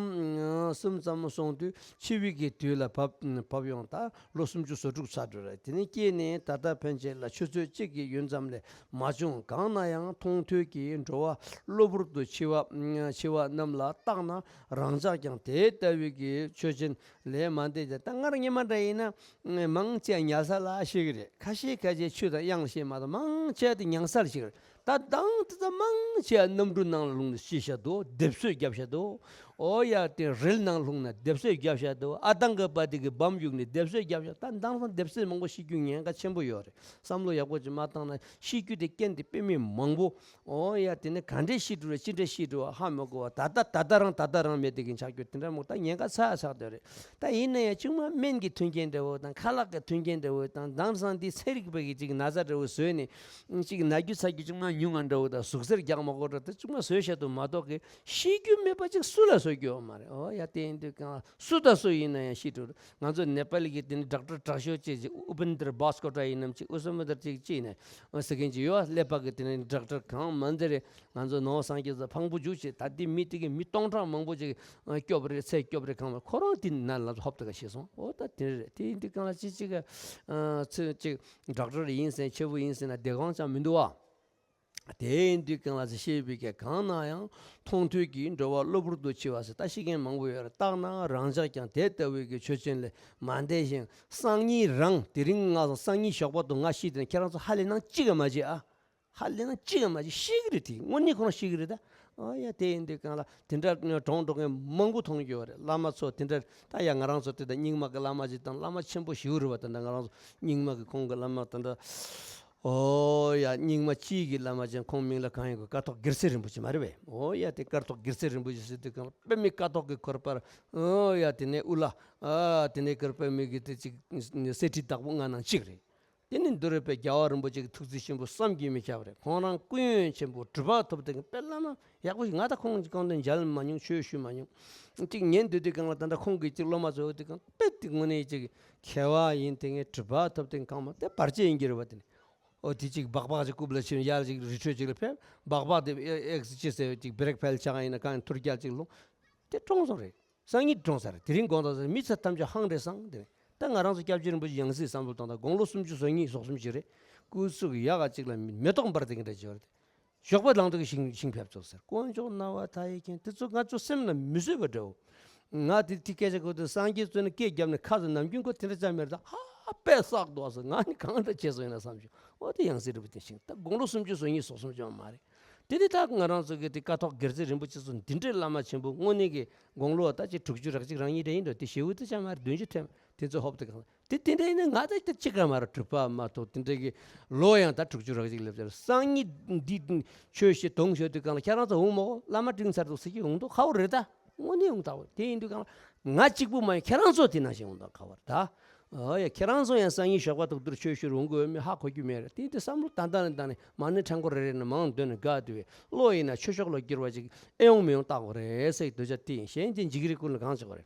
གསུམ་ཙམ་སོང་དུས་འཆི་བའི་གི་དུས་ལ་བབ་བབ་ཡོང་། ད་ལོ་སུམ་ཅུ་སོ་དྲུག་ཚར་འགྲོ་རེད། དེ་ནས་སྐྱེས་ནས་ད་ལྟ་ཕན་ཆད་ལ་ཆུ་ཚོད་གཅིག་གི་ཡུན་ཙམ་ལས་མ་བྱུང་། གང་ན་ཡང་མཐོང་ཐོས་ཀྱི་འགྲོ་བ་གློ་བུར་དུ་འཆི་བ་འཆི་བ་རྣམས་ལ་བརྟགས་ན་རང་ཅག་ཀྱང་དེ་ལྟ་བུའི་གི་ཆོས་ཅན་ལས་མ་འདས་ཀྱང་། ད་སྔར་སྔོན་མ་འདྲ་ཡིན་ན་མང་ཆེ་བ་ཉལ་ས་ལ་ཤི་གི་རེད། ཁ་ཤས་ཁ་ཤས་ཆོས་དང་དབྱངས་ཤེས་མ་གཏོགས་མང་ཆེ་བ་དེ་ཉལ་ས་ལ་ཤི་གི་རེད། ད་དང་དེ་ཚོ་མང་ཆེ་བ་གནམ་གྲུ་ནང་ལ་ལྷུང་ནས་ཤི་བཞག་འདུག་སྡེབ་གསོད་བརྒྱབ་བཞག་འདུག་འོ་ཡ། དེ་རིལ་ནང་ལྷུང་ནས་སྡེབ་གསོད་བརྒྱབ་བཞག་འདུག་ཨ་ཏང་གི་པ་དེ་གི་བམ་གཡུགས་ནས་སྡེབ་གསོད་བརྒྱབ་བཞག་ད་དེང་སང་སྡེབ་གསོད་མང་པོ་ཤི་རྒྱུ་ཉེན་ཁ་ཆེན་པོ་ཡོད་རེད། བསམ་བློ་ཡག་པོ་ཅིག་མ་བཏང་ན་ཤི་རྒྱུ་དེ་རྐྱེན་དེ་དཔེ་མི་མང་པོ། འོ་ཡ། དེ་ནས་ག་འདྲས་ཤི་འགྲོ་རེད། ཅི་འདྲས་ཤི་འགྲོ་བ་ཧ་མི་གོ་བ། ད་ལྟ་ད་ལྟ་རང་ད་ལྟ་རང་མེད་དེ་གི་ཆགས་རྒྱུ་དེ་འདྲ་མོ། ད་ཉེན་ཁ་ཚ་ཡ་ཚ་བསྡད་རེད། ད་ཡིན་ན་ཡང་ཅུང་མ་སྨན་གྱི་མཐུན་རྐྱེན་འདྲ་བོ་དང་ཁ་ལག་གི་མཐུན་རྐྱེན་འདྲ་བོ་དང་དེང་སང་དེ་ཚན་རིག་པ་གི་ཅིག་ན་ཚ་འདྲ་བོ་བཟོས་ནས་ཅིག་ན་རྒྱུ་ཚ་རྒྱུ་ཅུང་མ་ཉུང་ང་འདྲ་བོ་དང་ཟུག་གཟེར་རྒྱག་མ་དགོས་འདྲ་དེ་ཅུང་མ་བཟོས་བཤད་དུ་མ་གཏོགས་གི་ཤི་རྒྱུ་མེད་པ་ཅིག་སུ་ལ་བཟོ་རྒྱུ་ཡོད་མ་རེད། འོ་ཡ། དེ་ཡིན་དུས་གང་སུ་དང་སུ་ཡིན་ན་ཡང་ཤི་འགྲོ་རེད། ང་ཚོ་ནེ་པ་ལི་གི་དེ་ནི་ཌོག་ཊར་དྲག་ཤོས་ཅིག་ཅིག་ཨུ་པེན་དར་བྷོས་ཀོ་ཊ་ཡིན་ནམ་ཅིག་ཨུ་སུ་མི་དར་ཅིག་ཅིག་ནས་ཟེར་མཁན་ཅིག་ཡོད། ཀླད་པ་གི་དེ་ནི་ཌོག་ཊར་གང་མ་འདི་རེད། ང་ཚོ་ནོར་སངས་རྒྱས་ཚོ་ཕངས་པོ་འཇུག་བྱེད། ད་འདི་མི་དེ་གི་མི་སྟོང་ཕྲག་མང་པོ་ཅིག་སྐྱོབ་རེད། ཚེ་སྐྱོབ་རེད། གང་མ་ཁོ་རང་དེ་ན་ལ་ཧོབ་ཏེ་ག་ཤེས་སོང་། འོ་ད་དེ་རེད། དེ་ཡིན་དུས་གང་ལ་ཅི་ཅིག་ཚེ་ཅིག་ཌོག་ཊར་ཡིན་ཟེར་ཆེ་བོ་ཡིན་ཟེར་ན་བདེ་གང་ཅང་མི་འདུག་བ། དེ་ཡིན་དུས་གང་ལ་ཅི་ཤེས་པའི་ག་གང་ན་ཡང་མཐོང་ཐོས་ཀྱི་འགྲོ་བ་གློ་བུར་དུ་འཆི་བ་ཟེར་ད་ཤི་མཁན་མང་པོ་ཡོད་རེད། བརྟགས་ན་རང་ཅག་ཀྱང་དེ་ལྟ་བུའི་གི་ཆོས་ཅན་ལས་མ་འདས་ཤིང་། སང་ཉིན་རང་དེ་རིང་ང་སང་ཉིན་ཞོགས་པ་དུ་ང་ཤི་དེ་ན་ཁྱེད་རང་ཚོ་ཧ་ལས་ནང་གཅིག་ག་མ་བྱེད་ཨ། ཧ་ལས་ན་གཅིག་ཡང་མ་བྱེད། ཤི་གི་རེད། དེ་དངོས་གནས་ཁོ་རང་ཤི་གི་རེད་ད། ཨ་ཡ། དེ་ཡིན་དུས་གང་ལ་དེ་འདྲ་གྲོངས་འགྲོ་མཁན་མང་པོ་མཐོང་རྒྱུ་ཡོད་རེད། བླ་མ་ཚོ་དེ་འདྲ་ད་ཡ་ང་རང་ཚོ་དེ་ད་རྙིང་མ་གི་བླ་མ་ཅིག་དང་བླ་མ་ཆེན་པོ་ཞིག་རེད་བ། ད་ད་ང་རང་ཚོ་རྙིང་མ་གི་ཁོང་གི་བླ་མ་ད་ད། ཨོ་ཡ། རྙིང་མ་སྤྱིའི་གི་བླ་མ་ཅན་ཁོང་མིང་ལ་གང་ཡིན་གོ། ཀཿཐོག་སྒེར་རྩེ་རིན་པོ་ཆེ་མ་རེད་པས། ཨོ་ཡ། དེ་ཀཿཐོག་སྒེར་རྩེ་རིན་པོ་ཆེ་ཟེར་དུས་གང་ལ་དཔེ་མི་ཀཿཐོག་གི་ཁོར་པར། ཨོ་ཡ། དེ་ནས་དབུ་ལ། ཨ་དེ་ནས་ཀར་དཔེ་མི་གི་དེ་ཅིག་གསེར་ཁྲི་བདག་པོ་ལྔ་ནང་གཅིག་རེད། དེ་ནི་འདི་རུ་དཔེ་རྒྱལ་བ་རིན་པོ་ཆེ་གི་ཐུགས་རྩིས་ཆེན་པོ་བསམ་གྱིས་མི་ཁྱབ་པ་རེད། ཁོང་རང་སྐུ་ཡོན་ཆེན་པོ་གྲུབ་པ་ཐོབ་སྟེ་དཔེ་བླ་མ་ཡག་པོ་ཞིག་ང་ད་ཁོང་གི་སྐུ་མདུན་མཇལ་མ་མྱོང་། ཆོས་ཞུ་མ་མྱོང་། གཅིག་ཉན་འདོད་དུས་གང་ལ་ད་ལྟ་ཁོང་གི་གཅིག་སློབ་མ་ཚོ་དེ་གང་དཔེ་དེ་དངོས་གནས་གཅིག་མཁས་པ་ཡིན། དེ་ངས་གྲུབ་པ་ཐོབ་སྟེ་གང་མ་དེ་བར་ཆད་ཡིན་གྱི་རེད་བ། དེ་ནི་ ཨོ་དེ་གཅིག་སྦག་སྦག་ཅིག་རྐུབ་ལ་ཕྱིན། ཡར་ཅིག་རི་ཁྲོད་ཅིག་ལ་ཕེབས། སྦག་སྦག་དེ་ཨེ་ཨེག་སི་ཅི་ཟེར་བའི་ཅིག་བྷེ་རེག་ཕེལ་ཆགས་ཡིན་ན་གང་ཡིན་ཐུར་རྒྱལ་ཅིག་ལོངས། དེ་གྲོངས་སོང་རེད། སང་ཉིན་གྲོངས་ཚར་རེད། དེ་རིང་དགོང་དག་ཚར་མི་ཚེ་ཐམས་ཅད་ཧང་རེད་སང་དེ། ད་ང་རང་ཚོ་སྐྱབས་རྗེ་རིན་པོ་ཆེ་ཡང་སྲིད་བསམ་བློ་བཏང་དང་དགུང་ལོ་སུམ་ཅུ་སོ་གཉིས་སོ་གསུམ་ཅིག་རེད། སྐུ་གཟུགས་ཡག་ག་ཅིག་ལ་མེ་ཏོག་འབར་དེ་གི་འདྲ་ཅིག་ཡོད་རེད། ཞོགས་པ་ལངས་དུས་ཤིང་ཤིང་ཕེབས་ཚར་ཟེར། དཀོན་མཆོག་སྣང་བ་མཐའ་ཡས་མཁྱེན། དེ་ཚོ་ང་ཚོ་སེམས་ལ་མི་བཟོད་པ་འདྲ་བོ། ང་དེ་དེ་སྐད་ཆ་གོ་དུས་སངས་རྒྱས་བཙལ་ནས་སྐད་བརྒྱབ་ནས་ཁ་ཚོ་ནམ་རྒྱུན་ཁོ་དེ་འདྲ་ཅང་མེད་ད། ཧ་པས་བསགས་འདུག་ཟེར། ང་ནི་གང་འདྲ་བྱས་སོང་ཡིན་ན་བསམ་བྱུང་། འོ་དེ་ཡང་སྲིད་རིན་པོ་ཆེ་ཤིང་ད་དགུང་ལོ་སུམ་ཅུ་སོ་གཉིས་སོ་གསུམ་ཅང་མ་རེད། དེ་ནི་ད་ང་རང་ཚོ་གི་དེ་ཀཿཐོག་སྒེར་རྩེ་རིན་པོ་ཆེ་ཚོ་འདི་འདྲའི་བླ་མ་ཆེན་པོ་དངོས་གནས་ཀྱི་དགུང་ལོ་ད་ཅི་དྲུག་ཅུ་རེ་གཅིག་རེ་གཉིས་རེ་ཡིན་འགྲོ། དེ་ཞེ་པོ་དེ་ཅང་མ་རེད། བདུན་ཅུ་ཐེམ་དེ་ཚོ་ཧོབ་དེ་གང་དེ་དེ་འདྲ་ཡིན་ན་ང་ད་ཅི་ག་མ་རེད། གྲུབ་པ་མ་ཐོབ་དེ་འདྲ་གི་ལོ་ཡང་ད་དྲུག་ཅུ་རེ་གཅིག་སླེབས་ཚར། སང་ཉིན་འདི་ཆོས་བཤད་དུང་ཞོག་དུས་གང་ལ་ཁྱེད་རང་ཚོ་འོང་མ་འོང་། བླ་མ་དྲིན་ཚར་འདུག་ཟེར་གྱི་འོང་འདུག་ཁ་བོ་རེད་ད། དངོས་གནས་འོང་ད་འོ་དེ་ཡིན་དུས་གང་ལ་ང་གཅིག་པུ་མ་ཡིན་ཁྱེད་རང་ཚོ་དེ་ནང་བཞིན་འོང་ད་ཁ་བོ་རེད་ད། ཨོ་ཡ། ཁྱེད་རང་ཚོ་ཡང་སང་ཉིན་ཞོགས་པ་ཐུག་དུས་ཆོས་ཞུ་རུ་འོང་དགོས་མེད་ཧ་གོ་རྒྱུ་མེད་རེད། དེ་དེ་བསམ་བློ་ད་ལྟ་ནས་བཏང་ནས་མ་ཎི་ཕྲེང་སྐོར་རེ་རེ་ནས་མང་འདོན་ནས་དགའ་དུས་བློ་ཡིན་ན་ཆོས་ཕྱོགས་ལ་བསྒྱུར་བ་ཅིག་ཨེ་ཡོང་མི་ཡོང་བལྟ་དགོས་རེད་ཟེར་གྱི་འདོད་ཆགས་དེ་ཡིན། གཞན་དེ་འཇིགས་རིགས་ཀུན་ལ་གང་བྱེད་དགོས་རེད།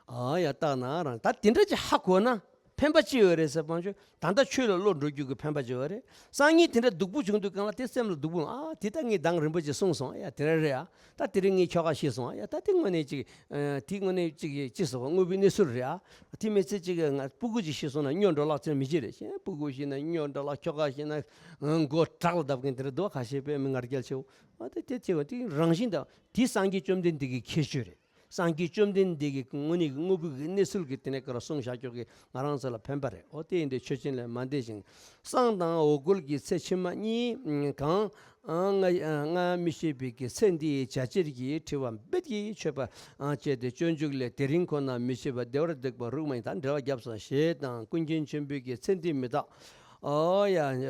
ཨ་ཡ་བལྟ་ན་རང་ད་དེ་འདྲ་ཅིག་ཧ་གོ་ན་ཕན་པ་ཅི་ཡོད་རེད་ཟེར་བ་ཅོ། ད་ལྟ་ཆོས་ལ་བློ་འགྲོ་རྒྱུ་གི་ཕན་པ་ཅི་ཡོད་རེད། སང་ཉིན་དེ་འདྲ་སྡུག་པོ་བྱུང་དུས་གང་ལ་དེ་སེམས་ལ་སྡུག་པོ། ཨ་དེ་ད་ངས་མདང་རིན་པོ་ཆེ་གསུངས་སོང་། ཨ་ཡ་དེ་ར་རེད། ཨ་ད་དེ་རིང་ངས་ཁྱོ་ག་ཤེས་སོང་། ཨ་ཡ་ད་དེ་དངོས་གནས་ཅིག་ཨ་དེ་དངོས་གནས་ཅིག་ཅི་ཟེར་བ་དངོས་པོའི་གནས་ཚུལ་རེད། ཨ་དེ་མི་ཚེ་ཅིག་ང་སྤུ་གུ་ཅིག་ཤི་སོང་ན་སྨྱོ་འགྲོ་ལག་ཅིག་མི་བྱེད་རེད། གཞན་སྤུ་གུ་ཤི་ན་སྨྱོ་འགྲོ་ལག། ཁྱོ་ག་ཤི་ན་མགོ་བྲག་ལ་བརྡབ་མཁན་དེ་ར་འདུག་ཁ་ཤས་པས་མི་ང་རྒྱལ་ཆེ་བོ། ཨ་དེ་དེ་ཆེ་བ་དེ་རང་བཞིན་དང་དེ་སངས་རྒྱས་བཅོམ་ལྡན་འདས་ཀྱི་ཁྱད་ཆོས་རེད། སངས་རྒྱས་བཅོམ་ལྡན་འདས་ཀྱིས་དངོས་གནས་ཀྱི་དངོས་པོའི་གནས་ཚུལ་གྱི་དེ་ནས་ཀ་ར་གསུངས་བཞག་ཀྱོག་གི་ང་རང་ཚོ་ལ་ཕན་པ་རེད། ཨོ་དེ་ཡིན་དུས་ཆོས་ཅན་ལས་མ་འདས་ཤིང་། བསང་དང་འོ་སྐོལ་གྱི་ཚེ་ཕྱི་མ་གཉིས་གང་། ཨ་སྔ་སྔ་མི་ཤེས་པའི་གི་ཚེ་འདིའི་བྱ་ཕྱིར་གྱི་འཁྲི་བ་འབད་ཀྱིས་ཆོད་པར་བྱས་ཏེ་སྤྱོད་འཇུག་ལས། དེ་རིང་ཁོ་ན་མི་ཤེས་པ་བདེ་བར་སྡུག་པ་རུ་མ་ཡིན། ད་འགྲེལ་བ་བརྒྱབ་སོང་། ཞེས་དང་ཀུན་མཁྱེན་ཆེན་པོའི་གི་ཚེ་འདི་མི་རྟག་ཨོ་ཡ།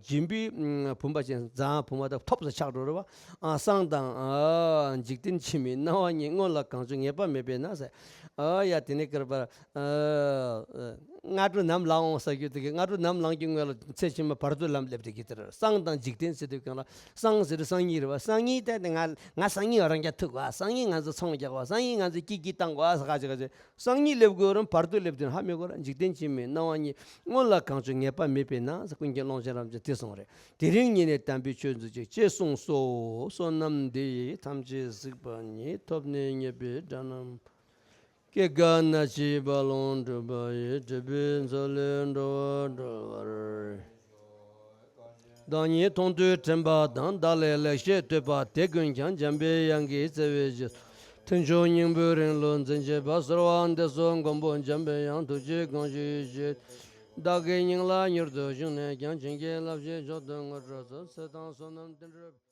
སྦྱིན་པའི་བུམ་པ་ཅན་བཟང་བུམ་པ་དང་ཐོབ་ས་ཆགས་འགྲོ་རེད་བ། ཨ་བསང་དང་ཨ་འཇིག་རྟེན་ཕྱི་མའི་སྣང་བ་གཉིས། སྔོན་ལ་གང་བྱུང་ངེས་པ་མེད་པས་ན་ཟེར། ཨོ་ཡ་དེ་ནས་ཀར་པར་སྔ་དྲོ་ནམ་ལངས་འོང་ཟེར་རྒྱུ་དེ་གི་སྔ་དྲོ་ནམ་ལངས་ཀྱི་སྔོན་ལ་ཚེ་ཕྱི་མ་བར་དོ་ལམ་སླེབས་དེ་གི་དེར་བསང་དང་འཇིག་རྟེན་ཟེར་དུས་གང་ལ་བསང་ཟེར་སང་ཉིན་རེད་བ། སང་ཉིན་དེ་ང་ང་སང་ཉིན་རང་རྒྱ་ཐུག་བ། སང་ཉིན་ང་ཚོ་ཚོང་རྒྱག་བ། སང་ཉིན་ང་ཚོ་སྐྱིད་སྐྱིད་བཏང་བ་ཟེར་ག་ཅི་ག་ཅི། སང་ཉིན་སླེབས་དགོས་རུང་བར་དོ་སླེབས་དུས་ཧ་མི་གོ་ར། འཇིག་རྟེན་ཕྱི་མའི་སྣང་བ་གཉིས། སྔོན་ལ་གང་བྱུང་ངེས་པ་མེད་པས་ན་ཟེར་ཀུན་མཁྱེན་ཀློང་ཆེན་རབ་འབྱམས་དེ་གསུངས་རེད། དེ་རིང་ཉིད་ནས་དམ་པའི་ཆོས་མཛོད་ཅིག་ཅེས་གསུངས་སོ། བསོད་ནམས་འདི་ཡིས་ཐམས་ཅད་གཟིགས་པ་ཉིད། ཐོབ་ནས་ཉེས་པའི་དགྲ་རྣམས་སྐྱེ་རྒ་ན་འཆིའི་རྦ་ཀློང་འཁྲུགས་པ་ཡི། སྒྲིབ་པའི་མཚོ་ལས་འགྲོ་བ་སྒྲོལ་བར། བདག་ཉིད་མཐོང་ཐོས་དྲན་པ་དང་། བདག་ལས་ལེགས་བཤད་ཐོས་པ་དེ་ཀུན་ཀྱང་། འཇམ་པའི་དབྱངས་ཀྱི་བརྩེ་བའི་རྗེས་སུ། ཐེག་མཆོག་སྙིང་པོའི་རིང་ལུགས་འཛིན་བྱེད་པ། གསོལ་བ་འདེབས་སོ་མགོན་པོ་འཇམ་པའི་དབྱངས། ཐུགས་རྗེའི་དགོངས་བཞེད་ཅིག། བདག་གི་སྙིང་ལ་མྱུར་དུ་ཞུགས་ནས་ཀྱང་། བྱིན་གྱིས་བརླབ་ཕྱིར་མཆོག་ཏུ་དངོས་གྲུབ་སྩོལ། ཚེ་དང་བསོད་ནམས་བརྟན་གྲོལ།